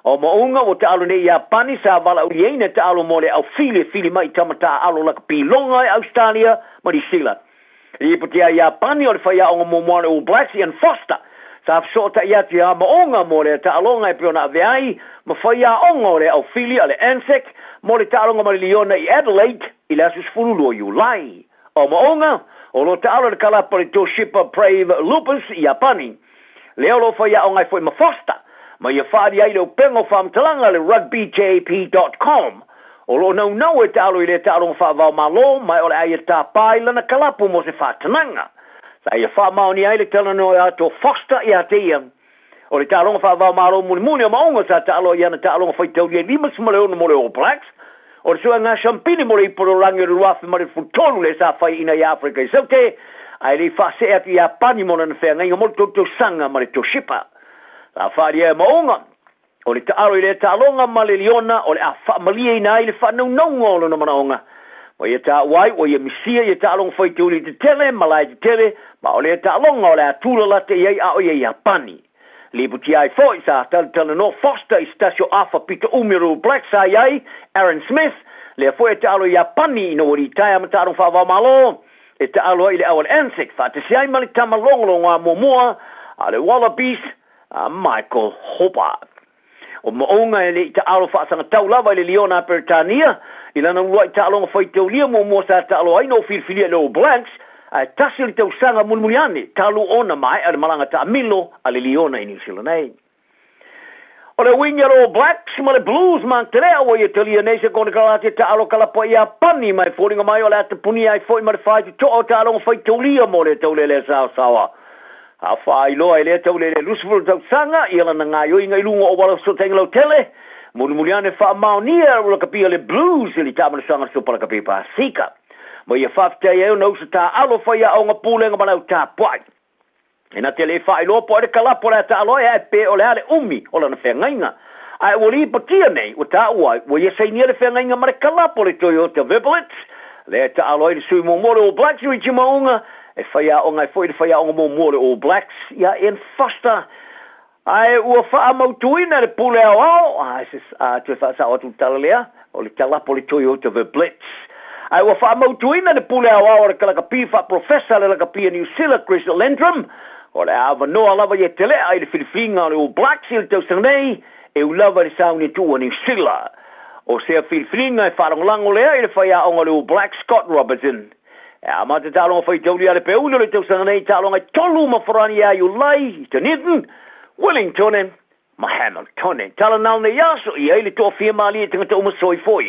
O Mo'unga ua taalo nei i Iapani sa valaauliaina e taalo mo le aufili e fili mai i tama taaalo lakapi loga i Ausetalia ma Niu Sila. Lipotia i Iapani o le faiaoga muamua o le All Blacks, Ian Foster, sa fesootai atu iā Mo'unga mo lea taaloga e pei ona avea ai ma faiaoga o le aufili a le ANZAC mo le taaloga ma le Liona i Adelaide i le aso 12 o Iulai. O Mo'unga, o lo o taalo i le kalapa o le Toshiba Brave Lupus i Iapani. Lea o lo o faiaoga ai foi ma Foster, ma ia faaali ai le upega o faamatalaga a le rugbyjp dot com. O lo o naunau e taalo i lea taaloga faava-o-Malo, ma o le a ia tapa ai lana kalapu mo se faatanaga. Sa ia faamaonia ai le talanoa atu o Foster ia te ia. O le taaloga faava-o-Malo mulimuli o Maunga sa taalo ai i ana taaloga faitaulia e 56 mo le All Blacks, o le suega siampini mo le Ipu o le Lagi o le 2013 lea sa faiaina i Afrika i Saute, ae le i faasee atu i Iapani mo lana feagaiga mo le tou tausaga ma le Toshiba. Sa faaalia e Maunga, o le taalo i lea taaloga ma le liona o le a faamalieina ai le faanaunauga o lona manaoga. Ma ia taua ai ua ia misia ia taaloga faitauli tetele ma lae tetele, ma o lea taaloga o le a tulalata i ai a o ia Iapani. Lipotia ai foi sa talatalanoa Foster i se tasi o afa pito umi o le All Blacks sa i ai, Aaron Smith, lea foi e taalo i Iapani ina ua litaea ma taaloga faava-o-Malo e taalo ai i le au a le ANZAC faatasi ai ma le tama logologoa muamua a le Wallabies a Michael Hooper. O Mo'unga e le i taalo faasagatau lava i le Liona a Peretania i lana uluai taaloga faitaulia muamua sa taalo ai na ua filifilia i le All Blacks, ae tasi o le tausaga mulimuli ane talu ona maea le malaga taamilo a le Liona i Niu Sila nei. O le uiga o le All Blacks ma le Blues Mantelea ua ia talia nei se konekarate taalo kalapa i Iapani ma e foliga mai o le a tapunia ai foi ma le faitotoa o taaloga faitaulia mo le taulelea saosaoa. A faailoa e lea taulelea 20 tausaga ia lana gaioiga i luga o auala fesootaiga lautele Mulimuli ane faamaonia ua lakapi a le Blues i le taamilosaga o le Supa Lakapi Pasika. Ma ia faafetai ai ona uso taaalo faiaoga pulega ma le au tapuai. E na te le faailoa po o ai le kalapu o le a taalo ai ae pe o le a le umi o lana feagaiga. Ae ua lipotia nei, ua taua ai, ua ia sainia le feagaiga ma le kalapu o le Toyota Verblitz, lea e taalo ai le sui muamua o le All Blacks, Richie Mo'unga, e faiaoga ai foi le faiaoga muamua o le All Blacks, ia Ian Foster. Ae ua faamautuina le pule aoao, a se a toe faasao atu le tala lea, o le kalapu o le Toyota Verblitz. Ae ua faamautuina le pule aoao a le kalakapi faaprofesa a le lakapi a Niu Sila, Chris Lendrum, o le a avanoa lava ia telea i le filifiliga o le All Blacks i le tausaga nei, e ui lava i le sauni tuu a Niu Sila. O sea filifiliga e faalagolago lea i le faiaoga o le All Blacks, Scott Robertson. E amata taaloga faitauli a le Peuli o le tausaga nei i taaloga e tolu ma Farani ia Iulai i Dunedin, Wellingtone ma Hamiltone. Tala nao nei aso i ai le toafia malie tagata uma soifua.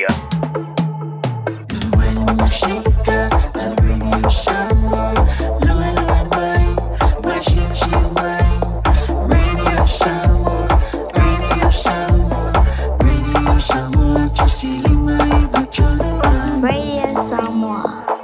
Radio Samoa.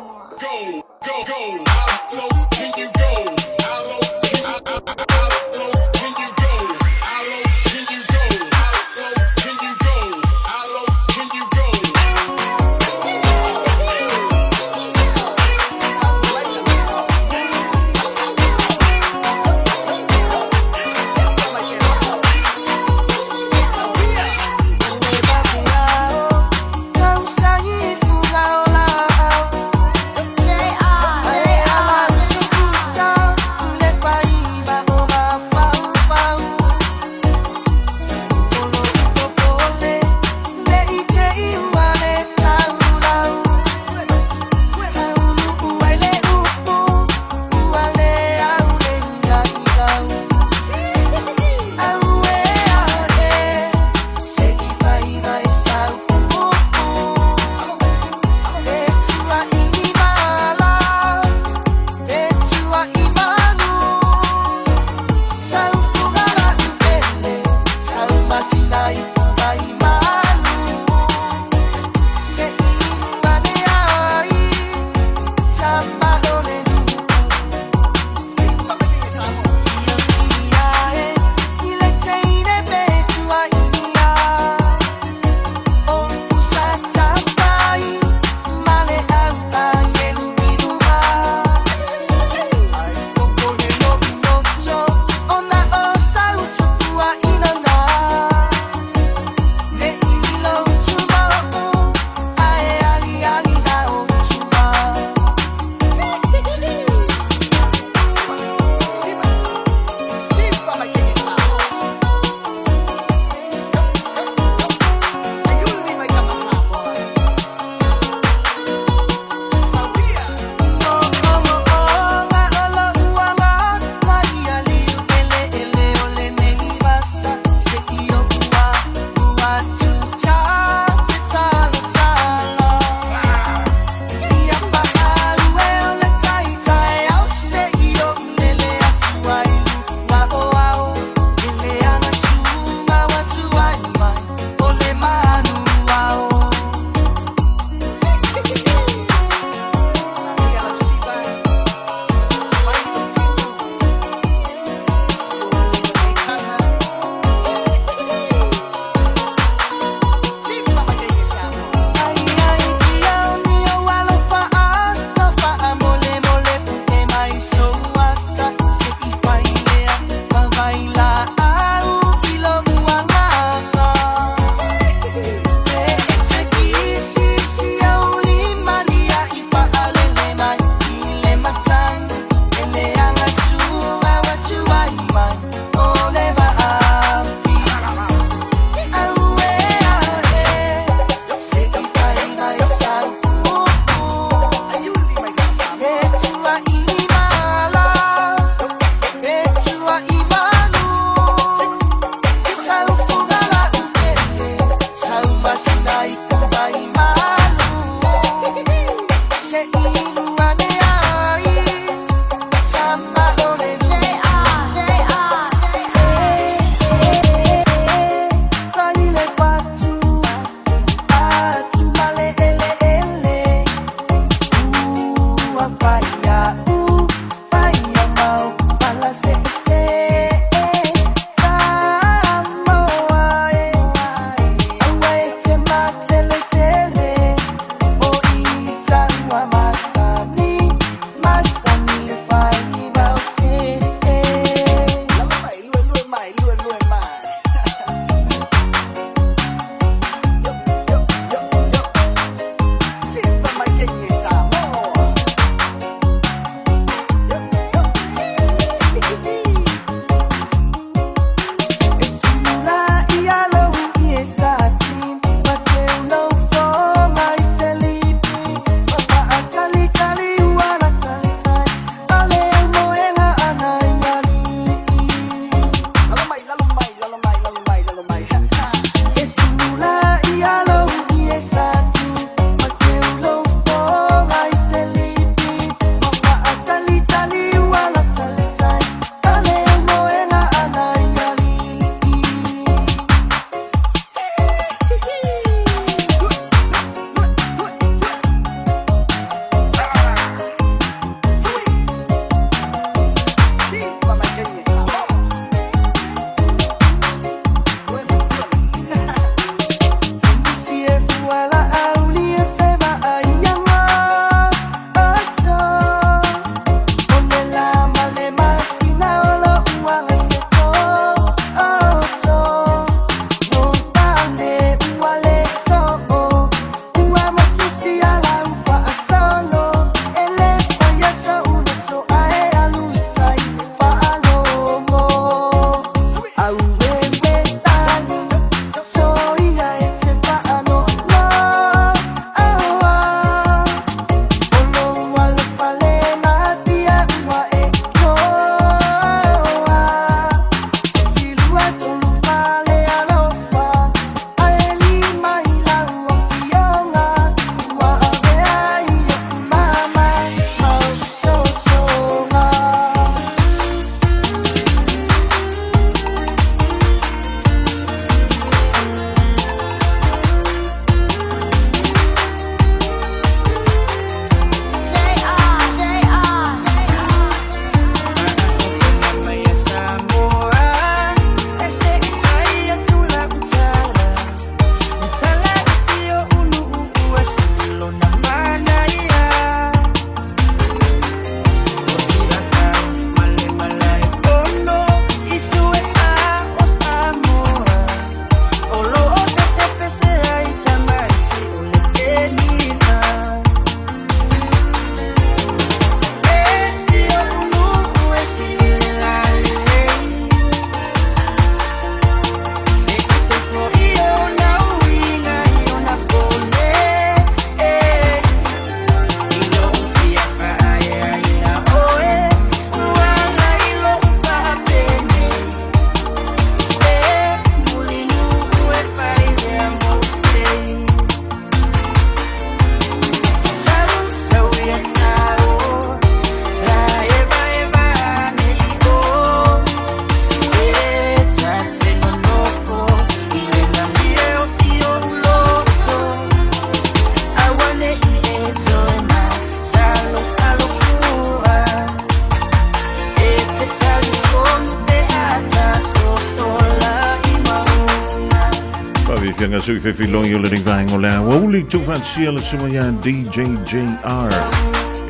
Faafiafiaga sui fefiloi o lenei vaega o le aoauli tuufaatasia le susuga ia DJJR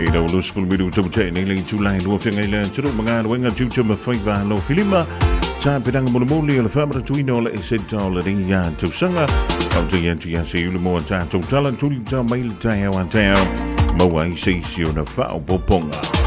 i lau 20 minuta ua tea nei le itula e lua feagai le atunuu ma galuega tiute ma faiva alofilima tapenaga mulimuli o le faamanatuina o le eseta o lenei ia tausaga. Ou te atu ia se ulu mo a tatou tala tulita mai le taeao a taeao maua ai se isi ona faaopoopoga.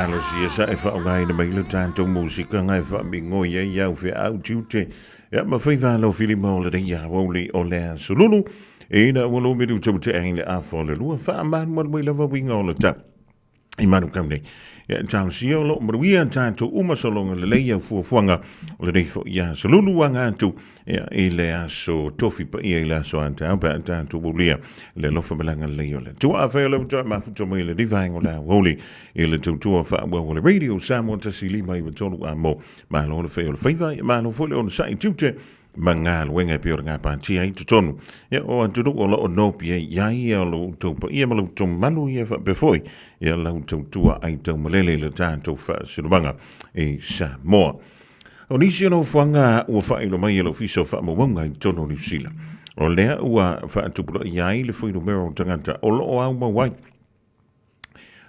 Talosia sa e faaaogaina mai le tatou musika ga e faamigoi ai au feau tiute ia ma faiva alo filima o lenei aoauli o le aso lulu ina ua lumelu tautea i le afa o le lua faamalumalu mai lava uiga o le tau i Manukau nei. Ia, talosia o loo manuia tatou uma sologa lelei au fuafuaga o lenei foi aso lulu aga atu ia, i le aso tofi paia i le aso a taeao pe a tatou aulia le alofa ma le agalelei o le Atua. Afai o lea ua toe mafuta mai i lenei vaega o le aoauli i le tautua faaauau a le Radio Samoa 10593 amo, malo le fai o le faiva, ia malo foi le onosai tiute ma galuega e pei o le gapatia ai totonu ia o atunuu o lo o nopi ai i ai ia lo outou paia ma lo outou mamalu ia faapea foi ia la outou tua ai taumalele i le tatou faasinomaga i Samoa. O nisi o nofoaga ua faailoa mai e le Ofisa o Faamaumauga i totonu o Niu Sila, o lea ua faatupulaia ai le fuainumera o tagata o lo o aumau ai.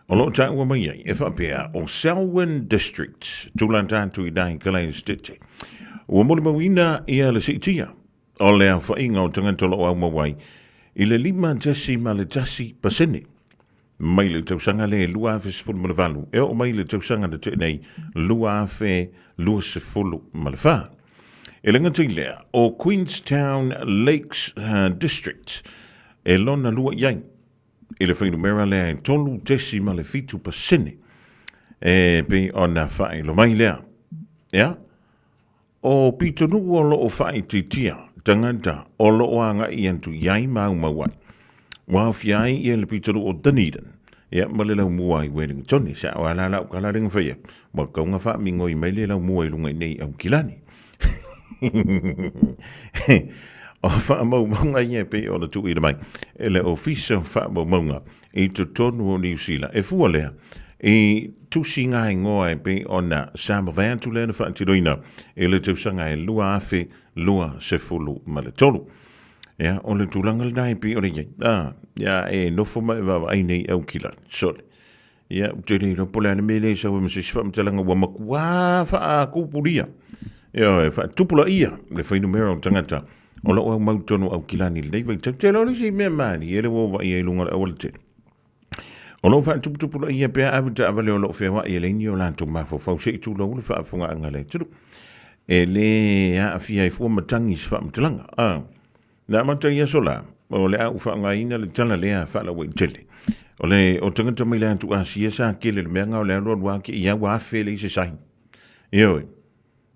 O lo o taua mai ai e faapea o Selwyn District, tulaga atu i Naikala Estate. Ua molimauina ia le siitia o le aofaiga o tagata o lo o aumau ai i le 5.1% mai le tausaga lea 2018 e oo mai le tausaga na tea nei 2024. E le gata i lea, o Queenstown Lakes District e lona lua i ai i le fuainumera lea e 3.7% e pei ona faailoa mai lea. Ia, o pitonuu o lo o faaitiitia tagata o lo o agai atu i ai ma aumau ai. Ua aofia ai ia le pitonuu o Dunedin, ia ma le laumua i Wellington, sa o ala lau kala lenga whaia, ua kaunga whaamingoi mai le laumua i lunga i nei Aukilani. O faamaumauga ia e pei ona tuuina mai e le Ofisa o Faamaumauga i totonu o Niu Sila. E fua lea i tusi gaegoa e pei ona sa mavae atu lea na faatinoina i le tausaga e 2023. Ia, o le tulaga lena e pei ona i ai. Ah, ia, e nofo ma e vaavaai nei Aukilani. Sole. Ia, ou te le iloa po o le a le mea lea e sau ai ma se isi faamatalaga ua matua faatupulia. Ioe, faatupulaia le fuainumera o tagata o lo o aumau i totonu o Aukilani i lenei vaitau. Te iloa o le isi mea malie lea ua ou vaai ai i luga o le aualatele. O lo o faatuputupulaia pea avetaavale o lo o feoai e leai ni o latou mafaufau se i tulou le faafofogaaga a le atunuu. E le aafia ai fua matagi i se faamatalaga. Ah. Na amata i aso la, o le a ou faaaogaina le tala lea faalauaitele. O le o tagata mai le atu Asia sa kele le mea nga o le alu alu ake i au afe le ise sai. Ioe.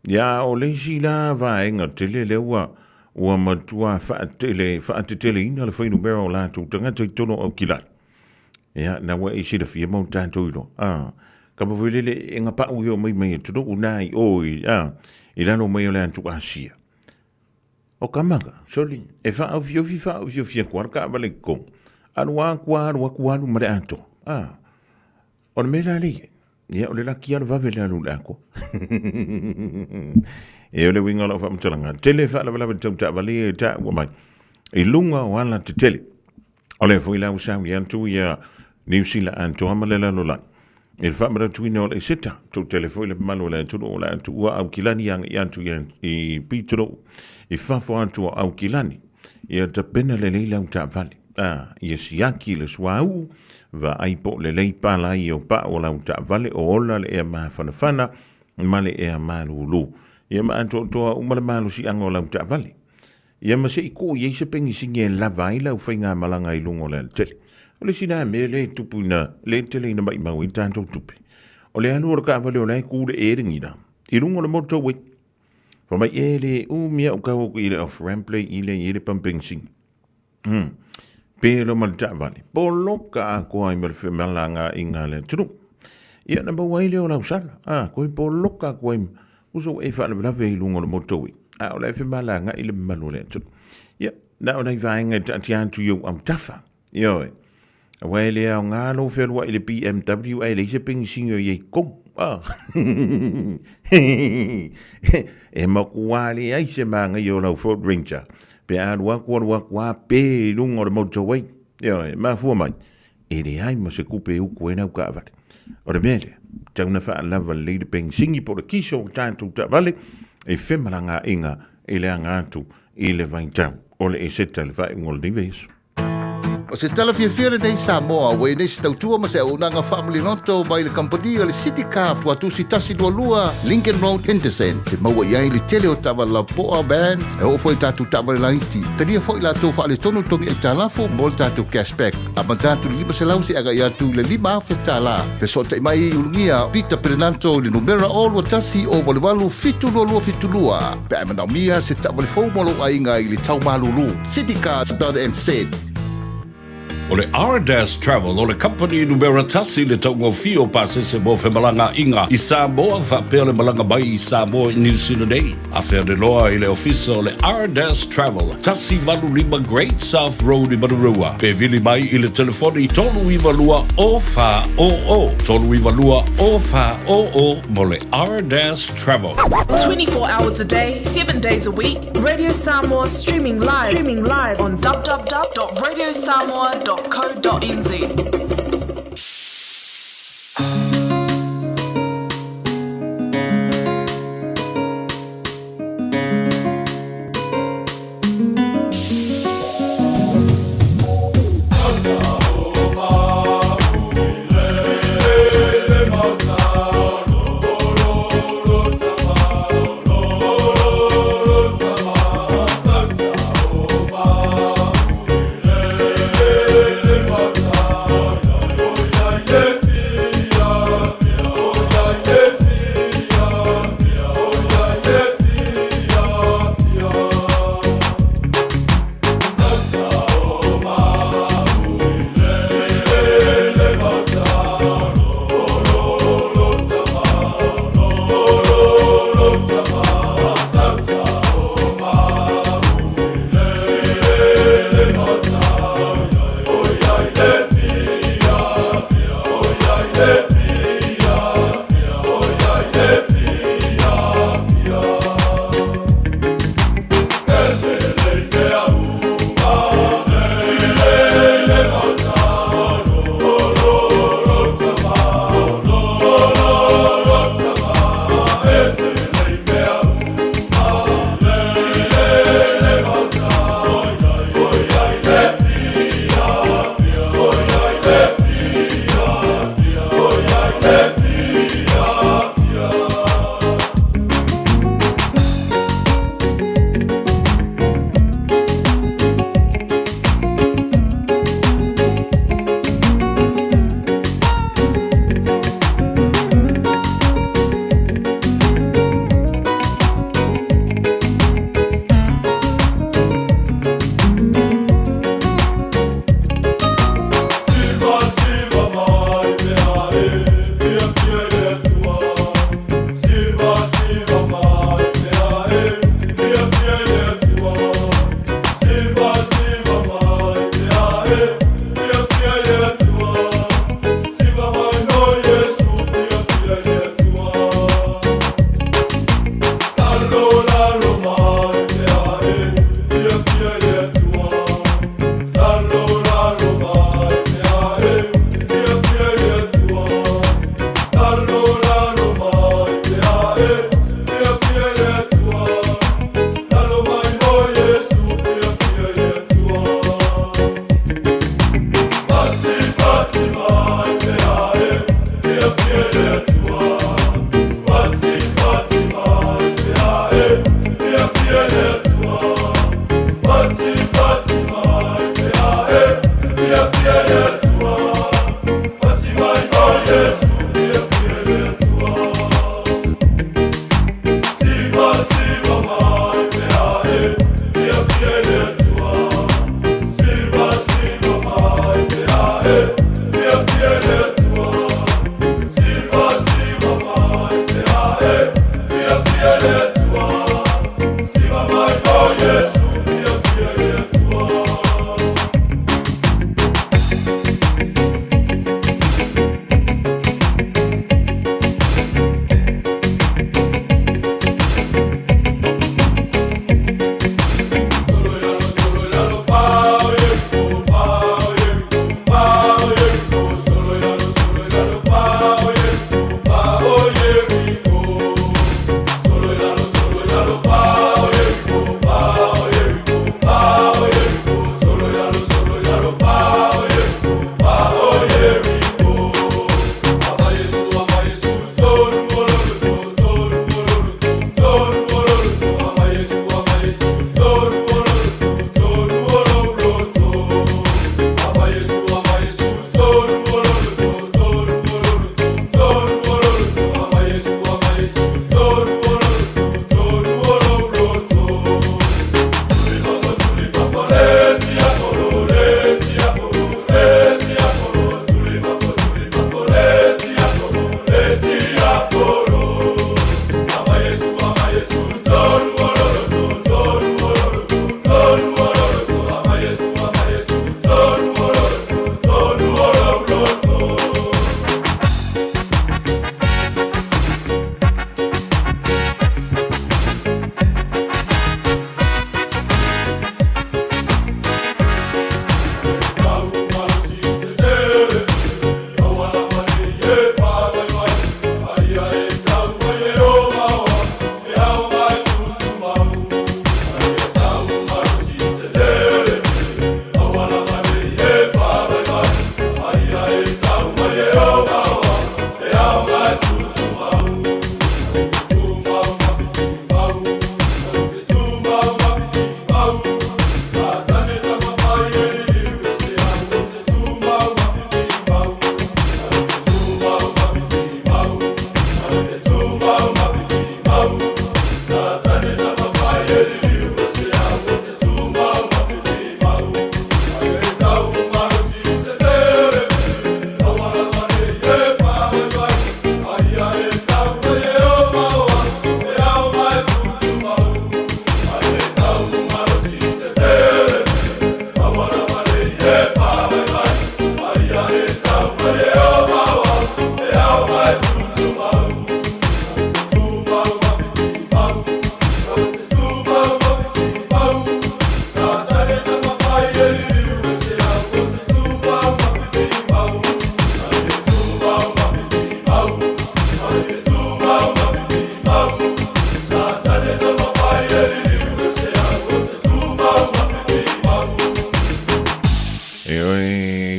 Ia o le isi la vaega tele lea ua ua matua faatele faateteleina le fuainumera o latou tagata i totonu o Aukilani. Ia, na ua e silafia ma o tatou iloa. Ah, kapa foi lele e ngapau i o mai mai atunuu na i o i, ah, i lalo mai o le atu Asia. O ka maka, soli, e whaaofiofia whaaofiofia atu ana kaawale ki kong. Alu aku alu aku alu ma le atoa. Ah, o le mea la lea, ia o le laki alu vave le alu le ako. E o le uiga o lau faamatalaga, tele faalavelave tau taavale ia e taua mai i luga o ala tetele. O lea foi la ua sauni atu ia Niu Sila atoa ma le lalolagi i le faamanatuina o le Eseta. Toatele foi le mamalu o le atunuu o le a tuua Aukilani agai atu i pitonuu i fafo atu o Aukilani. Ia tapena lelei lau taavale. A, ia siaki le suauu, vaai po o lelei palai o pau o lau taavale o ola le ea mafanafana ma le ea malulu. Ia ma atoatoa uma le malosiaga o lau taavale. Ia ma se i kuu i ai se penisini e lava ai lau faigamalaga i luga o le alatele. O le isi lea mea lea e tupu ina, lea e tele ina maimau ai tatou tupe. O le alu o le taavale o la e ku le e lagi i luga o le motorway. Fai mai, e le umi au tau atu i le off ramp lea i i lea e i ai le pamu penisini. Pe loa ma le taavale, poloka atoa ai ma le femalagaaiga a le atunuu. Ia na maua ai lea o lau sala, a, toe poloka atu ai uso ua e faalavelave ai i luga o le motorway, a o la e femalagaai le mamalu o le atunuu. Ia, na o nai vaega e taatia atu i ou autafa. Ioe. Aua e le aoga lou fealuai i le BMW ae leai se penisini o i ai i totonu. A. E matua leai se manaia o lau Ford Ranger pe a alu atu alu atu a pe i luga o le motorway. Ioe, e mafua mai, e leai ma se tupe e utu ai lau taavale. O le mea lea, tatau ona faalava lelei le penisini po o le kiso o le tatou taavale e femalagaaiga i le aga atu i le vaitau o le Eseta i le faaiuga o lenei vaiaso. O se tala fiafia lenei Samoa ua i ai nei se tautua ma se auaunaga faamaliloto mai le kamupani o le City Car Tuatusi 122 Lincoln Road Henderson e maua i ai le tele o taavale lapoa van e oo foi i tatou taavale laiti. Talia foi latou faaletonu togi aitalafu mo le tatou cashback amata atu i le 500 seia agai atu i le $5,000. Fesootai mai i Ulugia Peter Perenanto i le numera 021 088 7272 pe a e manaomia se taavale fou mo lou aiga i le tau malulu. Citycars.nz. O le Ardas Travel o le kamupani numera tasi i le taugofie o pasese mo femalagaaiga i Samoa faapea le malaga mai i Samoa i Niu Sila nei. Afe ane loa i le ofisa o le Ardas Travel, 185 Great South Road i Manurewa, pe vili mai i le telefoni 392 0400, 392 0400 mo le Ardas Travel. 24 hours a day, 7 days a week, Radio Samoa streaming live, streaming live on www.radiosamoa.co.nz.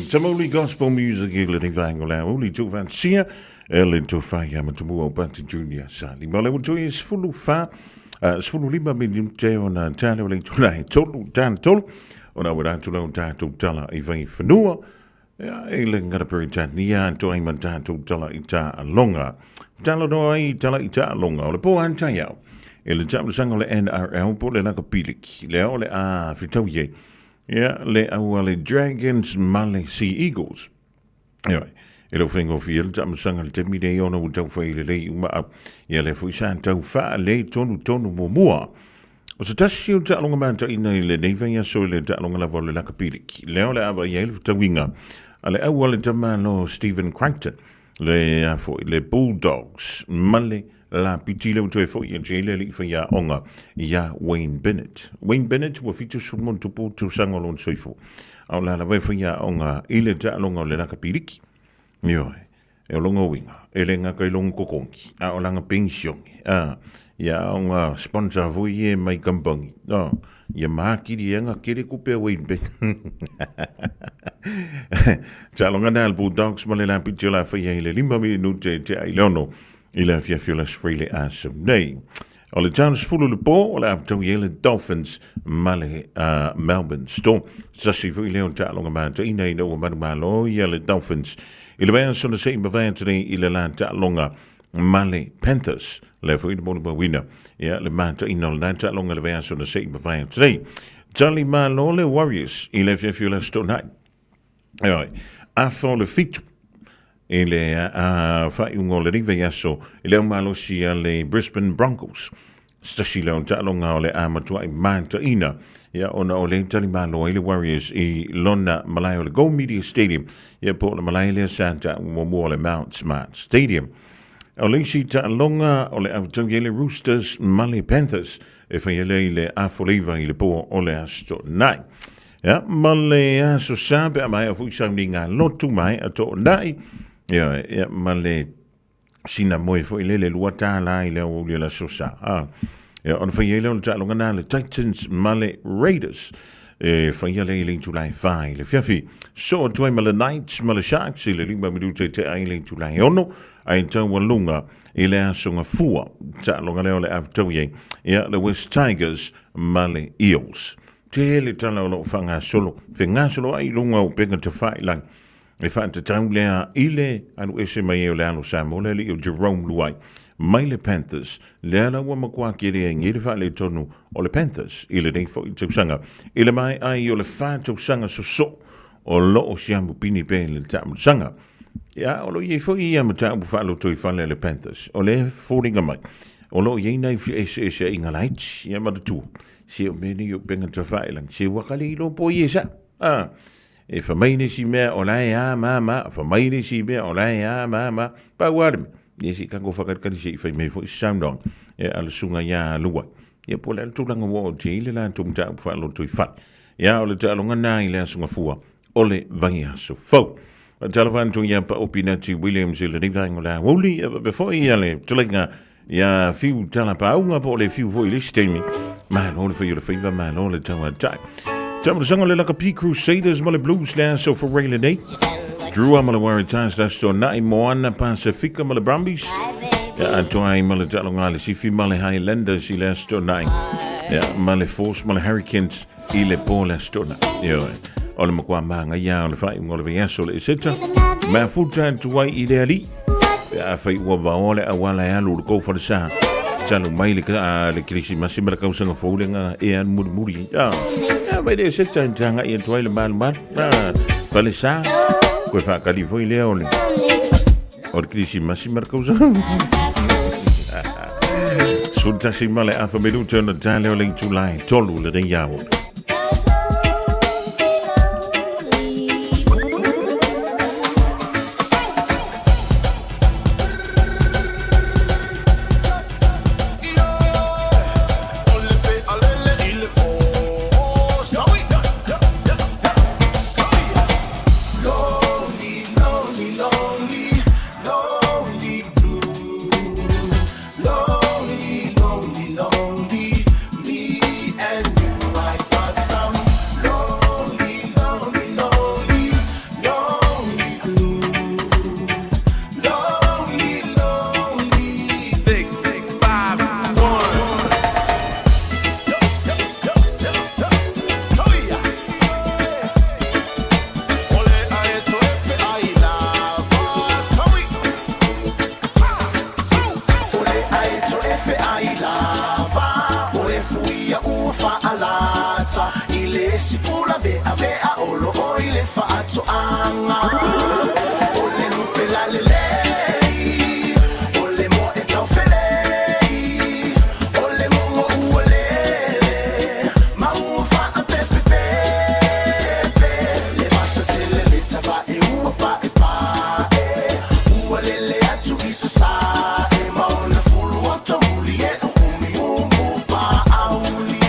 Tamauli Gospel Music i lenei vaega o le aoauli tuufaatasia e le tofa ia Matamua o Pati Junior sa lima o le ua e 14 15 minute ona tale o le itula e tolu tale tolu ona ua rātu lau tātou tala i vai whanua ia i le ngara Peretania to ai ma tātou tala i tā alonga. Tala noa ai tala i tā alonga o le pō an tai au. E le tausaga o le NRL po le laka piliki. Le o le a whitau ye. Ia le aua le Dragons ma le Sea Eagles. Ia, e leo whaingofie le tausaga le temi nei ona ua tau whai le lei uma au. Ia le fui sa tau wha le tonu tonu mo mua. O se tasi o taaloga mataina i lenei vaiaso i le taaloga lava o le lakapiliki. Lea o le ava i ai le fetauiga a le au a le tamālo Stephen Crichton, le a foi le Bulldogs ma le lapiti lea ua toe foi atu ai le alii faiaoga ia Wayne Bennett. Wayne Bennett ua 70 tausaga o lona soifua, a o la lava e faiaoga i le taaloga o le lakapiliki. Ioe. E o longa uiga, e le gata i longa totogi, a o lana penisione, a, ia a o nga sponsor foi ia e mai kamupani, a, ia makili e nga kele tupe a Wayne Bennett. Taaloga na le Bulldogs ma le lapiti o la whaia i le 5 minute e tea i le ono i le afiafi o le aso Fai le aso nei. O le tau 10 le po, o le apatau i le Dolphins ma le Melbourne Storm. Sasi foi lea o taaloga mataina ina ua manumalo ia le Dolphins i le vaiaso na sei mavae atu nei i le la taaloga ma le Panthers. Lea foi na molimauina ia le mataina o lena taaloga i le vaiaso na sei mavae atu nei. Tali malo le Warriors i le afiafi o le aso Toonai. Ioe, afa o le 7 i le faaiuga o lenei vaiaso i le aumalosi a le Brisbane Broncos. Se tasi lea o taaloga o le a matuai mataina ia ona o le talimalo ai le Warriors i lona malae o le Go Media Stadium ia po o le malae lea sa taua muamua o le Mount Smart Stadium. O le isi taaloga o le autau i ai le Roosters ma le Panthers e fai ai lea i le afoleiva i le po o le Aso Toonai. Ia, ma le aso sa pe a maea foi sauniga lotu maea toonai, ia, ia, ma le sina moe foi lele $2 i le aoauli o le aso sa. A, ia, ona fai ai lea o le taaloga na le Titans ma le Raiders. E faia lea i le itula e 4 i le afiafi. Soo atu ai ma le Knights ma le Sharks i le 5 minuta i tea i le itula e 6, ai taualuga i le aso gafua. Taaloga lea o le avetaui ai, ia, le West Tigers ma le Eels. Tele tala o lo o faagasolo, fegasolo ai i luga o upega tafailagi. E faatatau lea i le alu ese mai ai o le alo Samoa le alii o Jerome Luai mai le Panthers, lea la ua matua kele ai nei le faaletonu o le Panthers i lenei foi tausaga. I le maea ai o le fa tausaga sosoo o lo o siamu pini pea i le taamilosaga. Ia, o lo o i ai foi ia mataupu faalotoifale a le Panthers, o le foliga mai, o lo o i ai nai feeseeseaiga laiti, ia manatua, Se o mea nei o upega tafailagi, se ua ka le iloa po o i e sao. A, e fa mai le isi mea o la e a ma ma, fa mai le isi mea o la e a ma ma, pau lava le mea, ia se i tatou faakalikali se i fai mai foi se saunoaga e a le susuga ia Luai. Ia po o le a le tulaga ua oo atu ai le latou mataupu faalotoifale. Ia o le taaloga lena i le Aso Gafua o le vaiaso fou. Talofa atu ia Pao Pinati Williams i lenei vaega o le aoauli, e faapea foi ia le fetalaiga ia Fiu Talapauga po o le Fiu foi i le isi taimi. Malo le fai o le faiva, malo le tauatai. Taamilosaga o le Lakapi Crusaders ma le Blues le aso Forai lenei. Drua ma le Waratahs le aso Toonai, Moana Pasifika ma le Brumbies. Ia atoa ai ma le taaloga a le Sifi ma le Highlanders i le aso Toonai. Ia ma le Force ma le Hurricanes i le po le aso Toonai. Ioe. O le matua māngaia o le faaiuga o le vaiaso o le Eseta. Mafuta atu ai i le alii. Pe afai ua vaoa le auala e alu i le kou falesa. Talu mai le, le Kerisimasi ma le kausaga fou le nga e alu mulimuli. Ah, ah, vai le Eseta e tāngai atu ai le malumalu. Ah, falesa. Koe whaakali foi lea o le, o le Kerisimasi ma le kausaga. 11 ma le afa minuta ona tale o le itula e 3 lenei aoauli. le isi pula ve'ave'a o lo'o i le fa'ato'aga. O le lupe lalelei, o le moa e taufelei, o le mogo ua lele ma ua fa'apepepepe. Le vasa tele le tava'e ua pa'epa'e, ua lele atu i sasa'e ma ona fulu oto muli e umiumu pa'auli.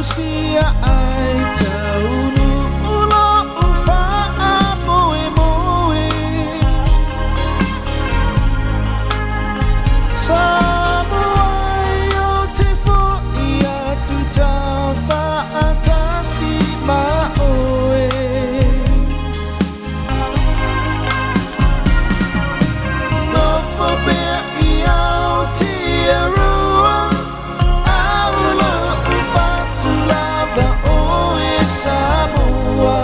tausia ai taunuu lo'u fa'amoemoe. Samoa ai ou te fo'i atu taufa'atasi ma oe. Nofo pea i Aotearoa, a o lo'u fatu lava oe Samoa.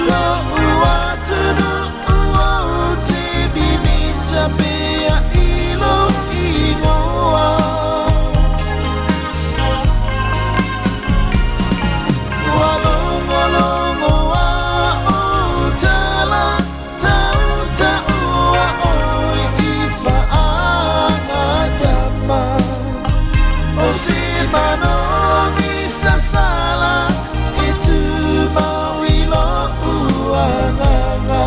Lo'u atunuu ou te mimita pea i lou igoa. Ua logologo a ou tala, tautaua oe i faagatama. O se manogi sasala e tumau i lo'u agaga.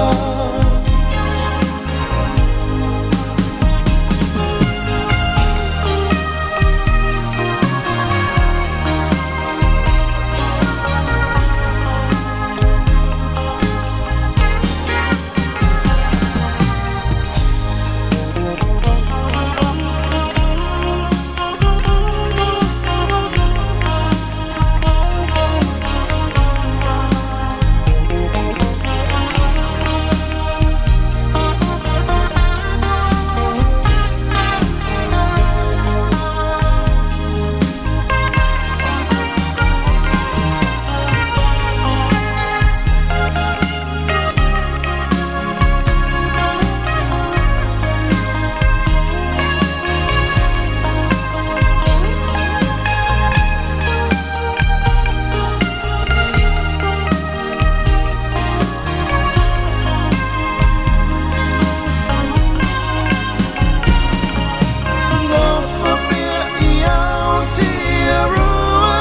Nofo pea i Aotearoa,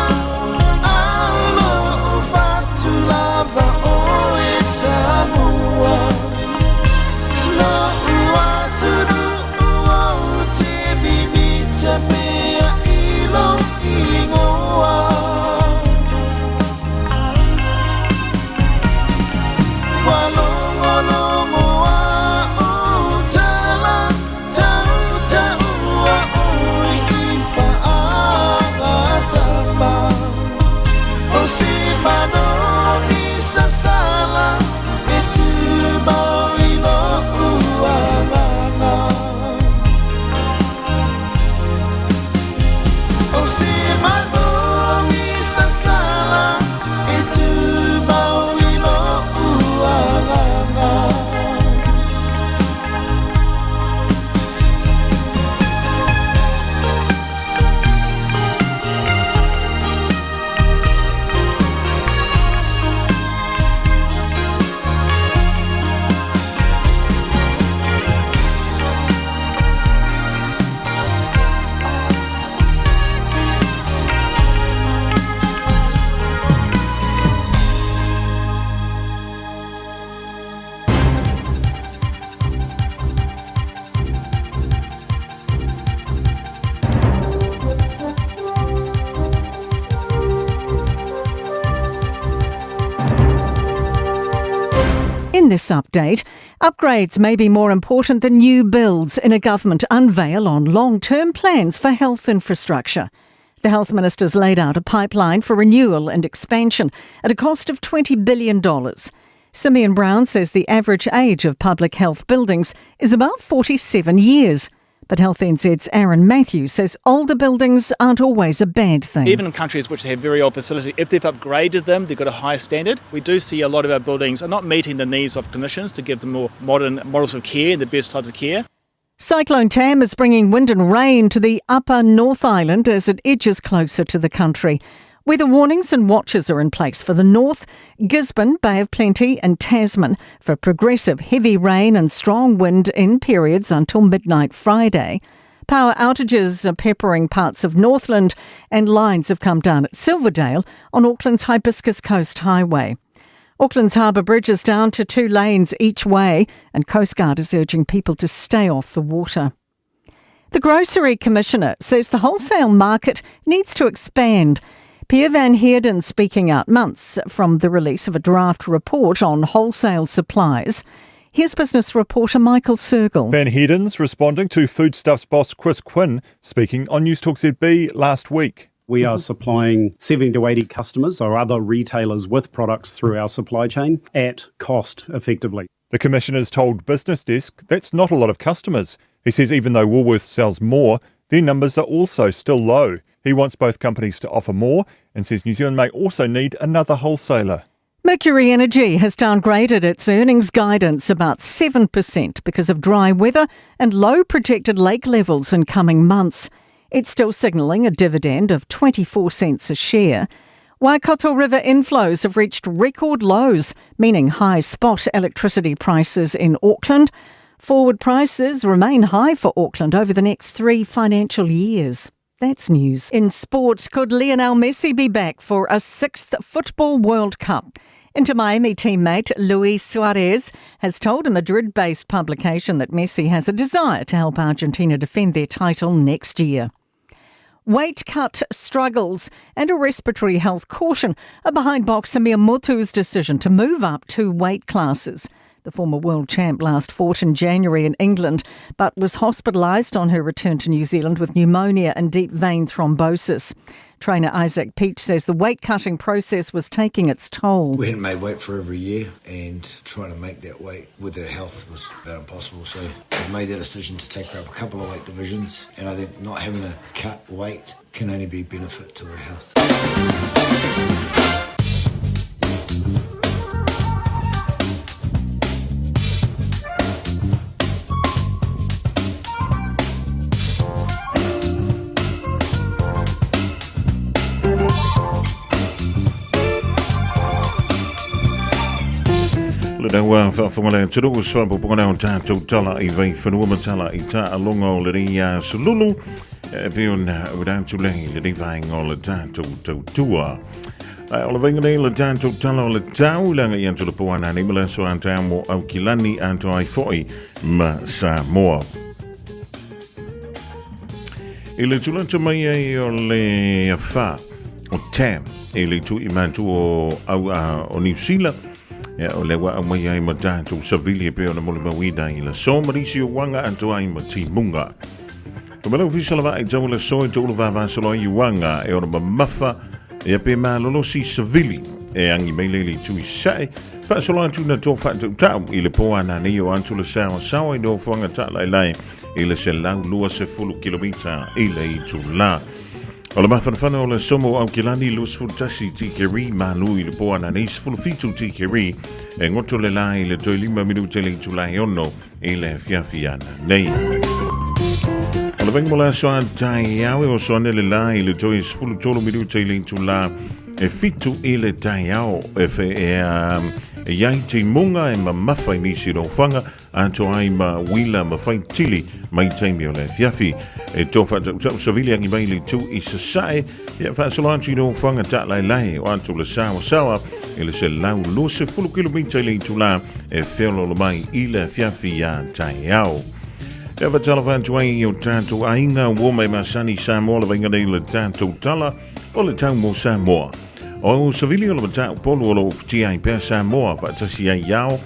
a o lo'u fatu lava oe Samoa. Lo'u atunuu ou te mimita pea i lou igoa. Ua logologo a ou tala, tautaua oe i faagatama. O se manogi sasala e tumau i lo'u agaga. O se manogi sasala e tumau i lo'u agaga. In this update, upgrades may be more important than new builds in a government unveil on long-term plans for health infrastructure. The health minister's laid out a pipeline for renewal and expansion at a cost of $20 billion. Simeon Brown says the average age of public health buildings is about 47 years. But Health NZ's Aaron Matthews says older buildings aren't always a bad thing. Even in countries which have very old facilities, if they've upgraded them, they've got a higher standard. We do see a lot of our buildings are not meeting the needs of clinicians to give them more modern models of care and the best types of care. Cyclone Tam is bringing wind and rain to the upper North Island as it edges closer to the country. Weather warnings and watches are in place for the North, Gisborne, Bay of Plenty and Tasman for progressive heavy rain and strong wind in periods until midnight Friday. Power outages are peppering parts of Northland and lines have come down at Silverdale on Auckland's Hibiscus Coast Highway. Auckland's Harbour Bridge is down to 2 lanes each way and Coast Guard is urging people to stay off the water. The Grocery Commissioner says the wholesale market needs to expand. Pierre Van Heerden speaking out months from the release of a draft report on wholesale supplies. Here's business reporter Michael Sergel. Van Heerden's responding to Foodstuffs boss Chris Quinn speaking on News Talk ZB last week. We are supplying 70 to 80 customers or other retailers with products through our supply chain at cost effectively. The commissioner's told Business Desk that's not a lot of customers. He says even though Woolworths sells more, their numbers are also still low. He wants both companies to offer more and says New Zealand may also need another wholesaler. Mercury Energy has downgraded its earnings guidance about 7% because of dry weather and low projected lake levels in coming months. It's still signalling a dividend of 24 cents a share. Waikato River inflows have reached record lows, meaning high spot electricity prices in Auckland. Forward prices remain high for Auckland over the next three financial years. That's news. In sport, could Lionel Messi be back for a sixth Football World Cup? Inter Miami teammate Luis Suarez has told a Madrid based publication that Messi has a desire to help Argentina defend their title next year. Weight cut struggles and a respiratory health caution are behind boxer Mea Motu's decision to move up two weight classes. The former world champ last fought in January in England, but was hospitalised on her return to New Zealand with pneumonia and deep vein thrombosis. Trainer Isaac Peach says the weight cutting process was taking its toll. We hadn't made weight for over a year, and trying to make that weight with her health was about impossible. So we made that decision to take her up a couple of weight divisions, and I think not having to cut weight can only be benefit to her health. Le tau a whaafonga le turu swa pupunga o tātou tala i vei whanua matala i tā alonga o le rei a sululu e pe ona ua le le rei vaenga o le tātou tautua. O le vainga nei le tātou tala o le tau langa i atu le poana nei ma le aso a taeao mo Aukilani atoa ai fo'i ma Samoa. I le tulata mai ai o le wha o Tam i le tui mātua o, au, a, o Niu Sila ia, o le ua au mai ai ma tātou savili e pe ona molimauina i le so ma nisi o uaga atoa ai ma timuga. Ko mea ofisa lava i tau le so i tō vavasolo ai uaga e ona mamafa ia pe malolosi savili e angi mai le le tui sae faasolo atu na tō whaatautau i le pō ana nei o atu le sawa sawa i nofoanga tālaelae i le 120 kilomita i le itulā. O le mafanafana o le somo Aukilani 21 tikeri malu i le pō ana nei 17 tikeri e ngoto le la i le toe lima minute le itulā e ono i le afiafi ana nei. O le vainga mo le aso a taeao e oso ane le la i le toe 13 minute i le itulā e fitu i le taeao e whe e, e iai te munga e mamafa i nisi rōwhanga atoa ai ma uila ma whai tili mai taimi o le afiafi. E tō whaatautau savili angi mai le tū i sasae ia whaasolo atu i rōwhanga tālaelae o atu le sawa sawa i le 120 kilomita i le itulā e wheololo mai i le afiafi a taeao. E whatalafa atu ai i o tātou aiga ua mai masani Samoa le vainga nei le tātou tala o le tau mō Samoa. O savili o le matau polu o lo o futia ai pea Samoa faatasi ai iao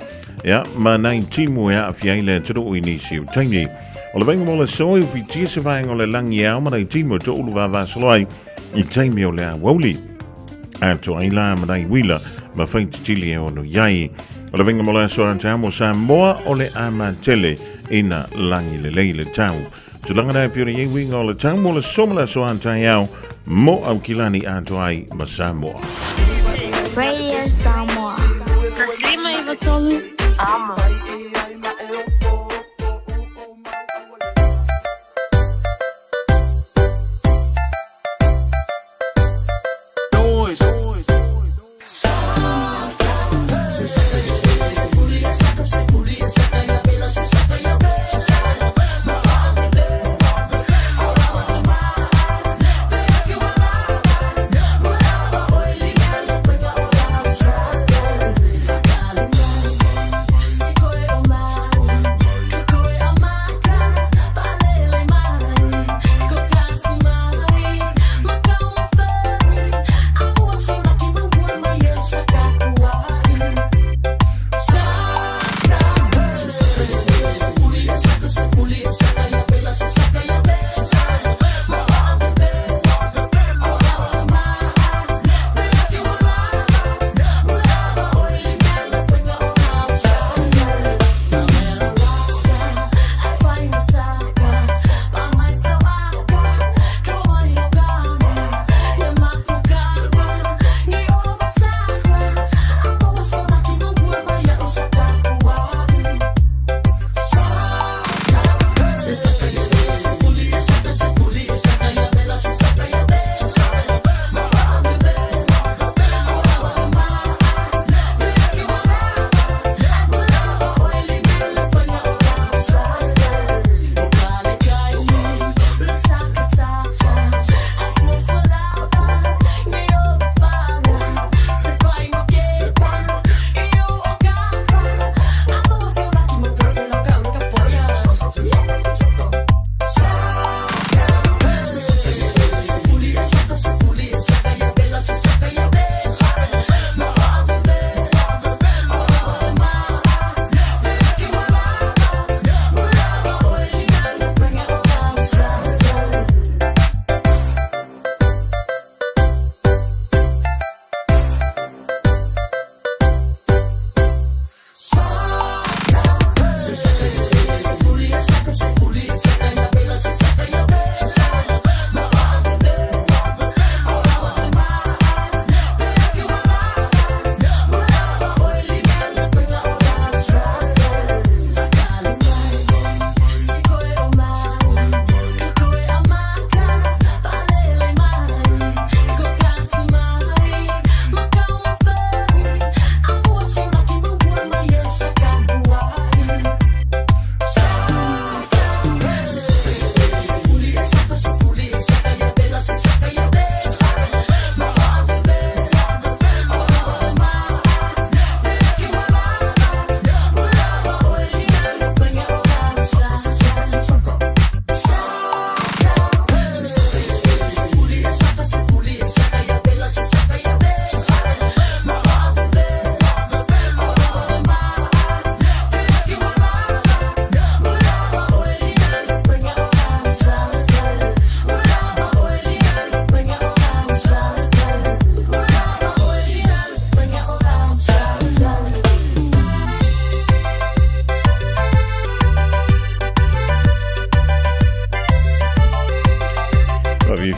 ia ma nai timu e aafia ai le atunuu i nisi o taimi. O le vainga mo le aso e ufitia se vaega o le lagi ao ma nai timu e toulu vavasolo ai i taimi o le aoauli. Atoa ai la ma nai uila ma faititili e ono i ai. O le vainga mo le aso a taeao mo Samoa o le a matele ina lagi lelei le tau. Tulaga na e pei ona i ai uiga o le tau mo le aso ma le aso a taeao mo Aukilani atoa ai ma Samoa. Radio Samoa. 153 Amo.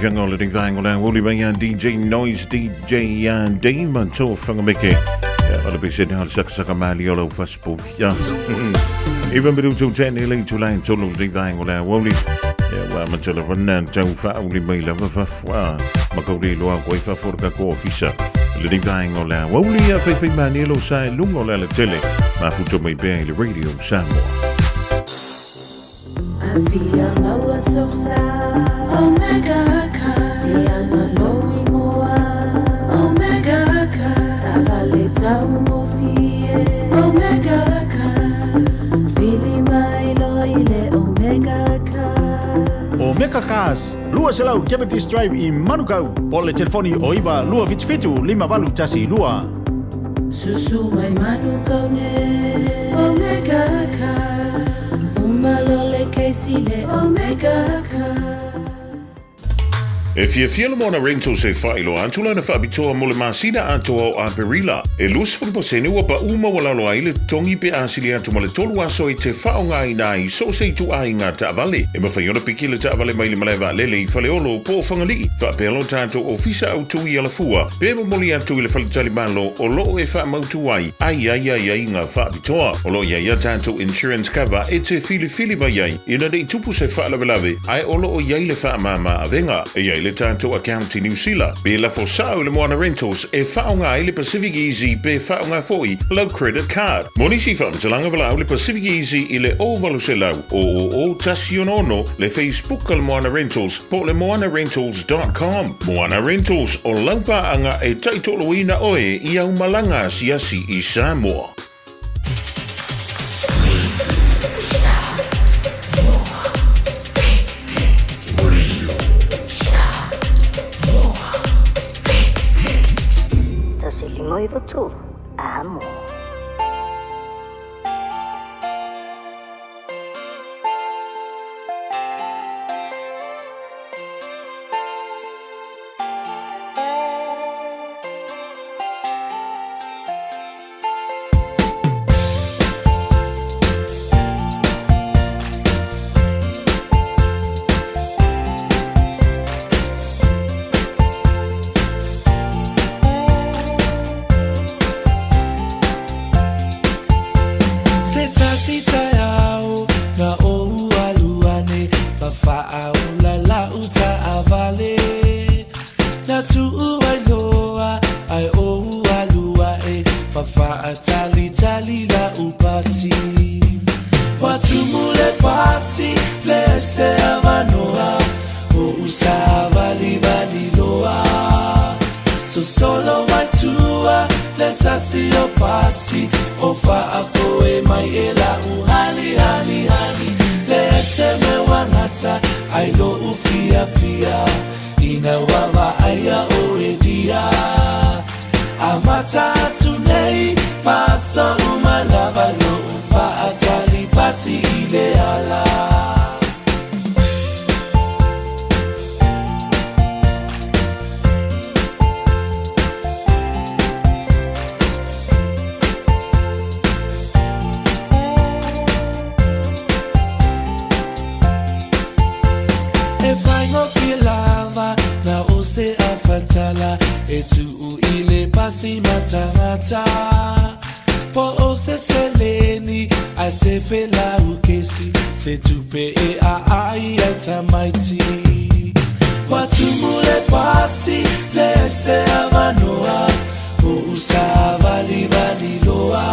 tauaofiaga o lenei vaega o le aoauli mai ia DJ Noise, DJ Dave ma Tofaga Meke. Ia, o le pese lea o le sakasaka malie o lau fasipovi. Ia, iva minutu tene le itula e tolu lenei vaega o le aoauli. Ia, ua amata lava na tau faauli mai lava fafo ma kau le iloa koe fafo o le tatou ofisa. Lenei vaega o le aoauli, ia faifai malie lou sa i luga o le alatele. Mafuta mai pea i le Radio Samoa. Afia maua sosa Omega Car Ianga lou ingoa Omega Car Taavale taugofie Omega Car Vili mai loa i le Omega Car. Omega Cars, 200 Cavendish Drive i Manukau, po o le telefoni o 9 277 5812. Susu mai Manukau nei Omega Cars Uma loa le kesi le Omega Cars. E fiafia le Moana Rentals e faailoa atu lana faapitoa mo le masina atoa o Aperila. E 20% ua paʻu maualalo ai le totogi pe a sili atu ma le tolu aso e te faaaogaina ai so o se ituaiga taavale. E mafai ona piki le taavale mai le malae vaalele i Faleolo po o Fagalii, faapea lo tatou ofisa autu i Alafua, pe momoli atu i le faletalimalo o lo o e faamautu ai ai ai aiaiga faapitoa. O lo o i ai a tatou insurance cover e te filifili mai ai ina ne i tupu se faalavelave ae o lo o i ai le faamama avega. E i ai le tatou account i Niu Sila, pe lafo sao i le Moana Rentals e faaaoga ai le Pacific Easy pe faaaoga foi lau credit card. Mo nisi faamatalaga valaau le Pacific Easy i le 0800 000 166, le Facebook a le Moana Rentals po o le moanarentals.com. Moana Rentals, o lau paaga e taitoloina oe i au malaga asiasi i Samoa. 153, amo. Se tasi taeao na ou alu ane ma faaola lau taavale Na tuu ai loa ae ou alu ae ma faatalitali lau pasi Ua tumu le pasi le ese avanoa Oʻu savalivali loa Sosolo mai tua le tasi o pasi O faafoe mai e lau hani hani hani Le ese me ua gata ai loʻu fiafia Ina ua vaaia oe dia Amata atu nei ma aso uma lava Loʻu faatali pasi i le ala. E faigofie lava na o se afatala e tuu i le pasi matagata Po o se seleni ae se felaukesi se tupe e aai ai tamaiti Ua tumu le pasi le ese avanoa Oʻu savalivali loa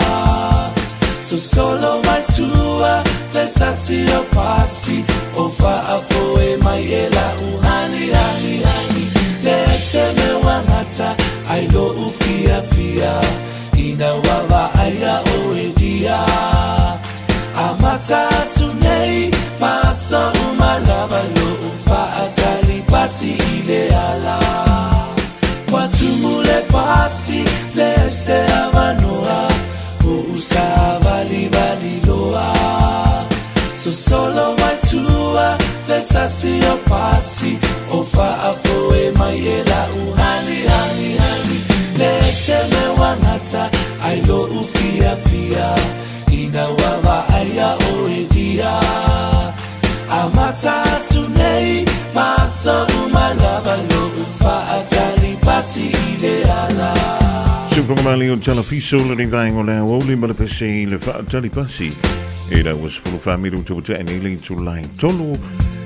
Sosolo mai tua le tasi o pasi O faafoe mai e lau hani hani hani Le ese me ua gata ai loʻu fiafia Ina ua vaaia oe dia Amata atu nei ma aso uma lava Loʻu faatali pasi i le ala Ua tumu le pasi le ese avanoa Oʻu savalivali loa Sosolo mai tua le tasi o pasi O faafoe mai e lau hani hani hani Le ese me ua gata ai loʻu fiafia Ina ua vaaia oe dia Amata atu nei ma aso uma lava. i le ala. Sufogamali o Talafiso le vaenga o le aoauli ma le pese i le faatalipasi i le ua 14 minuta ua tea nei le itulai tolu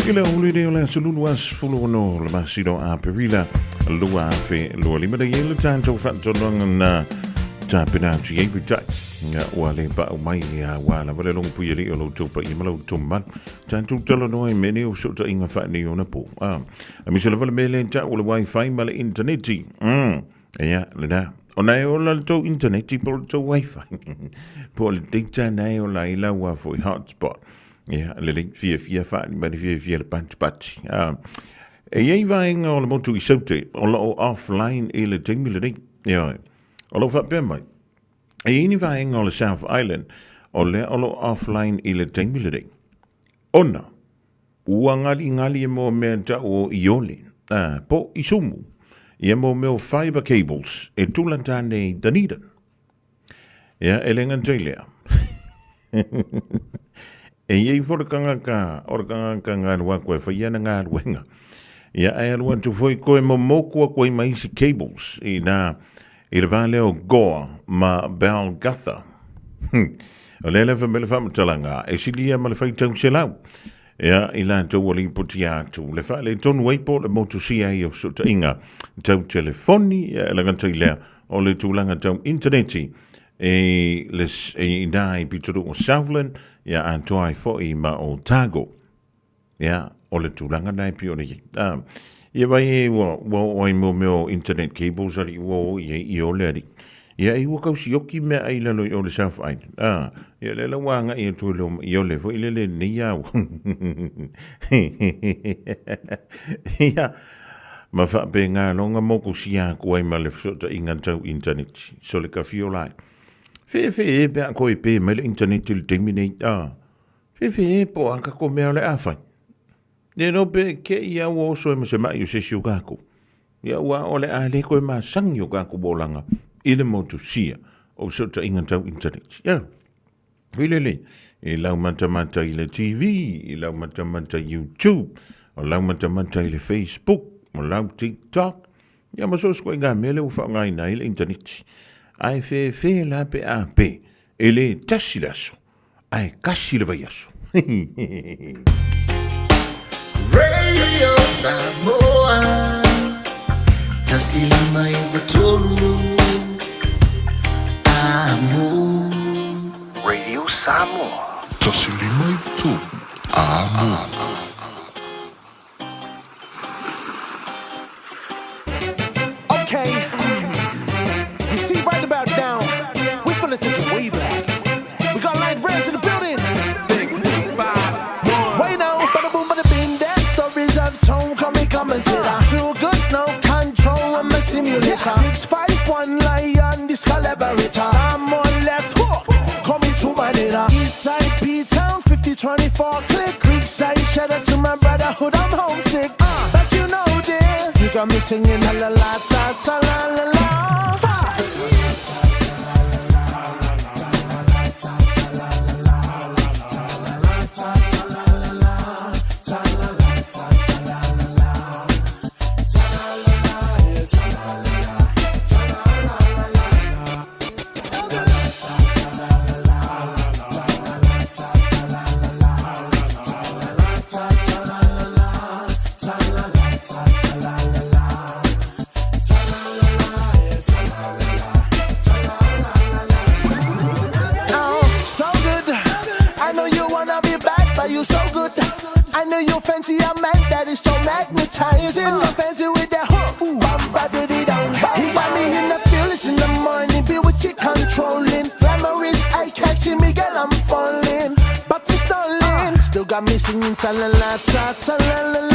i le aoauli nei o le aso lulu aso 16 le masina o Aperila 2025 le i le tatou faatonuga na tapena atu i ai peitai ua le paau mai ia ua lava le logo pui alii o lo outou paia ma lo outou mamalu tatou talanoa i mea nei o fesootaiga faaneionapo aemaise lava le mea lea e tau o le wifi ma le initaneti. Ia, lena. O na e ola le tou initaneti po o le tou wifi. Po o le data na e ola ai lau a foi hotspot. Ia, lelei, fiafia faali mai le fiafia le patipati. E i ai vaega o le motu i Saute o lo o offline i le taimi lenei. Ioe. O lo o faapea mai, e i ai ni vaega o le South Island o lea o lo o offline i le taimi lenei. Ona, ua galigali e mo mea tau o iole, a, po i sumu, ia mo mea o fiber cables e tula tane i Dunedin. Ia, e le gata i lea. E i ai foi le tagata, o le tagata galu atu e fai ana galuega. Ia, ae alu atu foi toe momoku atu ai ma isi cables i na i le va lea o Gore ma Balgutha. O lea lava me le faamatalaga, e silia ma le faitau 100. Ia, i latou ua lipotia atu le faaletonu ai po o le motusia ai o fesootaiga tau telefoni, ia, e le gata i lea, o le tulaga tau initaneti e le, e i ina i pitonuu o Southland, ia atoa ai foi ma Otago. Ia, o le tulaga na e pei ona i ai. Ah, ia vai e ua, ua oo ai mo mea o internet cables ali ua oo i ai i o le ali. Ia, e ua kau sioki mea ai lalo i o le South Island. Ah, ia le la ua agai atu i le i o le foi le le nei au. Ia, ma whaapenga longa moko sia aku ai ma le fesootaiga tau internet. So le kawhiola ai. Whewhe e pea koe pe mai le internet i le taimi nei. Ah, Whewhe e po a ka ko mea o le a whai. Le no pe ke i au o oso e ma se mai o se si o kākou. Ia ua o le a le koe masangi o kākou olanga i le motu sia o fesootaiga tau internet. Ia, hui lele, i lau matamata i le TV, i lau matamata i YouTube, o lau matamata i le Facebook, o lau TikTok, ia ma so o se koe ngā mea le ua whaongaina ai le internet. Ae whewhe la pe a pe, e le tasi le aso, ae kasi le vaiaso. Radio Samoa 153 Amo. Radio Samoa. 153 Amo. Okay, you see right about now, we're finna take it way back. We got light rails in the building. Wait now, bada boom, bada bing, that stories I've told, call me commentator. Too good, no control, I'm a simulator. 651 lion, this collaborator. Someone left hook, call me two man Eastside P Town, 5024 click. Creekside, shout out to my brotherhood, I'm homesick. But you know this, you got me singing la la la ta ta la la la. Five. Oh, so good. I know you wanna be bad, but you so good. I know you fancy a man that is so magnetizing. So fancy with that hook. Ooh, bum, ba, diddy, dum. He got me in the feelings in the morning, be with you controlling. Glamour is eye catching me, girl, I'm falling. But it's stalling. Still got me singing ta la la ta ta la la la.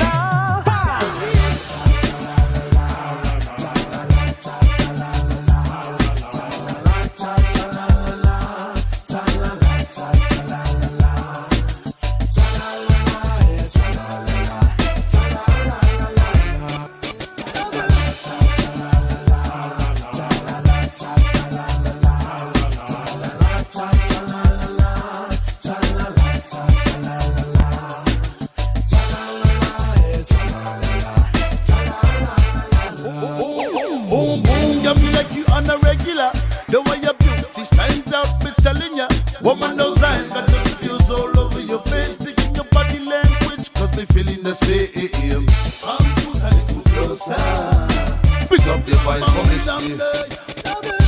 Sunday.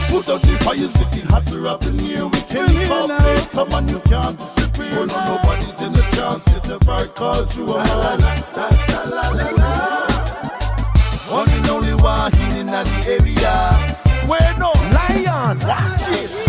Put out the fires, getting hotter up in here. We can't stop it. Someone you can't disappear. No, nobody's in the chance. Get a right cause you are mine. One and only Wahine in the area. Where no lion, watch it.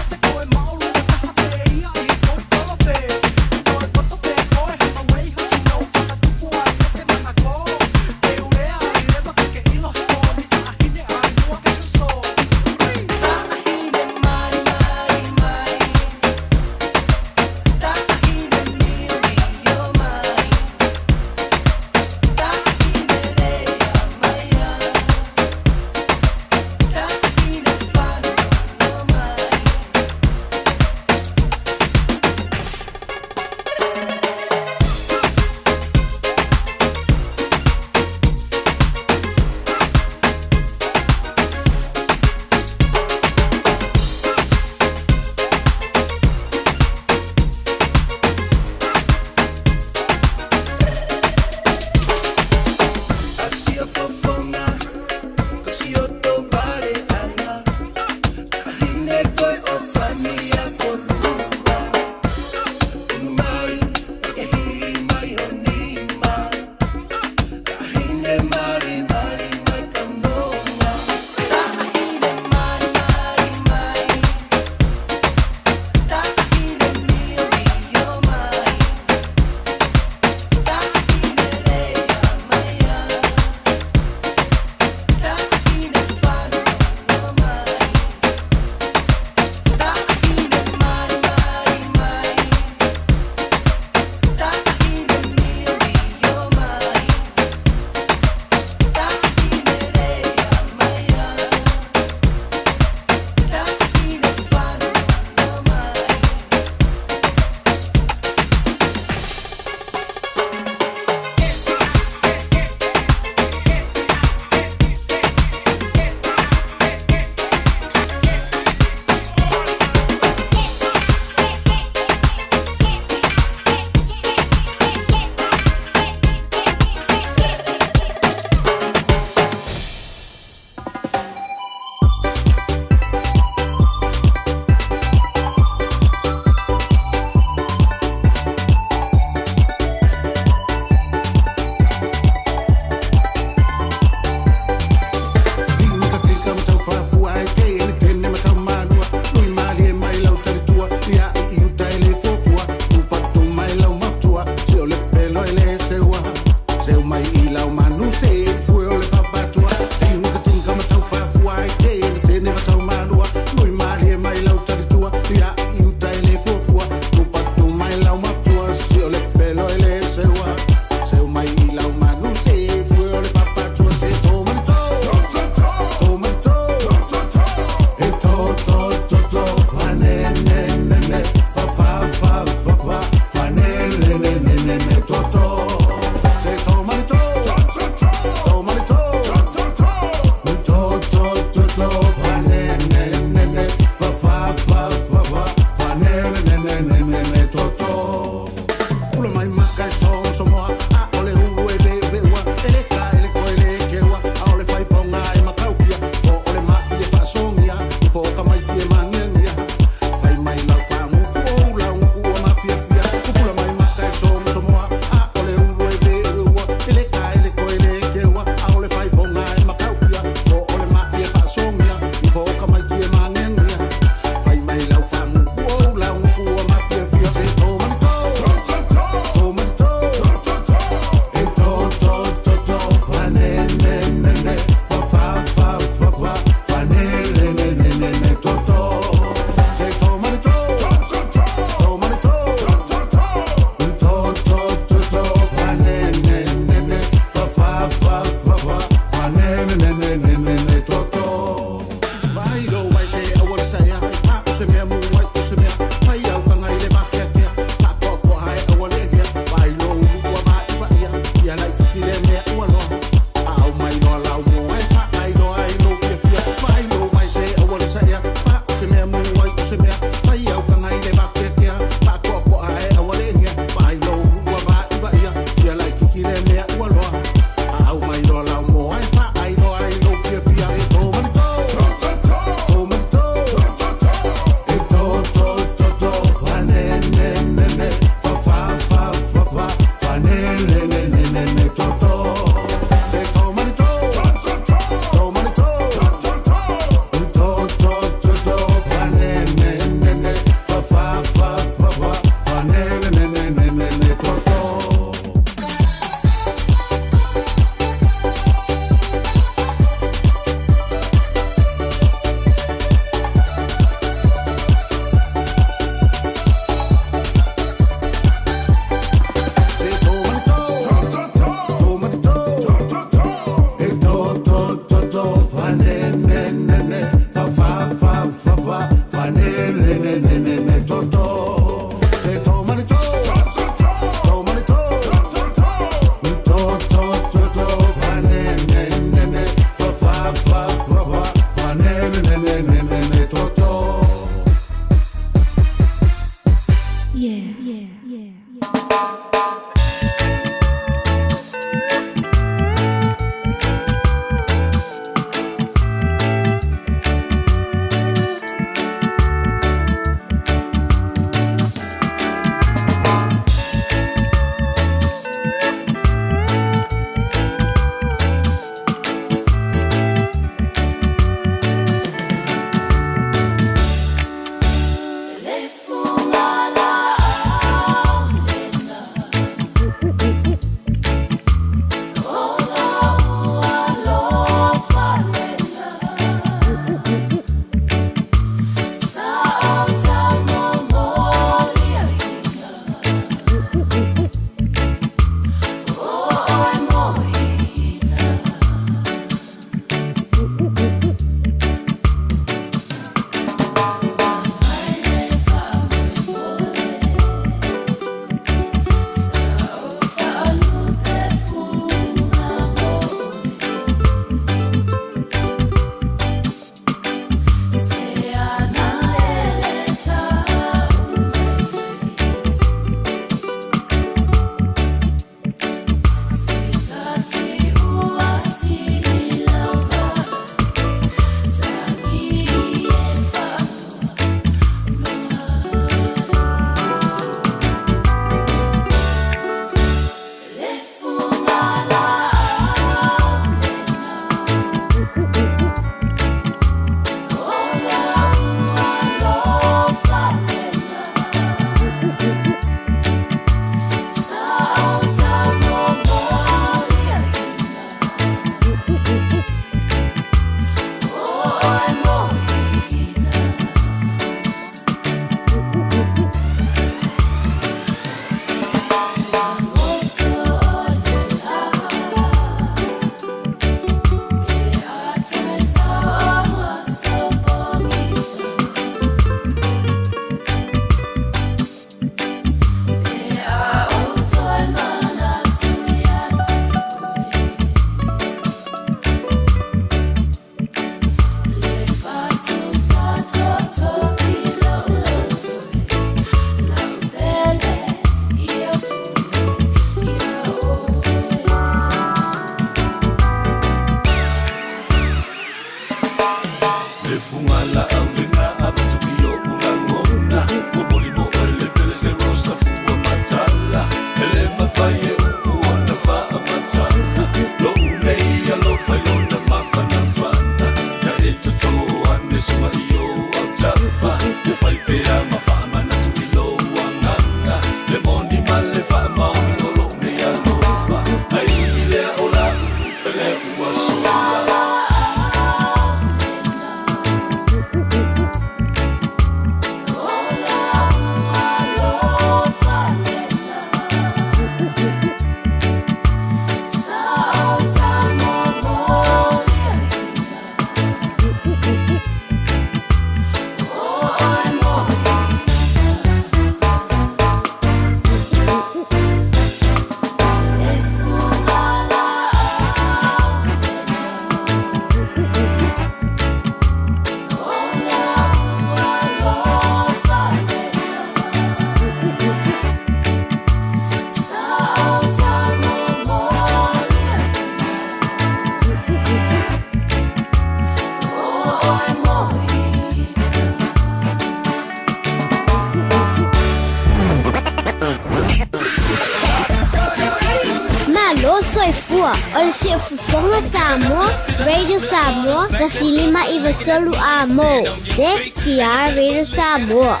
Soifua o le Siufofoga Samoa, Radio Samoa, 1593 A mo, CKR Radio Samoa.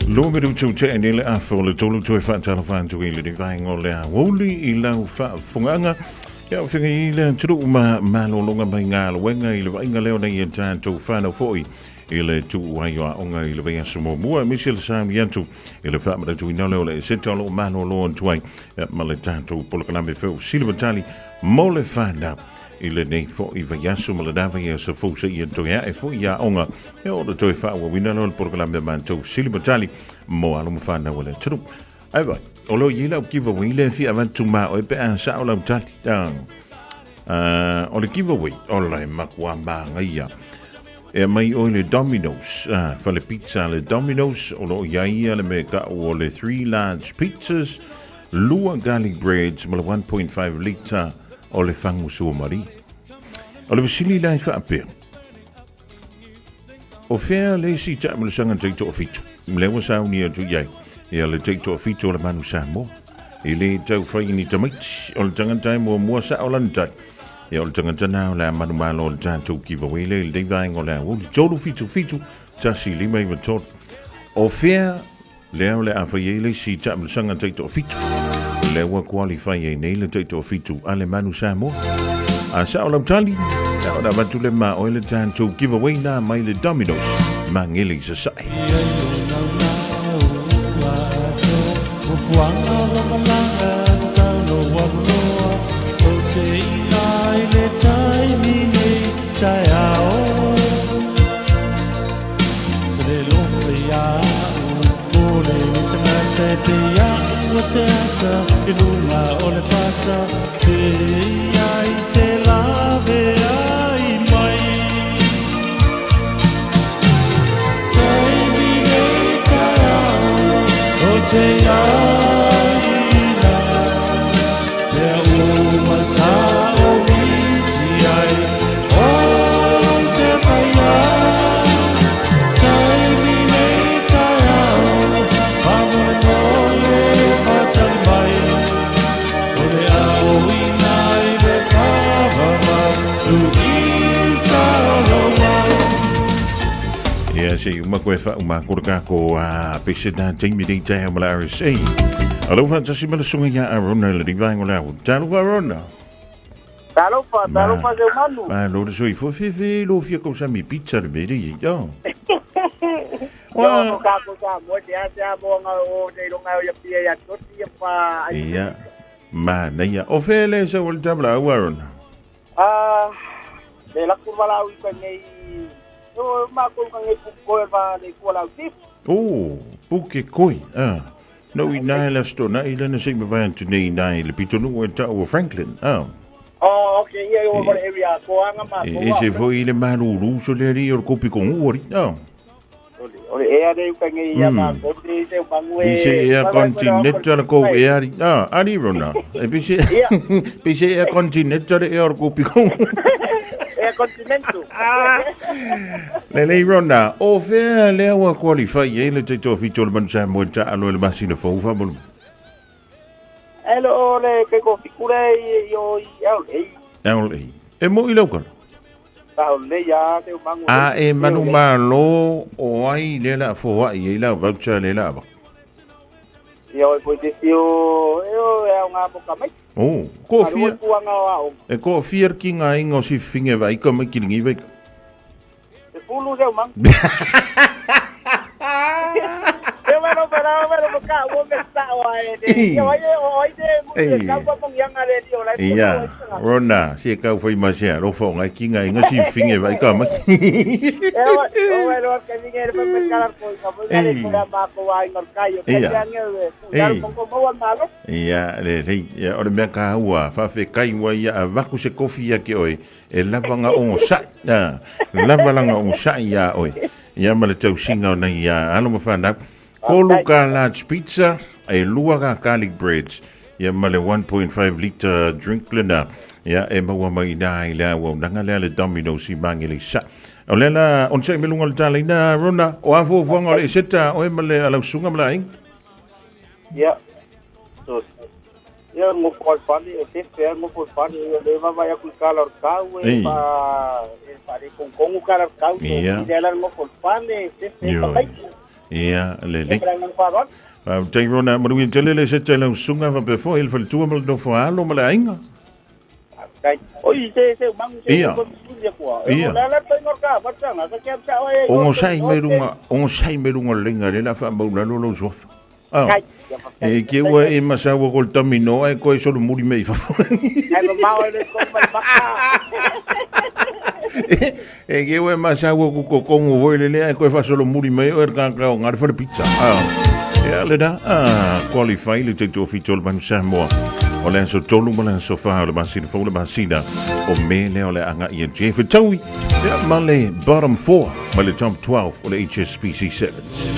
Lua minutu te ane le afo le tolu toe whaatalofa atu i le vaenga o le aouli i lau whaafunganga. Ia o whinga i le turu ma malolonga mai ngā luenga i le vainga leo nei e tātou whanau foi i le tuu ai o aoga i le vaiaso muamua aemaise le sauni atu i le faamanatuina lea o le eseta o lo o malolo atu ai ma le tatou polokalame feusili matali mo le fanau i lenei fo'i vaiaso ma lena vaiaso fou seia toe a'e fo'i aoga e oo toe faaauauina lea o le polokalame a matou fesili ma tali mo alo ma fanau a le atunuu. Ae vai, o lo o i ai lau giveaway lea e fia avatu ma oe pe a sao lau tali. O le giveaway, ola e makuā māgaia. E mai oe le Domino's, fale pizza le Domino's, o lo o i ai ia le mea ka'u o le 3 large pizzas, lua garlic breads ma le 1.5 litre o le fagu suamalie. O le fesili la e faapea, O fea le isi taamilosaga taitoafitu? Lea ua sauni atu i ai ia le taitoafitu o le Manu Samoa. E le tau fai ni tamaiti, o le tagata e muamua sao lana tali. Ia o le tagata na o le a manumalo o le tatou giveaway lea i lenei vaega o le aoauli. 377 1593. O fea lea o le a fai ai le isi taamilosaga taitoafitu? Lea ua qualify ai nei le taitoafitu a le Manu Samoa. A sao lau tali, ia ona avatu le ma oe le tatou giveaway na mai le Domino's Magele i Sasae. Ia se i uma koe whauma kore ka ko a pese nā taimi nei tae ma la RSA. Alo whātasi ma le sunga ia Arona le rivaengo le au. Talofa Arona. Talofa, talofa se manu. Ma lo le soifua fefe lo fia kausami pizza le mele i ia. Wa no ka ko sa mo te ase a mo nga o te ronga o ia pia ia toti ia pa. Ia. Ma na ia o fele se o le tabla au Arona. Ah, le laku wala ui ka nei o ma ko ka nei puke va le ko la tip. Oh, puke koi. Ah. No i nai la sto na i lana sei mawai atu nei nai le pitonu e tau o Franklin. Ah. Oh, okay, ia o wale area ko anga ma ko. E se foi le maruru so le ri o kopi ko ngori. Ah. O le ea le uka ngai ia ma ko te se mangu e. Pise ea continental ko ea ri. Ah, ari rona. E pise pise ea continental ea o kopi ko. Ea continental. Lelei Rona, o fea lea ua qualify ai le taitoafitu o le Manu Samoa i taalo i le masina fou faamolemole? E le o le ke ko fikure i o i LA. LA. E mo i lau kala? Sa o le ia te mangu. A e manu malo o ai lea la foai ai lau voucher lea la ava. Ia o e te sio e o e au ngā moka mai. Oh, ko fia. E ko fia ki ngā inga o si finge vai ka mai ki lingi vai. Te pulu seu mang. E wero wera wero mo ka wo me sa o ai ne. Ia wai o ai te mu te kau pa mong yang ale ni o lai. Ia, Rona, si e kau whai ma sea, rofa o ngai ki ngai inga si finge vai ka mai. E o o wero ka vinge re pa kala ko ka mo ngare ko ma ko ai ngor kai o ka yang e ku dal mong ko mo malo. Ia, le le, ia o le mea ka ua, whawhekai ua ia a vaku se kofi ia ke oe. E lava nga ogosaʻi, a, lava langa ogosaʻi iā oe. Ia ma le tausiga o nei a alo ma fanau. Kolu ka large pizza, e lua ka garlic breads, ia ma le 1.5 litre drink lena. Ia e maua mai ina i le auaunaga lea le Domino's i Magelisa. O lea la, onosai me luga o le talaina, Rona, o a fuafuaga o le eseta oe ma le alausuga ma le aiga? Ia. So, Ia nofo lava i le fale, e fefe lava nofo i le fale, ia lea e vaavaai atu i le tala o le tau e fa e faaletogitogo tala o le tau, toatele lava le nofo i le fale, e fefe ai tamaiti. Ia, lelei. Ia ma le agaga faaaloalo. Faafetai Rona, manuia tele le seta i lau susuga faapea foi le faletua ma le nofo a alo ma le aiga. Faafetai. Oi, se se manu se ko fesili atu a. O le a la le faiga o le taavale taga, ta te alu sao ai i o Ogosai mai luga, ogosai mai luga o le laina lea o le a faamaulalo lou suafa. Faafetai. Ia, faafetai. E ke ua e masaua ko le tamino ae koe solomuli me i fafo. Ai mamao ai le tonu mai maka. E ke ua e masaua ku kokongo foi lele ae koe faasolomuli mai oe le tagata o ngā le fale pizza. Ia le da, qualify le taito fito o le Manu Samoa. O le aso 3 ma le aso 4 o le masina fou le masina o me lea o le agai e Jeff Taui. Ia ma le bottom 4 ma le top 12 o le HSBC Sevens.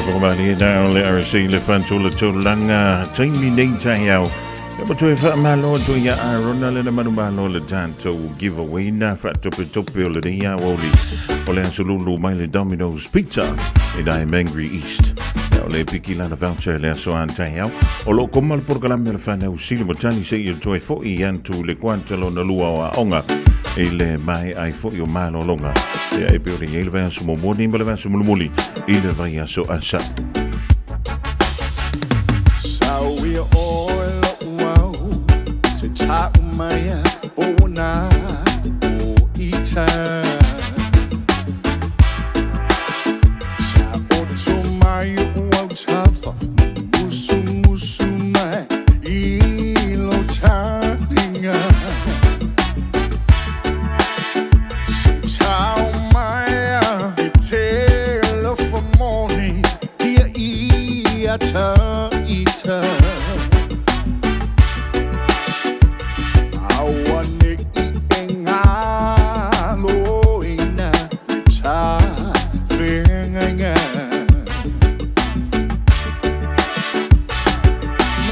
Whakamalie nā o le RSA le whantola tolaga taimi nei taeao. Ia ma toe whaamalo atu ia Arona le na manumalo le tātou giveaway na whaatopetope o le nei aoauli o le aso lulu mai le Domino's Pizza i dai Mangere East. Ia o le piki lana voucher le aso an taeao. O lo koma le porokalame le whanau sili mo tani se i toe fo i antu le kuanta lona lua o aonga i le mai ai fo i o malolonga. Ia e pe o le iei le vai aso momoni ma le vai aso mulimuli i le vai aso asa. Sau ia oe lo'u au Se ta'u mai a ona o ita Sa oto mai o'u autafa Musumusu mai i lo talinga Se tau mai a e te alofa moni Ia ia ta ita Aua ne i e ngalo ina ta whengainga.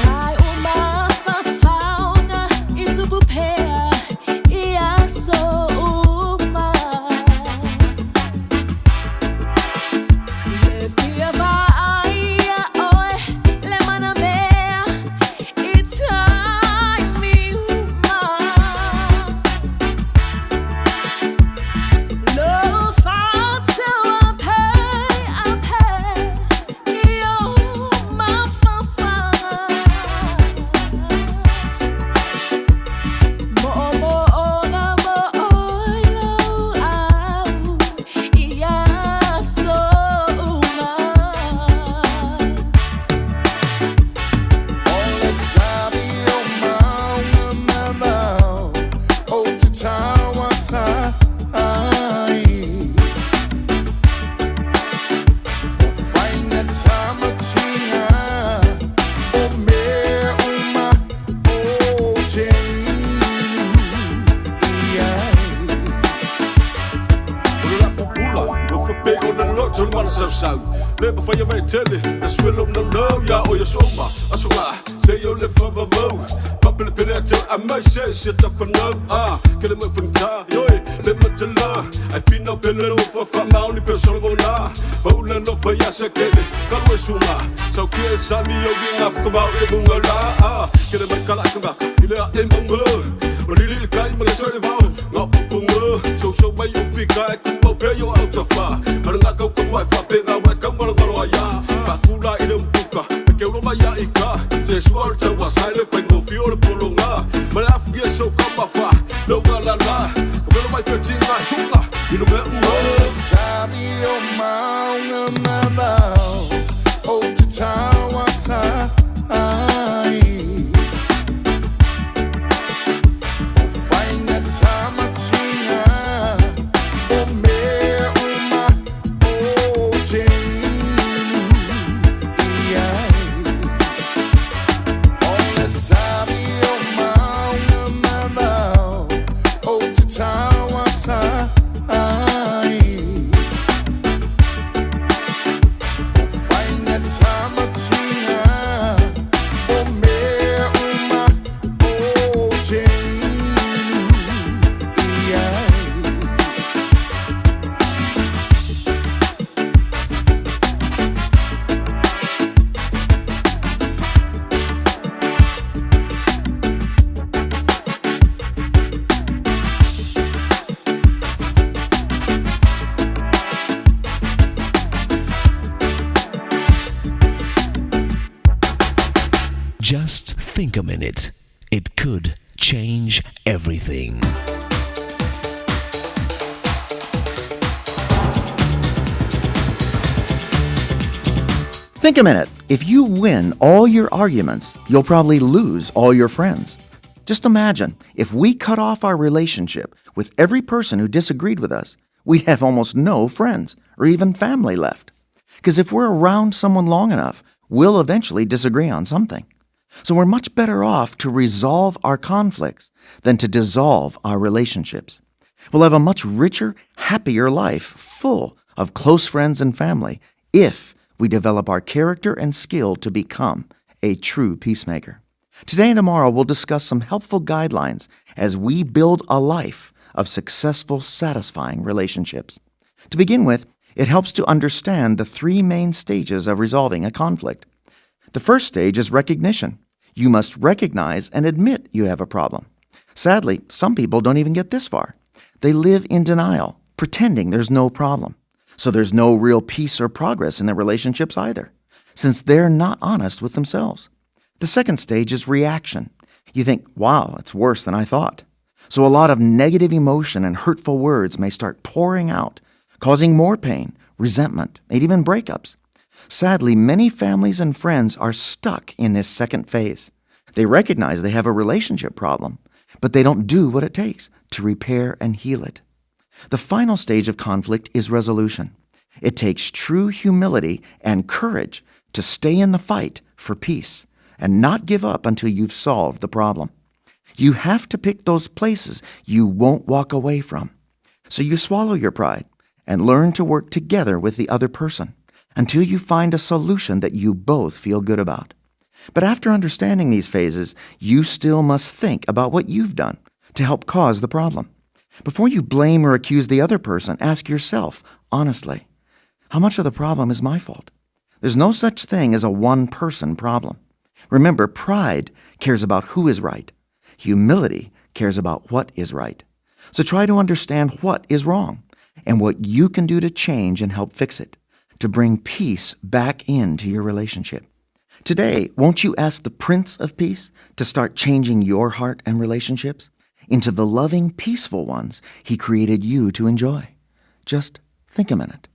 Mai o mafafaoga i tupu pea i aso uma. Le fia vaaia oe le manamea i taimi uma. Lo faatauape ape i o mafafaga. Moomooga mo'oilo au i aso uma. O le sami o mauga mamao o te tauasa ai. O faiga tamatina o mea uma o te inu i ai. O le lapupula, ua faapea ona loto le malasausau. Le mafai e tele, le suelo naunau ia o ia soma. Aso la, se o le whawawau. Whapelepele a te a mai se se ta whanau. Ah, ke le mai whangta, yoi, le matala. Ai whina pele lo whawha maoni pe solo mo la. Paula lo whai asa kele, kalu e sunga. Sau ki e sami o ki ngā whakawau e munga la. Ah, ke le mai kala ka ngaka, i le a e munga. O lili le kai ma le soe le vao, ngā pupunga. Sau sau mai o fika e kumau pe yo au ta wha. Mana ngā kau kau ai wha pe ngā wai kau ngalo ngalo ai a. Whakula i le umpuka, me ke uro mai a i ka. Te sua o le tau a sai le whai ngō whio le polo ngā. Mana afu ki e sau ka ma wha, no ngā la la. Ka welo mai pe ti ngā sunga, i lo mea unga. O le sami o maunga mamao o te tauasa ai. O faiga tamatina o mea uma o te inu i ai. O le sami o maunga mamao o te tauasa ai. O faiga tamatina o mea uma o te inu i ai. Just think a minute. It could change everything. Think a minute. If you win all your arguments, you'll probably lose all your friends. Just imagine if we cut off our relationship with every person who disagreed with us, we'd have almost no friends or even family left. Because if we're around someone long enough, we'll eventually disagree on something. So we're much better off to resolve our conflicts than to dissolve our relationships. We'll have a much richer, happier life full of close friends and family if we develop our character and skill to become a true peacemaker. Today and tomorrow, we'll discuss some helpful guidelines as we build a life of successful, satisfying relationships. To begin with, it helps to understand the three main stages of resolving a conflict. The first stage is recognition. You must recognize and admit you have a problem. Sadly, some people don't even get this far. They live in denial, pretending there's no problem. So there's no real peace or progress in their relationships either, since they're not honest with themselves. The second stage is reaction. You think, wow, it's worse than I thought. So a lot of negative emotion and hurtful words may start pouring out, causing more pain, resentment, and even breakups. Sadly, many families and friends are stuck in this second phase. They recognize they have a relationship problem, but they don't do what it takes to repair and heal it. The final stage of conflict is resolution. It takes true humility and courage to stay in the fight for peace and not give up until you've solved the problem. You have to pick those places you won't walk away from. So you swallow your pride and learn to work together with the other person until you find a solution that you both feel good about. But after understanding these phases, you still must think about what you've done to help cause the problem. Before you blame or accuse the other person, ask yourself, honestly, how much of the problem is my fault? There's no such thing as a one person problem. Remember, pride cares about who is right, humility cares about what is right. So try to understand what is wrong and what you can do to change and help fix it, to bring peace back into your relationship. Today, won't you ask the Prince of Peace to start changing your heart and relationships into the loving, peaceful ones he created you to enjoy? Just think a minute.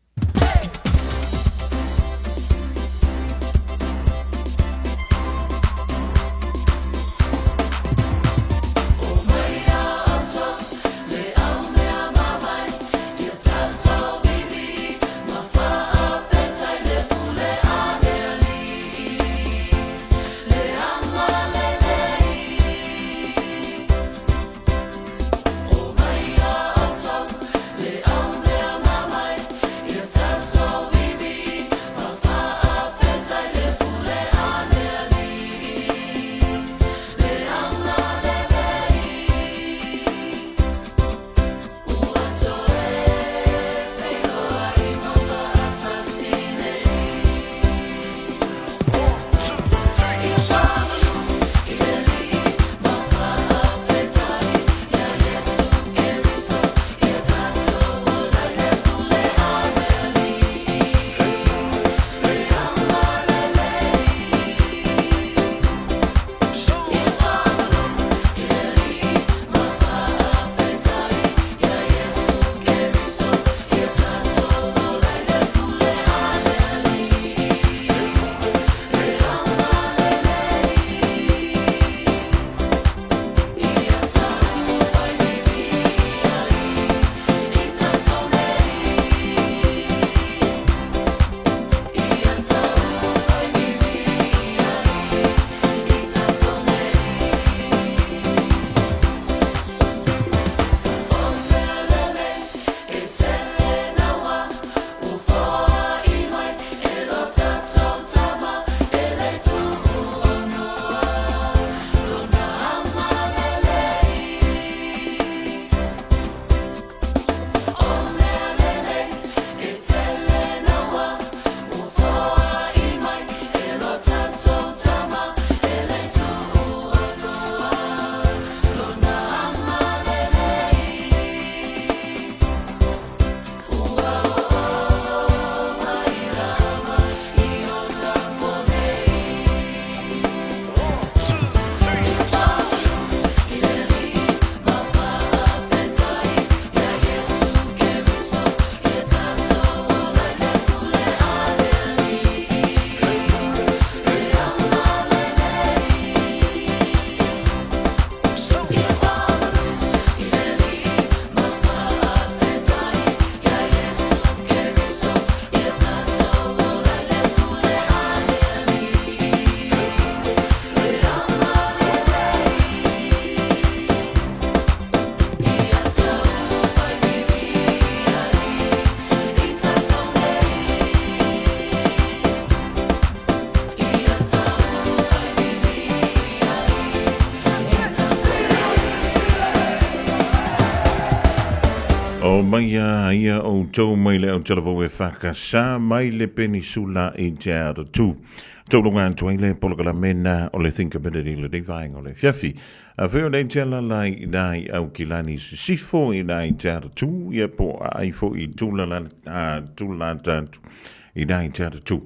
mai a ia outou mai le autalavou e whakasā mai le penisula i Te Aratū. Taulunga atu ai le polokalame o le Think a Minute i lenei vaega o le afiafi. A fai o nei te alala i nai au kilani sisifo i nai te aratū, ia po a ai fo i tula la, a, tula tatu i nai te aratū.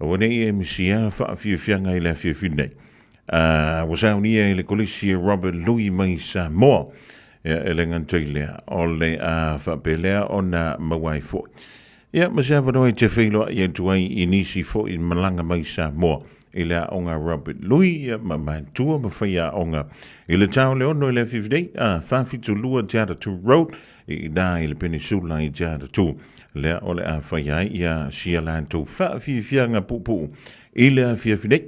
Ua nei e misia whaafiafianga i le afiafi nei. Ua saunia i le Kolisi e Robert Lui mai Samoa. Ia, e le gata i lea, o le a faapelea ona maua ai foi. Ia, ma se avanoa e te feiloai atu ai i nisi foi malaga mai Samoa i le aoga Robert Lui, ia, ma matua ma faiaoga i le tau o le 6 i le afiafi nei, a, 472 Te Atatū Road, i ina i le Penisula i Te Atatū. Lea o le a fai ai ia sia latou faafiafiaga puupuu i le afiafi nei.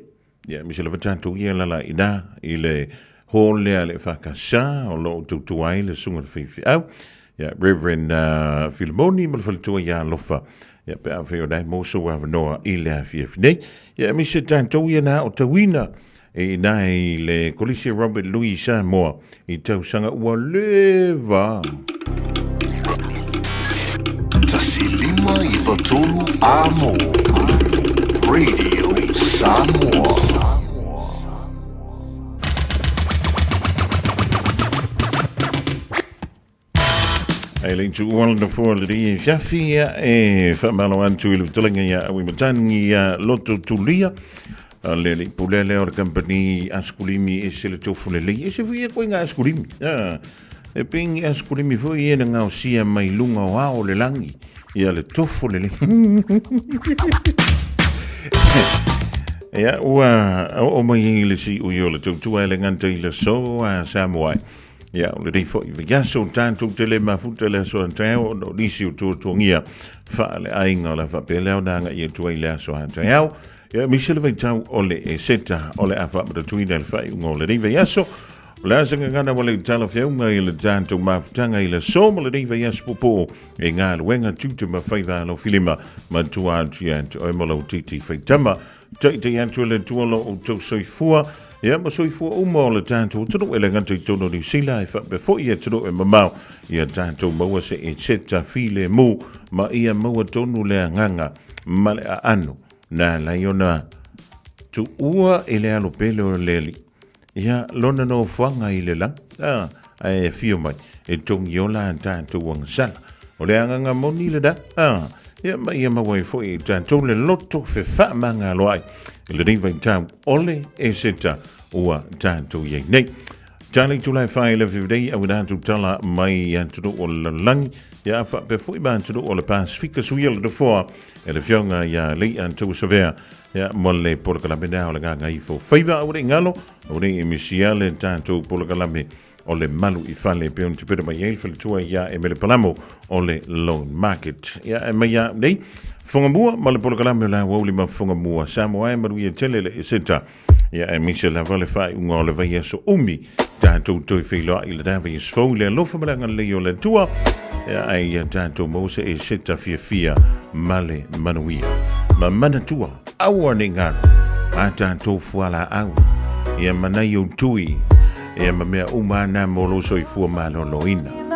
Ia, aemaise lava tatou ia lala i ina i le hall lea le EFKS o lo o tautua ai le susuga i le faifeau, ia, Reverend Filimoni ma le faletua ia Alofa. Ia, pe afai o lena e maua sou avanoa i le afiafi nei. Ia, aemaise tatou ia na aotauina i ina i le Kolisi Robert Louis Samoa i tausaga ua leva. 1593 A mo Radio Samoa. E le tuua le nofoa le ri fiafi ia e whamalo atu i le talenga ia awi matangi ia loto tulia a le le pule lea o le company askulimi e se le tofu le lei e se fui e koe ngā askulimi e pei askulimi foi e na ngaosia mai lunga o ao le langi ia le tofu le lei Ia, ua o mai i le si ui o le tautua e le nganta i le so a Samoa. Ia, o lenei foi vaiaso tatou te le mafuta le aso a taeao ona o nisi o tuatuagia faaleaiga o le a faapea lea ona agai atu ai le aso a taeao. Ia, aemaise le vaitau o le Eseta o le a faamanatuina i le faaiuga o lenei vaiaso. O le a se gagana ua le talafeauga i le tatou mafutaga i le aso ma lenei vaiaso puupuu e galuega tiute ma faiva alofilima ma tua atu ia te oe ma lou titi faitama. Taitai atu e le Atua lo outou soifua, ia ma soifua uma o le tatou atunuu e le gata i totonu o Niu Sila, ae faapea foi i atunuu e mamao, ia tatou maua se eseta filemu, ma ia maua tonu le agaga ma le aano na ala ai ona tuua i le alo pele o le Alii. Ia lona nofoaga i le lagi, a, ae afio mai e togiola a tatou agasala. O le agaga moni lena, a, ia ma ia maua ai foi e tatou le loto fefaamagaloai i lenei vaitau o le Eseta ua tatou i ai nei. Tali tulae whai le whiwirei au ina atu tala mai i atunuu o le lalolagi, ia a faapea foi ma atunuu o le Pasifika suia le nofoa e le fioga ia Lei Antua Savea Ia, mo le polokalame lea o le Gagaifo Faiva, aua ne i galo, aua ne i misia le tatou polokalame o le Malu i Fale, pei ona tupena mai ai le faletua ia Emele Palamo o le Loan Market. Ia, e mai a nei, Fogamua ma le polokalame o le aoauli ma Fogamua, Samoa e manuia tele le Eseta. Ia, e misia lava le faaiuga o le vaiaso umi, tatou toe feiloai i lena vaiaso fou i le alofa ma le agalelei o le Atua. Ia, ae ia tatou maua se Eseta fiafia ma le manuia. Ma manatua, aua ne i galo, a tatou fualaau, ia ma nai ou tui, ia ma mea uma na mo lou soifua maloloina.